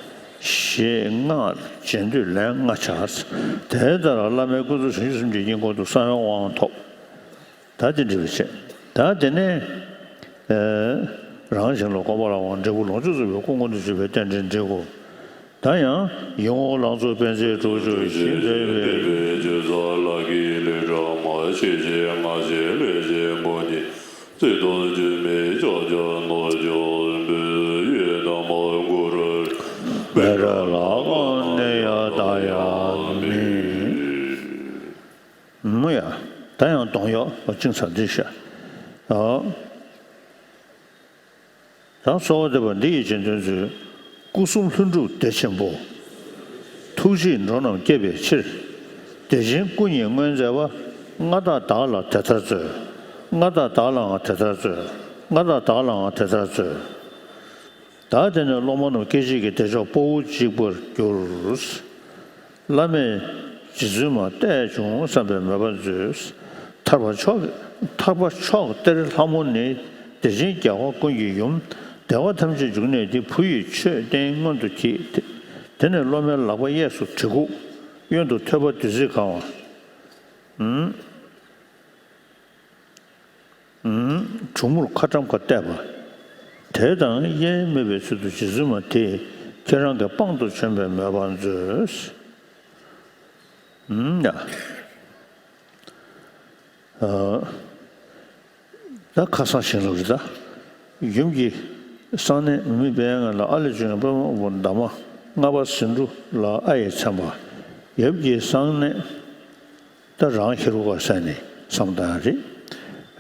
ཞེས་སྔགས་རྗེས་ཟློས་ལན་ལྔ་བྱ། དེ་ལྟར་བླ་མའི་སྐུ་གཟུགས་བྱང་ཆུབ་སེམས་ཀྱི་དཀྱིལ་འཁོར་དུ་གསང་བའི་དབང་ཐོབ། ད་དེ་འདྲ་བའི་ཆེད། ད་དེ་ནས་ཨེ་རང་གཞན་ལ་གོ་འཕང་ལ་དབང་འབྲས་བུ་ལོངས་སྤྱོད་རྫོགས་པའི་སྐུ་མངོན་དུ་གྱུར་པའི་རྟེན་འབྲེལ་འགྲིག་གོ། ད་ཡང་ཡིད་འོང་ལང་ཚོ་པད་ཚལ་དྲུག་ཅུ་ཞིང་འདོད་པའི། མོ་ཡ། ད་ཡང་གདོང་ཡོག་ཅིང་ཚ་འདི་ཤ། ཨ། ད་གསོལ་བ་འདེབས་པ་འདི་ཡི་རྗེས་ཟློས་མཛོད། སྐུ་གསུམ་ལྷུན་གྲུབ་བདེ་ཆེན་པོ། ཐུགས་རྗེས་འགྲོ་རྣམས་བསྐྱེད་པའི་ཕྱིར། བདེ་ཆེན་སྐུ་གཉིས་མངོན་མཛད་པ། མངའ་བདག་བདག་ལ་དེ་ལྟར་སྩོལ། མངའ་བདག་བདག་ལའང་དེ་ལྟར་སྩོལ། མངའ་བདག་བདག་ལའང་དེ་ལྟར་སྩོལ། ད་དེ་ནས་སློབ་མ་རྣམས་སྐད་ཅིག་གིས་བདེ་མཆོག་དཔའ་བོ་གཅིག་པར་གྱུར། བླ་མས་རྗེ་བཙུན་མ་བལྟས་བྱུང་བསམ་པའི་མོས་པ་མཛོད། ཐར་པ་མཆོག་ཐར་པ་མཆོག་སྟེར་ལྷ་མོ་ནི། བདེ་ཆེན་རྒྱལ་བ་ཀུན་གྱི་ཡུམ། བདེ་བ་ཐམས་ཅད་འབྱུང་གནས་འདི། བུ་ཡི་མཆོད་རྟེན་མངོན་དུ་གྱིས། དེ་ནས་སློབ་མའི་ལག་པ་གཡས་སུ་གྲི་གུག། གཡོན་དུ་ཐོད་པ་བདུད་རྩིས་གང་བ། གྲུ་མུར་ཁ་ཊྭཾ་ཁ་གཏད་པ། དེ་དང་དབྱེར་མེད་པའི་ཚུལ་དུ་རྗེ་བཙུན་མ་དེས་ཁྱེད་རང་གི་དཔང་དུ་བྱོན་པའི་མོས་པ་མཛོད། ཡ། ད་ཁ་སང་བཞིན་ལུགས་རེད་ད། ཡུམ་གྱི་གསང་གནས་མི་དཔལ་ལྔ་ལ་ཨ་ལས་བྱུང་བའི་པདྨ་འདབ་མ་ལྔ་པ་ཟེའུ་འབྲུ་ལ་ཨ་ཡིག་མཚན་པ། ཡབ་ཀྱི་གསང་གནས། ད་རང་ཧེ་རུ་ཀ་ཟེར་ནས་མཚམས་བཏང་ཡ་རེད།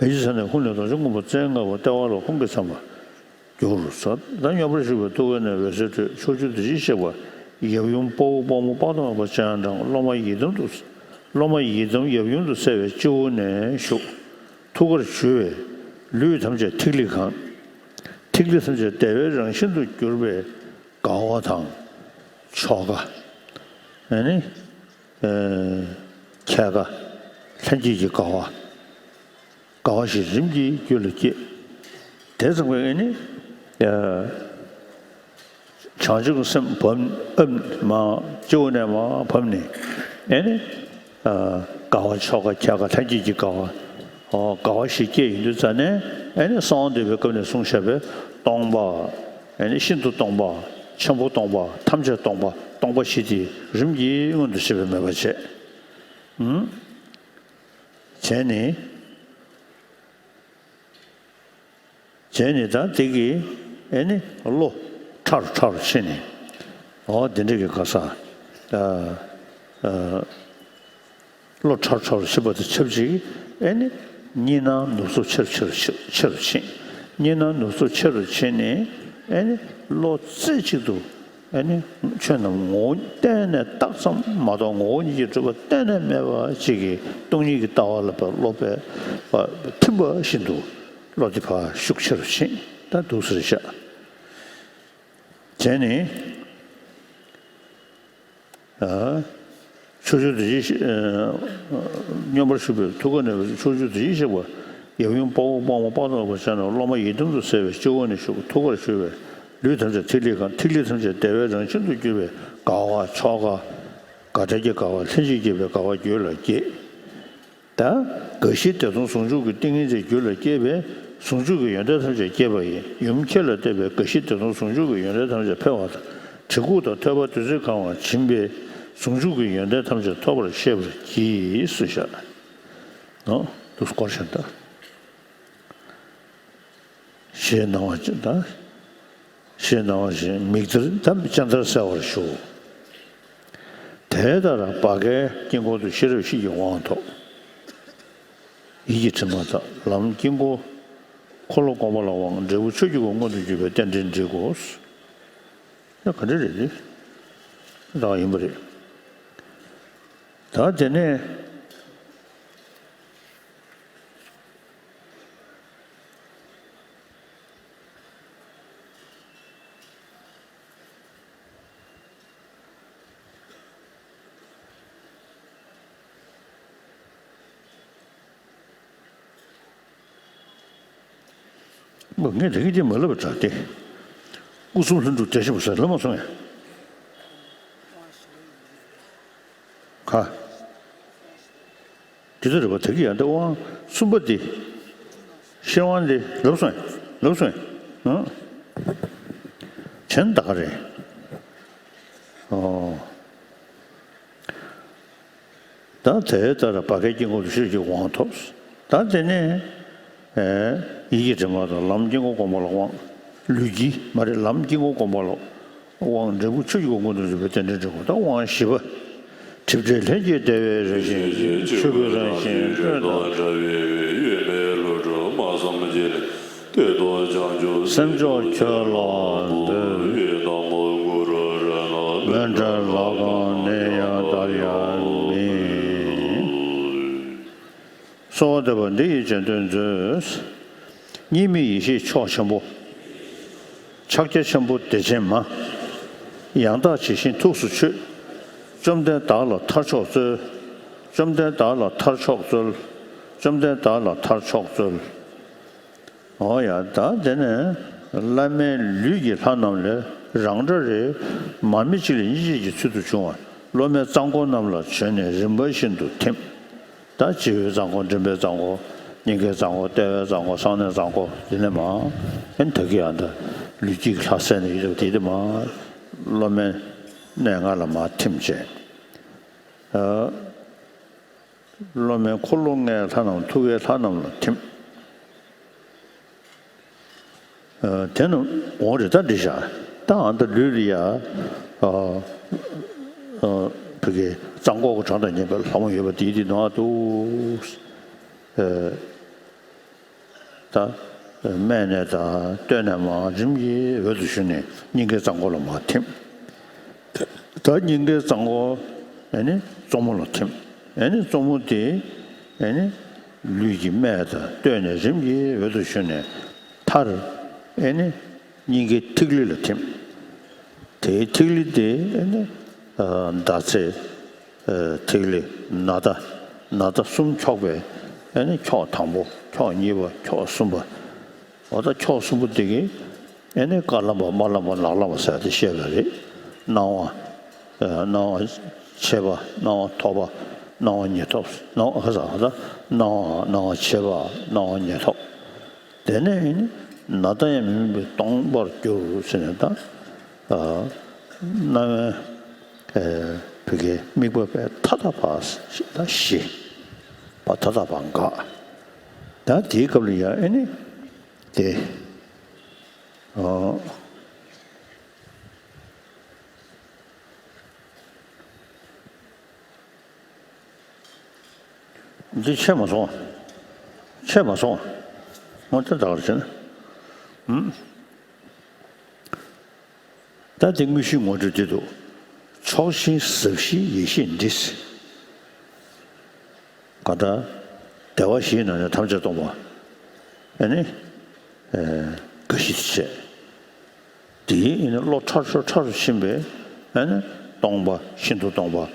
བོད་ཀྱི་ས་ནས་ཧཱུྃ་ལས་རྡོ་རྗེ་སྔོན་པོ་རྩེ་ལྔ་པ་ལྟེ་བ་ལ་ཧཱུྃ་གི་མཚན་པ་གྱུར་ཟེར། ད་མཉམ་པར་བཞུགས་པའི་ཐུགས་ཀ་ནས་འོད་ཟེར་འཕྲོས། ཕྱོགས་བཅུ་བདེ་ཆེན་གཤེགས་པ་ཡབ་ཡུམ་དཔའ་བོ་དཔའ་མོ་དཔག་ཏུ་མེད་པ་སྤྱན་དྲངས། སློབ་མ་ཡི་དམ་དུ་སློབ་མ་ཡི་དམ་ཡབ་ཡུམ་དུ་གསལ་བའི་སྤྱི་བོ་ནས་ཞུགས། ཐུགས་ཀར་ཞུ་བས་ལུས་ཐམས་ཅད་ཐིག་ལེས་གང་། ཐིག་ལེ་ཐམས་ཅད་བདེ་བའི་རང་བཞིན་དུ་གྱུར་པའི་དགའ་བ་དང་ཆོ་ག་ཨ་ནི། ཨེ། ཁྱད་དགའ། ལྷན་སྐྱེས་ཀྱི་དགའ་བ། དགའ་བ་ཞིག་རིམ་གྱིས་རྒྱུད་ལ་སྐྱེས། དེ་ཙམ་གྱིས་ཨེ་ནི། ཨ། བྱང་ཆུབ་ཀྱི་སེམས་བབས་ཨབ་མ། སྤྱི་བོ་ནས་མར་བབས་ནས་ཨེ་ནི། ཨ། དགའ་བ་ཆོ་ག་ཁྱད་དགའ་ལྷན་སྐྱེས་ཀྱི་དགའ་བ། ཨོ་དགའ་བ་ཞིག་སྐྱེས་ཡོང་དུས་ཙ་ནས་ཨེ་ནི་གསང་བ་འདུས་པའི་སྐབས་ནས་གསུངས་བཞག་པའི་སྟོང་པ། ཨེ་ནི་ཤིན་ཏུ་སྟོང་པ། ཆེན་པོ་སྟོང་པ། ཐམས་ཅད་སྟོང་པ། སྟོང་པ་བཞི་དེ་རིམ་གྱིས་མངོན་དུ་བྱེད་པའི་མོས་པ་བྱས། ཨུམ། བྱས་ནས། བྱས་ནས་ད་དེ་གིས་ཨེ་ནི་བློ་ཕྲ་རུ་ཕྲ་རུ་ཕྱིན་ནས། ཨོ་དེ་འདྲ་གི་ག་ས། ཨ། ཨ། བློ་ཕྲ་རུ་ཕྲ་རུ་ཕྱིན་པ་དང་ཆབས་ཅིག་ཨེ་ནི་གཉིས་སྣང་ནུབ་ཚུགས་ཆེ་རུ་ཆེ་རུ་ཆེ་རུ་ཕྱིན། གཉིས་སྣང་ནུབ་ཚུགས་ཆེ་རུ་ཕྱིན་ནས་ཨེ་ནི་བློ་རྩེ་གཅིག་ཏུ་ཨེ་ནི་ཆོས་རྣམས་ངོ་བོ་གཏན་ནས་རྟགས་ཙམ་མ་གཏོགས་ངོ་བོ་ཉིད་ཀྱི་གྲུབ་པ་གཏན་ནས་མེད་པ་ཅིག་གི་སྟོང་ཉིད་ཀྱི་ལྟ་བ་ལ་བློ་ཕར་ཐིམ་པ་བཞིན་དུ་བློ་དེ་ཕར་ཤུགས་ཆེ་རུ་ཕྱིན། ད་འདུག་སེ་བཞག་བྱས་ནས། ཕྱོགས་བཅུ་དེ་བཞིན་གཤེགས། མངོན་པར་བཞུགས་པའི་ཐུགས་ཀ་ནས། ཕྱོགས་བཅུ་དེ་བཞིན་གཤེགས་པ་ཡབ་ཡུམ་དཔའ་བོ་དཔའ་མོ་དཔའ་རྟུལ་པོ་ཕྱག་ན་རྡོ་རྗེ་སློབ་མ་ཡི་དམ་དུ་གསལ་བའི་སྤྱི་བོ་ནས་ཞུགས། ཐུགས་ཀར་ཞུགས་པས་ལུས་ཐམས་ཅད་ཐིག་ལེ་གང་། ཐིག་ལེ་ཐམས་ཅད་བདེ་བའི་རང་བཞིན་དུ་གྱུར་པས། དགའ་བ་མཆོག་དགའ། དགའ་བྲལ་གྱི་དགའ་བ། ལྷན་ཅིག་སྐྱེས་པའི་དགའ་བ་རྒྱུད་ལ་སྐྱེས། ད་རྒ་ཤི་བདེ་སྟོང་ཟུང་འཇུག་གི་ཏིང་ངེ་འཛིན་རྒྱུད་ལ་སྐྱེས་པས་ཟུང་འཇུག་གི་ཡོན་ཏན་ཐམས་ཅད་སྐྱེས་པ་ཡིན། ཡུམ་ཁྱེད་ལ་བསྟོད་པས་རྒ་ཤི་བདེ་སྟོང་ཟུང་འཇུག་གི་ཡོན་ཏན་ཐམས་ཅད་འཕེལ་བ་དང་། གྲི་གུག་དང་ཐོད་པ་བདུད་རྩིས་གང་བ་བྱིན་པས་ཟུང་འཇུག་གི་ཡོན་ཏན་ཐམས་ཅད་ཐོབ་པར་ཤེས་པར་གྱིས་སུ་བཤད། ཨོ། འདུག་སྐོར་བཞིན་དུ། ཞེས་གནང་བ་ཅིག་དང་། ཞེས་གནང་བ་བཞིན་མིག་དར་དམ་སྤྱན་དར་གསལ་བར་ཞུ། དེ་ལྟར་བར་བསྐལ་དཀྱིལ་འཁོར་དུ་ཤེས་རབ་བཞི་ཡི་དབང་ཐོབ། ཡིད་ཀྱི་དྲི་མ་དག། ལམ་དཀྱིལ་འཁོར་འཁོར་ལོ་བསྐོར་བ་ལ་དབང་། འབྲས་བུ་ཆོས་ཀྱི་སྐུ་མངོན་དུ་གྱུར་པའི་རྟེན་འབྲེལ་འགྲིག་གོ། ཡ་ག་འདྲ་རེད་དེ། ད་ཡིན་པ་རེད། ད་དེ་ནས། ངས་དེ་གི་དེ་མ་ལབ་པ་དྲག་སྟེ། སྐུ་གསུམ་ལྷུན་གྲུབ་དེ་ཤེས་པ་ཟེར་ལབ་མ་སོང་ངས། ག་དེ་ལྟར་རེད་པ། དེ་གི་ཡང་དེ་དབང་གསུམ་པ་དེ། ཤེར་དབང་དེ་ལབ་སོང་ཡ། ལབ་སོང་ཡ། ཨང་། བྱེད་ད་ག་རེད། ཨོ། ད་དེ་ལྟར་བར་བསྐལ་དཀྱིལ་འཁོར་དུ་ཤེས་རབ་ཀྱི་དབང་ཐོབ། ད་དེ་ནས། ཡིད་ཀྱི་དྲི་མ་དག། ལམ་དཀྱིལ་འཁོར་བསྐོར་བ་ལ་དབང་། ལུས་ཀྱི་མ་རེད། ལམ་དཀྱིལ་འཁོར་བསྐོར་བ་ལ་དབང་། འབྲས་བུ་ཆོས་ཀྱི་སྐུ་མངོན་དུ་གྱུར་པའི་རྟེན་འབྲེལ་འགྲིག་གོ། ད་དབང་བཞི་པ། སྒྲིབ་བྲལ་ལྷན་སྐྱེས་བདེ་བའི་རང་བཞིན། ཆོས་སྐུའི་རང་བཞིན་སྤྲོས་དང་བྲལ་བའི་ཡོད་མེད་བློ་གྲོས་སྨྲ་བསམ་བརྗོད་ལས་འདས་རྟོགས་བྱང་ཆུབ་སེམས་མཆོག་ཁྱོད་ལ་འདུད། ཡོད་དམ་གུ་རུ་རོལ་ན་མི་འབྲལ་ལྷ་ཁང་ནས་ཡང་དར་ཡང་མིན། གསོལ་བ་འདེབས་པ་འདི་ཡི་རྗེས་ཟློས་མཛོད། གཉིས་མེད་ཡེ་ཤེས་མཆོག་ཆེན་པོ། ཕྱག་རྒྱ་ཆེན་པོ་བདེ་ཆེན་མ། ཡང་དག་ཇི་བཞིན་ཐུགས་སུ་ཆུད། བཅོམ་ལྡན་བདག་ལ་ཐར་མཆོག་སྩོལ། བཅོམ་ལྡན་བདག་ལ་ཐར་མཆོག་སྩོལ། བཅོམ་ལྡན་བདག་ལ་ཐར་མཆོག་སྩོལ། འོ་ཡ། ད་དེ་ནས་བླ་མའི་ལུས་ཀྱི་ལྷ་རྣམས་ལས་རང་འདྲ་རེ་མར་མེ་གཅིག་ལས་གཉིས་མཆེད་ཀྱི་ཚུལ་དུ་བྱུང་བ་སློབ་མའི་རྩ་འཁོར་རྣམས་ལ་བྱོན་ནས་རིམ་པ་བཞིན་དུ་ཐིམ། ད་སྤྱི་བོའི་རྩ་འཁོར། མགྲིན་པའི་རྩ་འཁོར། སྙིང་གའི་རྩ་འཁོར། ལྟེ་བའི་རྩ་འཁོར། གསང་གནས་རྩ་འཁོར། དེ་ནས་མར་ཨེ་ད་གི་ཡང་ད་ལུས་ཀྱི་ལྷ་གསལ་ནས་ཡོད་དེ་དེ་མར་སློབ་མའི་གནས་ལྔ་ལ་མར་ཐིམ་བྱས། སློབ་མའི་འཁོར་ལོ་ལྔའི་ལྷ་རྣམས། ཐུགས་ཀའི་ལྷ་རྣམས་ལ་ཐིམ། དེ་ནི་འོང་རེ་ད་འདི་བཞག་ད་ཨ་ད་ལུས་ལ་ཡ། བུ་གའི་རྩ་འཁོར་གྱི་གྲངས་དང་མཉམ་པའི་ལྷ་མོ་ཡོད་པ་དེའི་དེ་ནང་དུ། ད་སྨད་ནས་དང་སྟོད་ནས་མར་རིམ་གྱིས་འོད་དུ་ཞུ་ནས་སྙིང་གའི་རྩ་འཁོར་ལ་མར་ཐིམ། ད་སྙིང་གའི་རྩ་འཁོར་ཨེ་ནི་གཙོ་མོ་ལ་ཐིམ། ཨེ་ནི་གཙོ་མོ་དེ་ཨེ་ནི་ལུས་ཀྱི་སྨད་དང་སྟོད་ནས་རིམ་གྱིས་འོད་དུ་ཞུ་ནས་མཐར་ཨེ་ནི་སྙིང་གའི་ཐིག་ལེ་ལ་ཐིམ། དེའི་ཐིག་ལེ་དེ་ཨེ་ནི་ཟླ་ཚེས་ཐིག་ལེ་ནཱ་ད། ནཱ་ད་གསུམ་འཁྱོག་པའི་ཨེ་ནི་འཁྱོག་དང་པོ། འཁྱོག་གཉིས་པ། འཁྱོག་གསུམ་པ། འོ་ད་འཁྱོག་གསུམ་པོ་དེ་གིས་ཨེ་ནི་དཀར་ལམ་པ་དམར་ལམ་པ་ནག་ལམ་པ་ཟེར་དེ་བཤད་པ་རེད། སྣང་བ། སྣང་བ་ཕྱེད་པ། སྣང་བ་ཐོགས་པ། སྣང་བ་ཉིད་ཐོབ། སྣང་བ་ག་ས་ག་ད་སྣང་བ། སྣང་བ་ཕྱེད་པ། སྣང་བ་ཉིད་ཐོབ། དེ་ནས་ཨེ་ནི་ནཱ་ད་ཡང་མི་དམིགས་པའི་སྟོང་པར་གྱུར་ཟེར་ནས་ད། རྣམ་པའི་བུ་གའི་དམིགས་པ་པའི་མཐའ་དག་པ་ཞེས་ད་བཞི། པ་མཐའ་དག་པ་འགག་ད་དེའི་སྐབས་ལ་ཡང་ཨེ་ནི་དེ། འདི་ཆད་མ་སོང་། ཆད་མ་སོང་། ངོ་ཚ་དག་ལ་བྱས་ན། ཨུམ། ད་དེ་དངོས་གཞིའི་ངོ་སྤྲོད་དེ་འདུག་ཕྱོགས་ཞེན་ཟབ་ཞིའི་ཡེ་ཤེས་འདི། ག་ད། བདེ་བ་བཞིའི་ནང་ནས་ཐམས་ཅད་སྟོང་པ། ཨེ་ནི། རྒ་ཤི་དེ་བྱས། དེའི་ཨེ་ནི་བློ་ཕྲ་རུ་ཕྲ་རུ་ཕྱིན་པས་ཨེ་ནི་ སྟོང་པ་ཤིན་ཏུ་སྟོང་པ།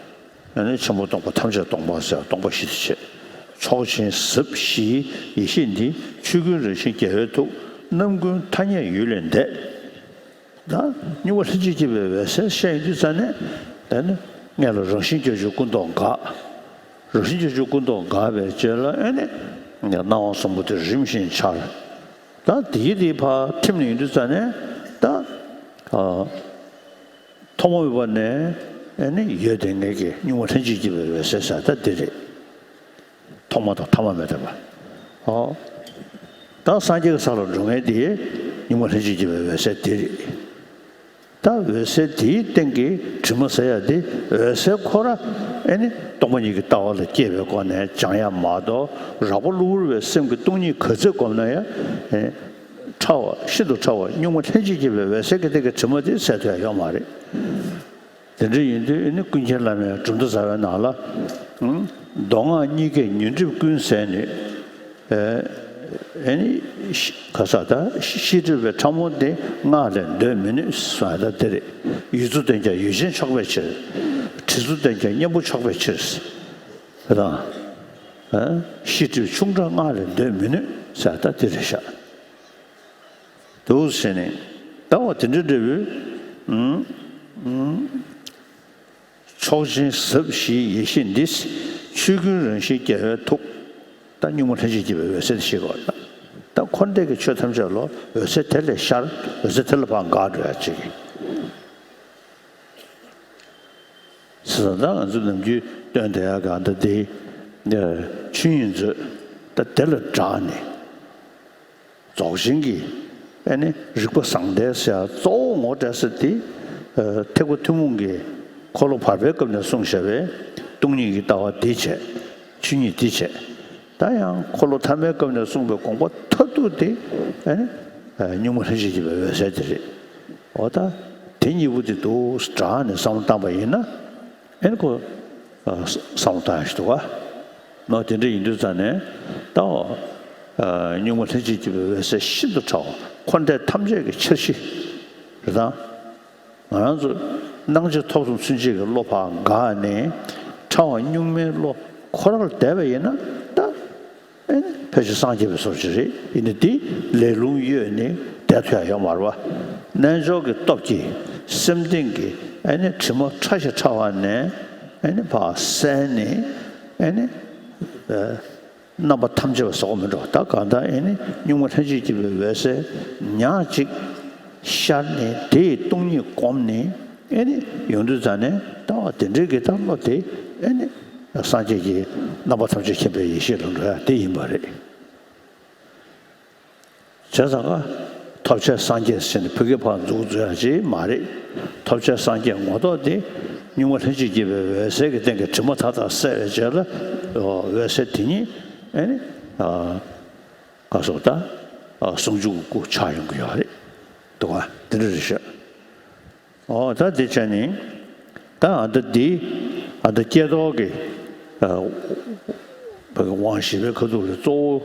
ཨ་ནི་ཆེན་པོ་སྟོང་པ་ཐམས་ཅད་སྟོང་པ་ཟེར་སྟོང་པ་བཞི་དེ་བྱས། ཕྱོགས་ཆེན་ཟབ་བཞིའི་ཡེ་ཤེས་འདི། ཆོས་ཀུན་རང་བཞིན་རྒྱལ་བའི་ཐུགས། རྣམ་ཀུན་ཐ་སྙད་ཡུལ་ལས་འདས། ད་གཉུག་མ་ལྷན་ཅིག་སྐྱེས་པའི་འོད་གསལ་བཤད་ཡོང་དུས་ཙ་ནས། ད་ནི་སྔོན་ལ་རང་བཞིན་སྐྱེ་མཆེད་ཀུན་རྟོག་འགག་རང་བཞིན་སྐྱེ་མཆེད་ཀུན་རྟོག་འགག་པའི་རྗེས་ལ་ཨ་ནི་སྣང་བ་གསུམ་པོ་དེ་རིམ་བཞིན་འཆར། ད་དེའི་རིགས་ཕར་ཐིམ་ནས་ཡོང་དུས་ཙ་ནས་ད། ཨ། ཐོག་མ་མེད་པ་ནས་ཨ་ནི་ཡོད་དེ་ངེད་ཀྱི་གཉུག་མ་ལྷན་ཅིག་སྐྱེས་པའི་འོད་གསལ་ཟེར་ད་འདི་རེད། ཐོག་མ་དང་ཐ་མ་མེད་པ། ཨོ། ད་སངས་རྒྱས་ཀྱི་ས་ལ་འགྲོ་མཁན་དེ་གཉུག་མ་ལྷན་ཅིག་སྐྱེས་པའི་འོད་གསལ་དེ་རེད། ད་འོད་གསལ་དེའི་སྟེང་གི་དྲི་མ་ཟེར་ཡ་དེ་འོད་གསལ་ཁོ་ར་ཨ་ནི་སྟོང་པ་ཉིད་ཀྱི་ལྟ་བ་ལ་སྐྱེས་པའི་སྒོ་ནས་སྦྱང་ཡ་མ་གཏོགས་རགས་པ་གློ་བུར་བའི་སེམས་ཀྱི་སྟོང་ཉིད་ག་ཚོད་བསྒོམས་ན་ཡང་། ཨེ། ཕྲ་བ་ཤིན་ཏུ་ཕྲ་བ་གཉུག་མ་ལྷན་ཅིག་སྐྱེས་པའི་འོད་གསལ་གྱི་སྟེང་གི་དྲི་མ་དེ་སེལ་ཐུབ་ཡ་ཡོད་མ་རེད། དེ་འདྲ་ཡིན་དུས་ཨ་ནི་ཀུན་མཁྱེན་བླ་མའི་གྲུབ་མཐའ་ཟབ་པའི་ནང་ལ། ཨང་། མདོ་སྔགས་གཉིས་ཀའི་ཉོན་སྒྲིབ་ཀུན་ཟད་ནས། ཨ་ནི་ག་ས་ད་ཤེས་སྒྲིབ་པའི་ཕྲ་མོ་དེ་སྔགས་ལས་འདོད་མི་ནུས་ཟེར་ད་དེ་རེད། ཡུལ་ཚུལ་བསྟན་ཀྱང་ཡུལ་ཅན་ཆོག་པའི་ཕྱིར། དྲི་ཚུལ་བསྟན་ཀྱང་གཉེན་པོ་ཆོག་པའི་ཕྱིར། དང་། ཨ། ཤེས་སྒྲིབ་ཆུང་དྲགས་སྔགས་ལས་འདོད་མི་ནུས་ཟེར་ད་དེ་རེད་ཤག་འདུག་ཟེར་ནས་ལྟ་བ་དེ་འདྲ་འདྲ་བོའི། ཨུམ། ཨུམ། ཕྱོགས་ཆེན་ཟབ་བཞིའི་ཡེ་ཤེས་འདི། ཆོས་ཀུན་རང་བཞིན་རྒྱལ་བའི་ཐུགས། ད་གཉུག་མ་ལྷན་ཅིག་སྐྱེས་པའི་འོད་གསལ་དེ་ཤེས་དགོས་ལ། ད་འཁོར་འདས་ཀྱི་ཆོས་ཐམས་ཅད་ལ་འོད་གསལ་དེ་ལས་ཤར། འོད་གསལ་དེ་ལ་ཕར་འགག་འགྲོ་ཡ་ཅིག་བྱས་ཙང་ད་ང་ཚོ་ནམ་རྒྱུན་སྟོན་བསྡད་ཡ་གང་ལྟར་དེ། ཆོས་ཉིད་མཛོད། ད་དེ་ལ་སྦྲགས་ནས། རྫོགས་ཆེན་གྱི་ཨ་ནི་རིག་པ་བཟང་ལྡན་ཟེར་ཡ་གཙོ་བོ་ངོ་སྤྲད་ས་དེ། ཨ། ཐེག་པ་ཐུན་མོང་གི་འཁོར་ལོ་བར་པའི་སྐབས་ནས་གསུངས་བཞག་པའི་སྟོང་ཉིད་ཀྱི་ལྟ་བ་འདི་བྱས། ཆོས་ཉིད་འདི་བྱས། ད་ཡང་འཁོར་ལོ་ཐ་མའི་སྐབས་ནས་གསུངས་པའི་དགོངས་པ་མཐར་ཐུག་དེ་ཨ་ནི། ཨ། གཉུག་མ་ལྷན་ཅིག་སྐྱེས་པའི་འོད་གསལ་དེ་རེད། འོ་ད་དེ་གཉིས་པོ་དེ་འདུག་སྦྲགས་ནས་བསམ་བློ་བཏང་པ་ཡིན་ན། ཨེ་ནི་ཁོ། ཨ། བསམ་བློ་བཏང་ཡ་ཞིག་འདུག་ག་ནོ། དེ་འདྲ་ཡིན་དུས་ཙང་ནས་ད། ཨ། གཉུག་མ་ལྷན་ཅིག་སྐྱེས་པའི་འོད་གསལ་ཤིན་ཏུ་ཕྲ་བ་འཁོར་འདས་ཐམས་ཅད་ཀྱི་འཆར་གཞི་རེད་དང་། ང་རང་ཚོ་སྣང་མཆེད་ཐོབ་གསུམ་ཚུན་ཆད་ཀྱི་བློ་ཕར་འགག་ནས་ཕྲ་བ་གཉུག་མའི་བློ་ཁོ་རང་ལ་བསྡད་པ་ཡིན་ན་ད། ཨེ་ནི་ཕལ་ཆེར་སངས་རྒྱས་པའི་བཟོ་ཅིག་རེད། ཡིན་ནའི་འདི་ལས་རླུང་གཡོས་ནས་བསྡད་ཐུབ་ཡ་ཡོད་མ་རེད་པ། རྣལ་འབྱོར་གྱི་སྟོབས་ཀྱིས་སེམས་གཏིང་གི་ཨེ་ནི་དྲི་མ་ཕྲ་ཞིང་ཕྲ་བ་ནས་ཨེ་ནི་ཕར་བསལ་ནས་ཨེ་ནི། ཨ། རྣམ་པ་ཐམས་ཅད་པ་བཟོ་མི་འགྲོ། ད་གང་ལྟར་ཨེ་ནི་གཉུག་མ་ལྷན་ཅིག་སྐྱེས་པའི་འོད་གསལ་ཉག་གཅིག་ཤར་ནས་དེའི་སྟོང་ཉིད་བསྒོམས་ནས། ཨེ་ནི་ཡོང་དུས་ཙ་ནས་ལྟ་བ་དེ་འདྲའི་གི་ད་བློ་དེ་ཨེ་ནི་སངས་རྒྱས་ཀྱི་རྣམ་པ་ཐམས་ཅད་མཁྱེན་པའི་ཡེ་ཤེས་ལ་འགྲོ་ཡ་དེ་ཡིན་པ་རེད། བྱས་ཙང་ཀ་ཐོབ་བྱས་སངས་རྒྱས་ཟེར་ནས་ཕ་གི་ཕར་འཛུགས་འཛུགས་ཡ་ཅིག་མ་རེད། ཐོབ་བྱས་སངས་རྒྱས་ངོ་ཐོག་དེ་གཉུག་མ་ལྷན་ཅིག་སྐྱེས་པའི་འོད་གསལ་གྱི་སྟེང་གི་དྲི་མ་མཐའ་དག་བསལ་བའི་རྗེས་ལ་འོད་གསལ་དེ་ཉིད་ཨེ་ནི། ཨ། ག་སོགས་ད། ཨ། ཟུང་འཇུག་གི་སྐུ་ཆགས་ཡོང་གི་ཡོད་རེད། འདུག་ག་འདི་འདྲ་རེད་ཤག་འོ་ད་འདི་བྱས་ནས་ད་ཨ་ད་འདི་ཨ་ད་ཀྱེ་རྡོར་གྱི། ཨ། དབང་བཞི་པའི་ཁ་ཐུག་ལ་གཙོ་བོ་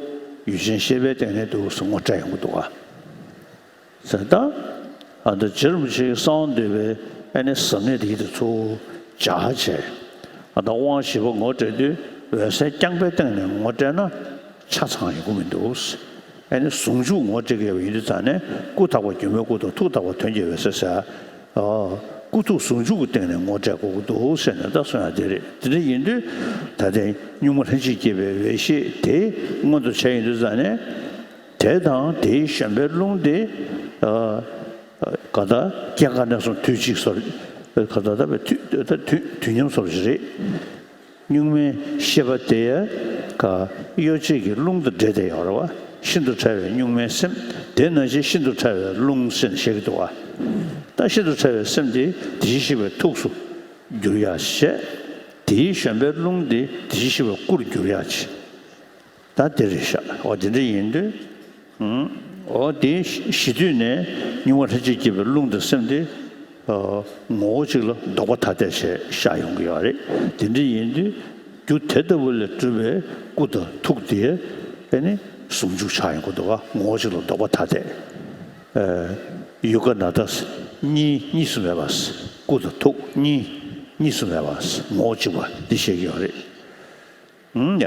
ཡུལ་ཅན་ཤེས་པའི་སྟེང་ནས་འདུག་སེ་ངོ་སྤྲད་ཡོང་གི་འདུག་ག་ཟེར་ད། ཨ་ད་རྗེ་རིན་པོ་ཆེའི་གསང་བ་འདུས་པའི་ཨ་ནི་ཟབ་གནད་དེ་ཡིད་དུ་ཚུར་སྦྱར་བྱས། ཨ་ད་དབང་བཞི་པ་ངོ་སྤྲད་དུས་འོད་གསལ་རྐྱང་པའི་སྟེང་ནས་ངོ་སྤྲད་ན་ཆ་ཚང་ཡོང་གི་མི་འདུག་ཨ་ནི་ཟུང་འཇུག་ངོ་སྤྲད་ཀྱི་ཡོད་པ་ཡིན་དུས་ཙང་ནས་སྐུ་དག་པ་སྒྱུ་མའི་སྐུ་དང་ཐུགས་དག་པ་དོན་གྱི་འོད་ཟེར་ཟེར། ཨ། སྐུ་ཐུགས་ཟུང་འཇུག་གི་སྟེང་ནས་ངོ་སྤྲད་དགོས་ཀྱི་འདུག་ཟེར་ནས་ད་གསུང་ཡ་དེ་རེད། དེ་འདྲ་ཡིན་དུས་ད་ལྟའི་གཉུག་མ་ལྷན་ཅིག་སྐྱེས་པའི་འོད་ཤེས་དེ་མངོན་དུ་བྱས་ཡིན་དུས་ཙང་ནས། དེ་དང་དེའི་བཞོན་པའི་རླུང་དེ། ཨ། ག་ད་སྐྱེ་འགག་གནས་གསུམ་དུས་གཅིག་སོར། ག་ད་ད་བའི་དུས་ད་དུས་དུས་མཉམ་སོར་ཞིག་རེད། གཉུག་མའི་ཤེས་པ་དེ་ཡ་ག་གཡོ་བྱེད་ཀྱི་རླུང་དང་འདྲེས་ཏེ་ཡོད་རེད་བ། ཤིན་ཏུ་ཕྲ་བའི་གཉུག་མའི་སེམས་དེ་ནང་བཞིན་ཤིན་ཏུ་ཕྲ་བའི་རླུང་ཟེར་ནས་བཤད་ཀྱི་འདུག་བ། ད་ཤིན་ཏུ་ཕྲ་བའི་སེམས་དེ་དེ་བཞིན་གཤེགས་པའི་ཐུགས་སུ་འགྱུར་ཡ་བྱས། དེའི་བཞོན་པའི་རླུང་དེ་དེ་བཞིན་གཤེགས་པའི་སྐུར་འགྱུར་ཡ་བྱས། ད་དེ་རེད་ཤག་འོ་དེ་འདྲ་ཡིན་དུས། ཨང་། འོ་དེ་གཞི་དུས་ནས་གཉུག་མ་ལྷན་ཅིག་སྐྱེས་པའི་རླུང་དང་སེམས་དེ། ཨ། ངོ་བོ་གཅིག་ལ་ལྡོག་པ་ཐ་དད་བྱས་ཤར་ཡོང་གི་ཡོད་རེད། དེ་འདྲ་ཡིན་དུས་རྒྱུ་དེ་ལྟ་བུ་ལས་གྲུབ་པའི་སྐུ་དང་ཐུགས་དེ་ཨེ་ནི་ཟུང་འཇུག་ཆགས་ཡོང་གི་འདུག་ག་ངོ་བོ་གཅིག་ལ་ལྡོག་པ་ཐ་དད། ཨ། ཡུ་ག་ན་ད་གཉིས་གཉིས་སུ་མེད་པ། སྐུ་དང་ཐུགས་གཉིས། གཉིས་སུ་མེད་པ་ངོ་བོ་གཅིག་པ་འདི་བཤད་ཀྱི་ཡོད་རེད། ཨང་ཡ།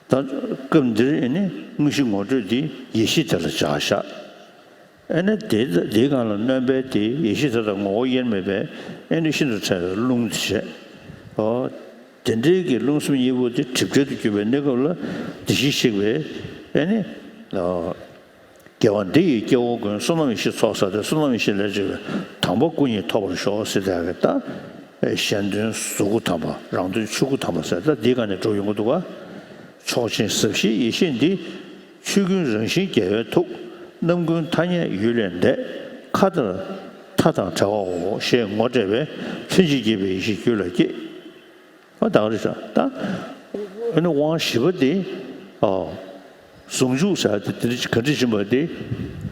ད་སྐབས་འདིར་ཨེ་ནི་དངོས་གཞི་ངོ་སྤྲོད་འདི་ཡེ་ཤེས་དེ་ལ་བཞག་བཞག་ཨེ་ནི་དེ་དེའི་སྒང་ལ་སྣོན་པའི་དེ་ཡེ་ཤེས་དེ་དང་ངོ་བོ་དབྱེར་མེད་པའི་ཨེ་ནི་ཤིན་ཏུ་ཕྲ་བའི་རླུང་དེ་བྱས། ཨོ། དེ་འདྲའི་གི་རླུང་སེམས་གཉིས་པོ་དེ་སྒྲིབ་བྲལ་དུ་གྱུར་པའི་གནས་སྐབས་ལ་དེ་བཞིན་གཤེགས་པའི་ཨེ་ནི། ཨོ། དགེ་བ་འདི་ཡིས་སྐྱེ་བོ་ཀུན། བསོད་ནམས་ཡེ་ཤེས་ཚོགས་བསགས་ཏེ། བསོད་ནམས་ཡེ་ཤེས་ལས་བྱུང་བའི། དམ་པ་སྐུ་གཉིས་ཐོབ་པར་ཤོག་ཟེར་ད་གི་ད། གཞན་དོན་གཟུགས་སྐུ་དམ་པ། རང་དོན་ཆོས་སྐུ་དམ་པ་ཟེར་ད་འདིའི་སྒང་ནས་འགྲོ་ཡོང་གི་འདུག་ག་ཕྱོགས་ཆེན་ཟབ་ཞིའི་ཡེ་ཤེས་འདི། ཆོས་ཀུན་རང་བཞིན་རྒྱལ་བའི་ཐུགས། རྣམ་ཀུན་ཐ་སྙད་ཡུལ་ལས་འདས། མཁའ་ལྟར་མཐའ་དང་བྲལ་བའོ། ཞེས་ངོ་སྤྲད་པས་ལྷན་ཅིག་སྐྱེས་པའི་ཡེ་ཤེས་རྒྱུད་ལ་སྐྱེས། ཨ་ད་ག་རེ་ཟེར་ད། ཨ་ནི་དབང་བཞི་པ་དེ། ཨོ། ཟུང་འཇུག་ཟེར་ཡ་དེ་དེ་ག་འདྲ་ཡིན་པ་དེ།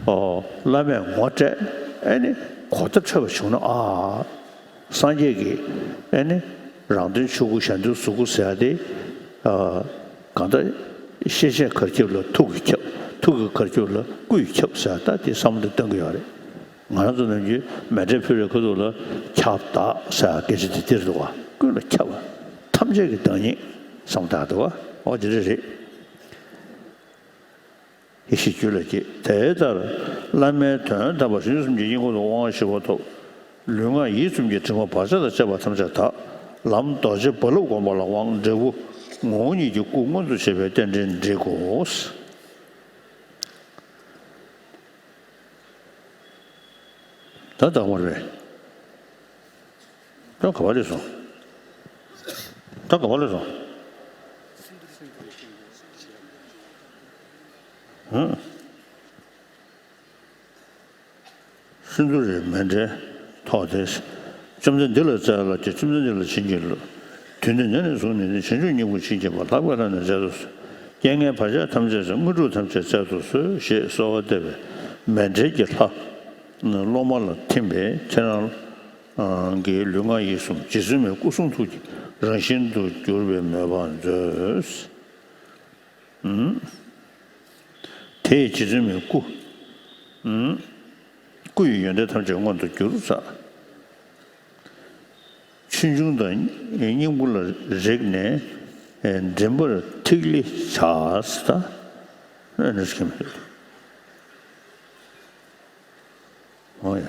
ཨོ། བླ་མས་ངོ་སྤྲད། ཨ་ནི་གོ་བརྡ་འཕྲོད་པ་བྱུང་ན་ཨ། སངས་རྒྱས་ཀྱི་ཨ་ནི་རང་དོན་ཆོས་སྐུ་གཞན་དོན་གཟུགས་སྐུ་ཟེར་ཡ་དེ། ཨ། གང་ལྟར་ཤེས་བྱའི་གར་ཁྱབ་ལ་ཐུགས་ཀྱིས་ཁྱབ། ཐུགས་ཀྱི་གར་ཁྱབ་ལ་སྐུ་ཡིས་ཁྱབ་ཟེར་ཡ་ད་དེ་བསམ་བློ་གཏོང་གི་ཡོད་རེད། ང་རང་ཚོ་ནམ་རྒྱུན་མཎྜལ་ཕུལ་བའི་ཁ་ཐུག་ལ་ཁྱབ་བདག་ཟེར་སྐད་ཆ་དེ་འདིར་འདུག་བ། ཀུན་ལ་ཁྱབ་པ། ཐམས་ཅད་ཀྱི་བདག་ཉིད་བསམ་བཏང་འདུག་བ། འོ་དེ་འདྲ་རེད། ཡེ་ཤེས་རྒྱུད་ལ་སྐྱེས། དེ་ལྟར་བླ་མའི་དོན་དམ་པ་རིན་ཆེན་གསུམ་གྱི་དབྱིངས་ཁོང་དུ་དབང་བཞི་པ་ཐོབ། ལུས་ངག་ཡིད་གསུམ་གྱི་དྲི་མ་བག་ཆགས་དང་བཅས་པ་ཐམས་ཅད་དག། ལམ་རྡོ་རྗེ་རྦ་རླབས་བསྒོམ་པ་ལ་དབང་། འབྲས་བུ་ངོ་བོ་ཉིད་ཀྱི་སྐུ་མངོན་དུ་བྱེད་པའི་རྟེན་འབྲེལ་འགྲིག་གོ། ད་དག་པ་རེད། ད་ག་པར་སླེབས་སོང་། ད་ག་པར་སླེབས་སོང་། ཧུམ། སིནྡྷུ་རའི་མཎྜལ་ཐོགས་ཏེ། བཅོམ་ལྡན་འདི་ལ་སྩལ་ལགས་ཀྱིས། བཅོམ་ལྡན་འདས་ལ་བྱིན་གྱིས་རློབས། དུས་འདི་ནས་ནི་བཟུང་ནས་ནི། བྱང་ཆུབ་སྙིང་པོར་བྱིན་གྱིས་རློབས། ལྷག་པའི་ལྷ་རྣམས་མཇལ་དུ་གསོལ། རྐྱེན་ངན་བར་ཆད་ཐམས་ཅད་སེལ། དངོས་གྲུབ་ཐམས་ཅད་སྩལ་དུ་གསོལ། ཞེས་གསོལ་བ་འདེབས་པས་མཎྜལ་གྱི་ལྷ་སློབ་མ་ལ་ཐིམ་པས་ཁྱེད་རང་གི་ལུས་ངག་ཡིད་གསུམ་རྗེ་བཙུན་མའི་སྐུ་གསུང་ཐུགས་ཀྱི་རང་བཞིན་དུ་གྱུར་པའི་མོས་པ་མཛོད། དེས་རྗེ་བཙུན་མའི་སྐུ། སྐུ་ཡི་ཡོན་ཏན་ཐམས་ཅད་མངོན་དུ་གྱུར་ས། ཆོས་འབྱུང་དང་སྙིང་པོ་ལ་རེག་ནས་མགྲིན་པར་ཐིག་ལེ་བྱ་ས། ཨ་ནི་སྐྱེ་མི་འདུག་ཨོ་ཡ།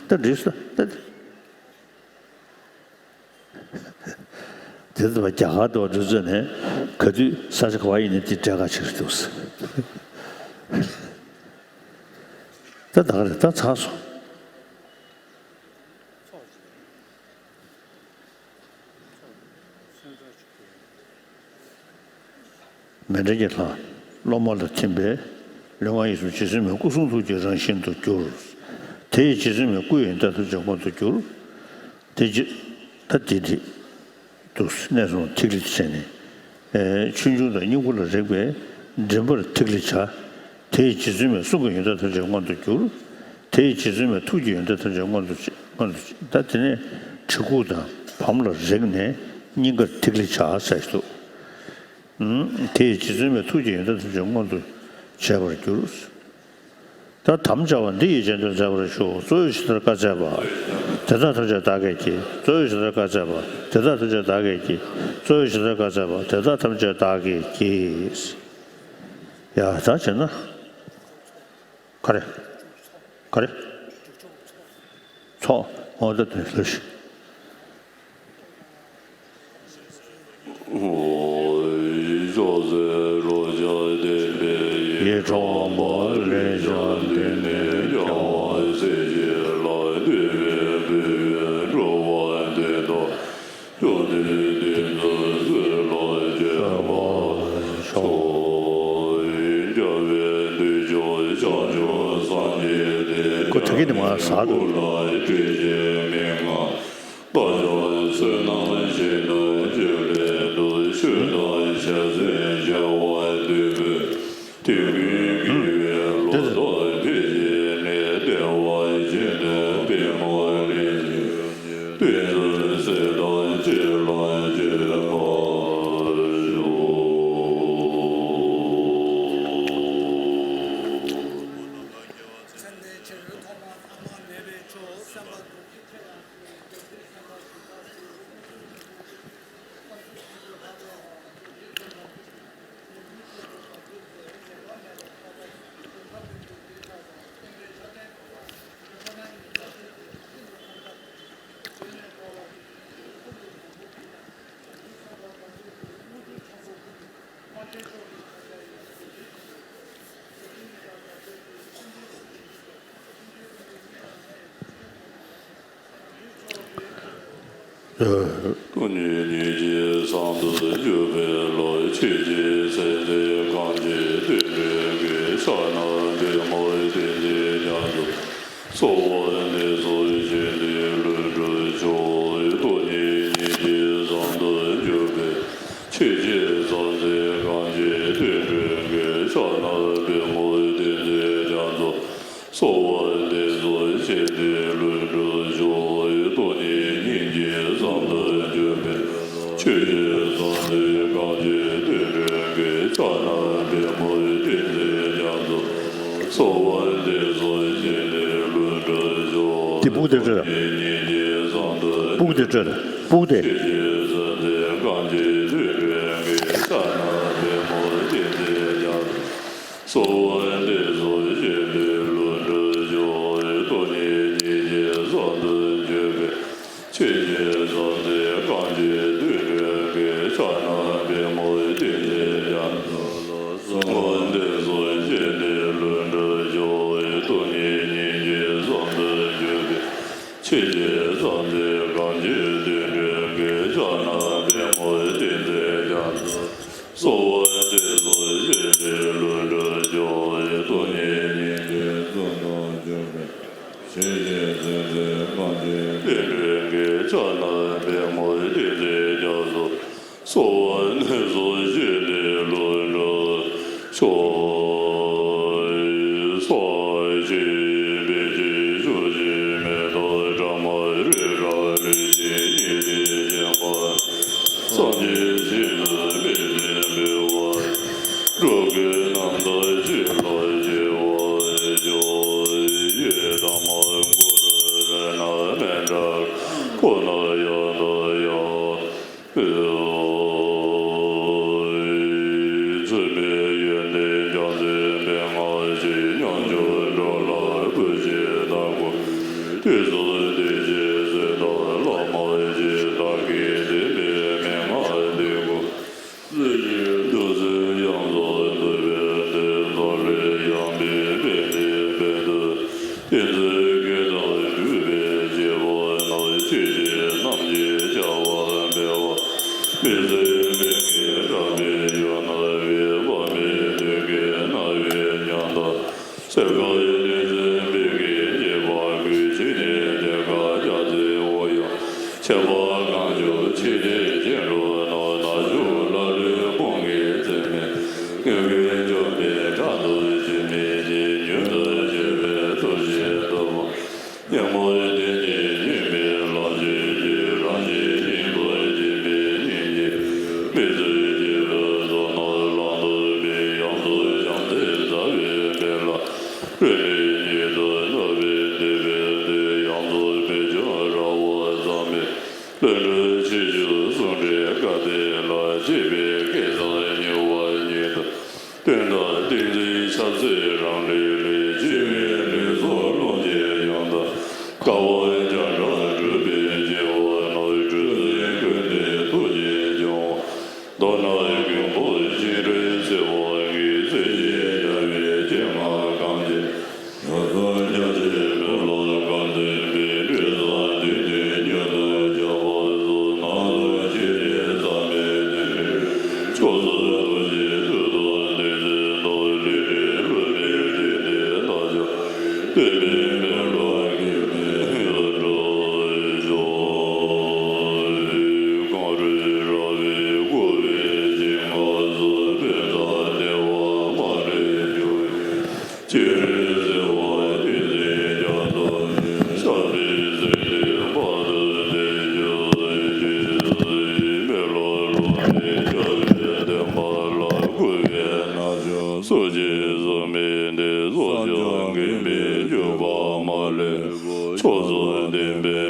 ད་འགྲིག་སོང་། ད་དེ་ཚོ་རྒྱ་གར་དུ་འགྲོ་ཚོད་ནས་ག་དུས་ས་ཆ་ག་བ་ཡིན་ནའི་དེ་འདྲ་ག་ཆེར་འདུག་ད་ད་ག་རེད། ད་ཚར་སོང་། མཎྜལ་གྱི་ལྷ་སློབ་མ་ལ་ཐིམ་པས་ལུས་ངག་ཡིད་གསུམ་རྗེ་བཙུན་མའི་སྐུ་གསུང་ཐུགས་ཀྱི་རང་བཞིན་དུ་གྱུར། དེས་རྗེ་བཙུན་མའི་སྐུ་ཡི་ཡོན་ཏན་ཐམས་ཅད་མངོན་དུ་གྱུར། དེ་རྗེ་ད་དེ་འགྲིག་འདུག་གནས་གསུམ་ཐིག་ལེ་བྱས་ནས། ཆོས་འབྱུང་དང་སྙིང་པོ་ལ་རེག་པས་མགྲིན་པར་ཐིག་ལེ་བྱ། དེས་རྗེ་བཙུན་མའི་གསུང་གི་ཡོན་ཏན་ཐམས་ཅད་མངོན་དུ་གྱུར། དེས་རྗེ་བཙུན་མའི་ཐུགས་ཀྱི་ཡོན་ཏན་ཐམས་ཅད་མངོན་དུ་བྱེད། མངོན་དུ་བྱེད། ད་དེ་ནས་གྲི་གུག་དང་བམ་ལ་རེག་ནས་སྙིང་གར་ཐིག་ལེ་བྱ་ཟེར་ཞིག་འདུག་དེས་རྗེ་བཙུན་མའི་ཐུགས་ཀྱི་ཡོན་ཏན་ཐམས་ཅད་མངོན་དུ་བྱེད་པར་འགྱུར། ད་དམ་བཅའ་བ་འདི་ཡིས་རྗེས་ཟློས་མཛད་པར་ཞུ། གཙོ་བོས་ཇི་ལྟར་བཀའ་སྩལ་པ། དེ་དག་ཐམས་ཅད་བདག་གིས་བགྱི། གཙོ་བོས་ཇི་ལྟར་བཀའ་སྩལ་པ། དེ་དག་ཐམས་ཅད་བདག་གིས་བགྱི། གཙོ་བོས་ཇི་ལྟར་བཀའ་སྩལ་པ། དེ་དག་ཐམས་ཅད་བདག་གིས་བགྱི། ཡ་ད་བྱས་ན། ག་རེ། ག་རེ། ཚོགས་འོ་ད་དེ་ལ་ཞིག་ཡིད་འཕྲོག་པ་ལས་ཀྱང་འདི་ནི་ཀྱང་། ཁོ་ད་གིན་ནི་མ་ཟག་འདུག་ཚེ་འདིའི་ཕྱིར་ཐོག་མ་ཐ་མ་མེད་པའི་ཆོས་སེམས་ སྟོང་ཉིད་ཉིད་ཀྱིས་བཟང་དུ་གྱུར་པའི་ལྷ། ཆོས་ཀྱི་སེམས་དེ་གང་ཞིག་དུད་འགྲོའི་གོས། ཕྱག་ན་པདྨོ་ཏིང་འཛིན་རྒྱ་མཚོ། གསོལ་བ་འདེབས་སོ་བཞེད་དེ་ལྷུན་གྲུབ་མཆོག། སྟོང་ཉིད་ཉིད་ཀྱིས་བཟང་དུ་གྱུར་པའི། ཆོས་ཀྱི་སེམས་དེ་གང་ཞིག་དུད་འགྲོའི་གོས། ཕྱག་ན་པདྨོ་ཏིང་འཛིན་རྒྱ་མཚོ། གསོལ་བ་འདེབས་སོ་བཞེད་དེ་ལྷུན་གྲུབ་མཆོག། སྟོང་ཉིད་ཉིད་ཀྱིས་བཟང་དུ་གྱུར་པའི། ཆོས་ཀྱི་སེམས་དེ་གང་ཞིག་དུད་འགྲོའི་གོས། ཕྱག་ན་པདྨོ་ཏིང་འཛིན་རྒྱ་མཚོ། གསོལ་བ་འདེབས་སོ་བཞེད་དེ་ལྷུན་གྲུབ་མཆོག། དེ་སྤུ་གུ་དེ་སྤྲོད། སྤུ་གུ་དེ་སྤྲོད། སྤུ་གུ་དེ། གསོལ་བ་འདེབས་སོ་བཞེད་དེ་ལྷུན་གྲུབ་མཆོག། སྟོང་ཉིད་ཉིད་ཀྱིས་བཟང་དུ་གྱུར་པའི། ཆོས་ཀྱི་སེམས་དེ་གང་ཞིག་དུད་འགྲོའི་གོས། ཕྱག་ན་པདྨོ་ཏིང་འཛིན་རྒྱ་མཚོ། གསོལ་བ་འདེབས་སོ་བཞེད་དེ་ལྷུན་གྲུབ་མཆོག། སྟོང་ཉིད་ཉིད་ཀྱིས་བཟང་དུ་གྱུར་པའི། ཆོས་ཀྱི་སེམས་དེ་གང་ཞིག་དུད་འགྲོའི་གོས། ཕྱག་ན་པདྨོ་ཏིང་འཛིན་རྒྱ་མཚོ། གསོལ་བ་འདེབས་སོ་བཞེད་དེ་ལྷུན་གྲུབ་མཆོག། སྟོང་ཉིད་ཉིད་ཀྱིས་བཟང་དུ་གྱུར་པའི། ཆོས་ཀྱི་སེམས་དེ་གང་ཞིག་དུད་འགྲོའི་གོས། ཕྱག་ན་པདྨོ་ཏིང་འཛིན་རྒྱ་མཚོ། གསོལ་བ་འདེབས་སོ་བཞེད་དེ་ལྷུན་གྲུབ་མཆོག། ས་གཞི་པད་ཀྱི་བཞུགས་ཤིང་མེ་ཏོག་དྲ་མ་རི་རབ་ལུས་ཤིང་ཉི་ཟླའི་བཞེངས་པ། སངས་རྒྱས་ཞིང་དུ་དཔལ་ཆེན་འབུལ་བ། འགྲོ་ཀུན་རྣམ་དག་བཞི་ལ་སྐྱེ་བར་ཤོག། ཡི་དམ་གུ་རུ་རཏྣ་མཎྜལ་ཁོ་ན་ཡང་དག་ཡང་། མཚུངས་མེད་ཡོན་ཏན་རྒྱ་མཚོའི་མན་ངག་ཅན། ཉམ་ཆུང་འགྲོ་ལ་བུ་བཞིན་བདག་པོ། དུས་གསུམ་བདེ་གཤེགས་བསོད་ནམས་བླ་མ་མཆོག། བདག་གིས་བསྟན་པའི་མན་ངག་འདི་ཀུན། སྲིད་ཞིའི་འདུ་འཛི་ཡོངས་སུ་འདུལ་བའི་དོན། འཛམ་གླིང་ཡངས་པའི་པད་ཟླའི་དཔལ་དུ། བསྟན་འཛིན་སྐད་དང་སྒྲུབ་པའི་བྱེད་པ་རྣམས། ཆོས་ཀྱི་རྣམ་འབྱེད་བྱ་བ་སྤེལ་བ། མི་ཟད་མི་ངེས་གྲགས་པའི་ཡུལ་ན་གནས། དཔག་མེད་འདོད་དགུའི་སྣང་བའི་ཉམས་དང་། སེམས་ཁམས་གནས་ཚུལ་མི་དགེ་བརྗེད་པ་ཀུན། ཇི་སྙེད་དེ་ཁ་རྒྱ་མཚོའི་དབུགས་དབྱུང་། ཆེན་པོ་གང་བྱུང་ཆེ་འབྲིང་ཅི་འགྲུབ་རྣམས། ན་ཆུང་ལ་ལུས་ཕུང་གི་ཚད་མེད། དངོས་ཀུན་འཇོམས་པའི་དགྲ་རྣམས་ཇི་སྙེད་ཅིག། མྱུར་དུ་གཤེགས་པའི་ཐུགས་རྗེས་བཏུད་པ། ཉོན་མོངས་ལྡན་གྱི་ཉེས་དམིགས་ལམ་ཞིག་གིས། རང་བཞིན་གཉིས་པོ་སྐྱེ་མེད་སྙིང་རྗེ། མི་བཟོད་སྐྱེ་བོའི་བསོད་ནམས་བླང་དོར་མེད། ཡོངས་སུ་བྱང་སེམས་ཟབ་པའི་དཔལ་ལ། རིང་ནས་ཉིད་དུ་གནོད་པའི་འདོད་པའི་དོན། ཡོངས་སུ་མི་འབྱུང་རང་དབང་བསམ་མེད། ལྷུན་གྲུབ་ཆོས་སྐྱོང་གསུམ་འདྲེས་བཀའ་གཏད་ལ། བཅས་པའི་སྐལ་བཟང་ཉེ་བར་ཉིད་དུ། སྟོན་དང་ཏིང་འཛིན་ཕྱག་འཚལ་རང་ལས་ལས། བྱིས་པའི་ལུས་སྲོག་རླུང་གིས་ཡང་དག། དཀའ་བ་བརྒྱ་ཕྲག་སྒྲུབ་པའི་བྱེད་པ་རྣམས། གྲུ་གཟིངས་ཀུན་ནས་ཐུགས་རྗེས་སྐྱོང་བ། མདོར་ན་མགོན་པོ་སྤྱན་རས་གཟིགས་དབང་གིས། སྲིད་ཞིའི་རྒྱལ་བའི་སྐྱེ་དམན་གང་ཞིག། ཡོངས་སུ་བསྐྱབ་ཕྱིར་ཕེབས་ལ་བཀའ་གདམས་པའི། དྲི་བཟང་དུས་མཐུན་མྱུར་དུ་འབྱུང་བར་ཤོག། སྣང་སྟོང་ཆོས་ཀྱི་ཟབ་མོའི་དོན་ཡོད། ཕྱོགས་བཅུའི་རྡོ་རྗེ་ཚུལ་དང་ལྡན་ཚུལ་དང་། ལས་འབྲས་བསླུ་མེད་བདེན་བདེན་རྣམ་གཞག་བསྟན་པའི་མེ་ལོང་གི་མེ་ཡོར་འགྲོ་ཞོག། གངས་རིའི་ར་བས་བསྐོར་བའི་ཞིང་ཁམས་སུ། དཔལ་དང་བདེ་བ་མ་ལུས་འབྱུང་བའི། སྤྱན་རས་གཟིགས་དབང་ཏིང་འཛིན་རྒྱ་མཚོ་ནས། ཤར་པའི་སེང་ལྡེང་དཔལ་དུ་བདེ་འབྱུང་གི། མེ་ལོང་ལུང་བཞི་རྒྱལ་བའི་བསྟན་པ་ལ། བསྐུལ་བའི་རྣམ་འགྱུར་སུ་མཆིས་གཟིགས་མི་འདི། སྲོག་ཆགས་མགོན་པོའི་བརྒྱུད་པ་མ་ལུས་པ། ཕྱོགས་བཅུའི་བསྟན་པའི་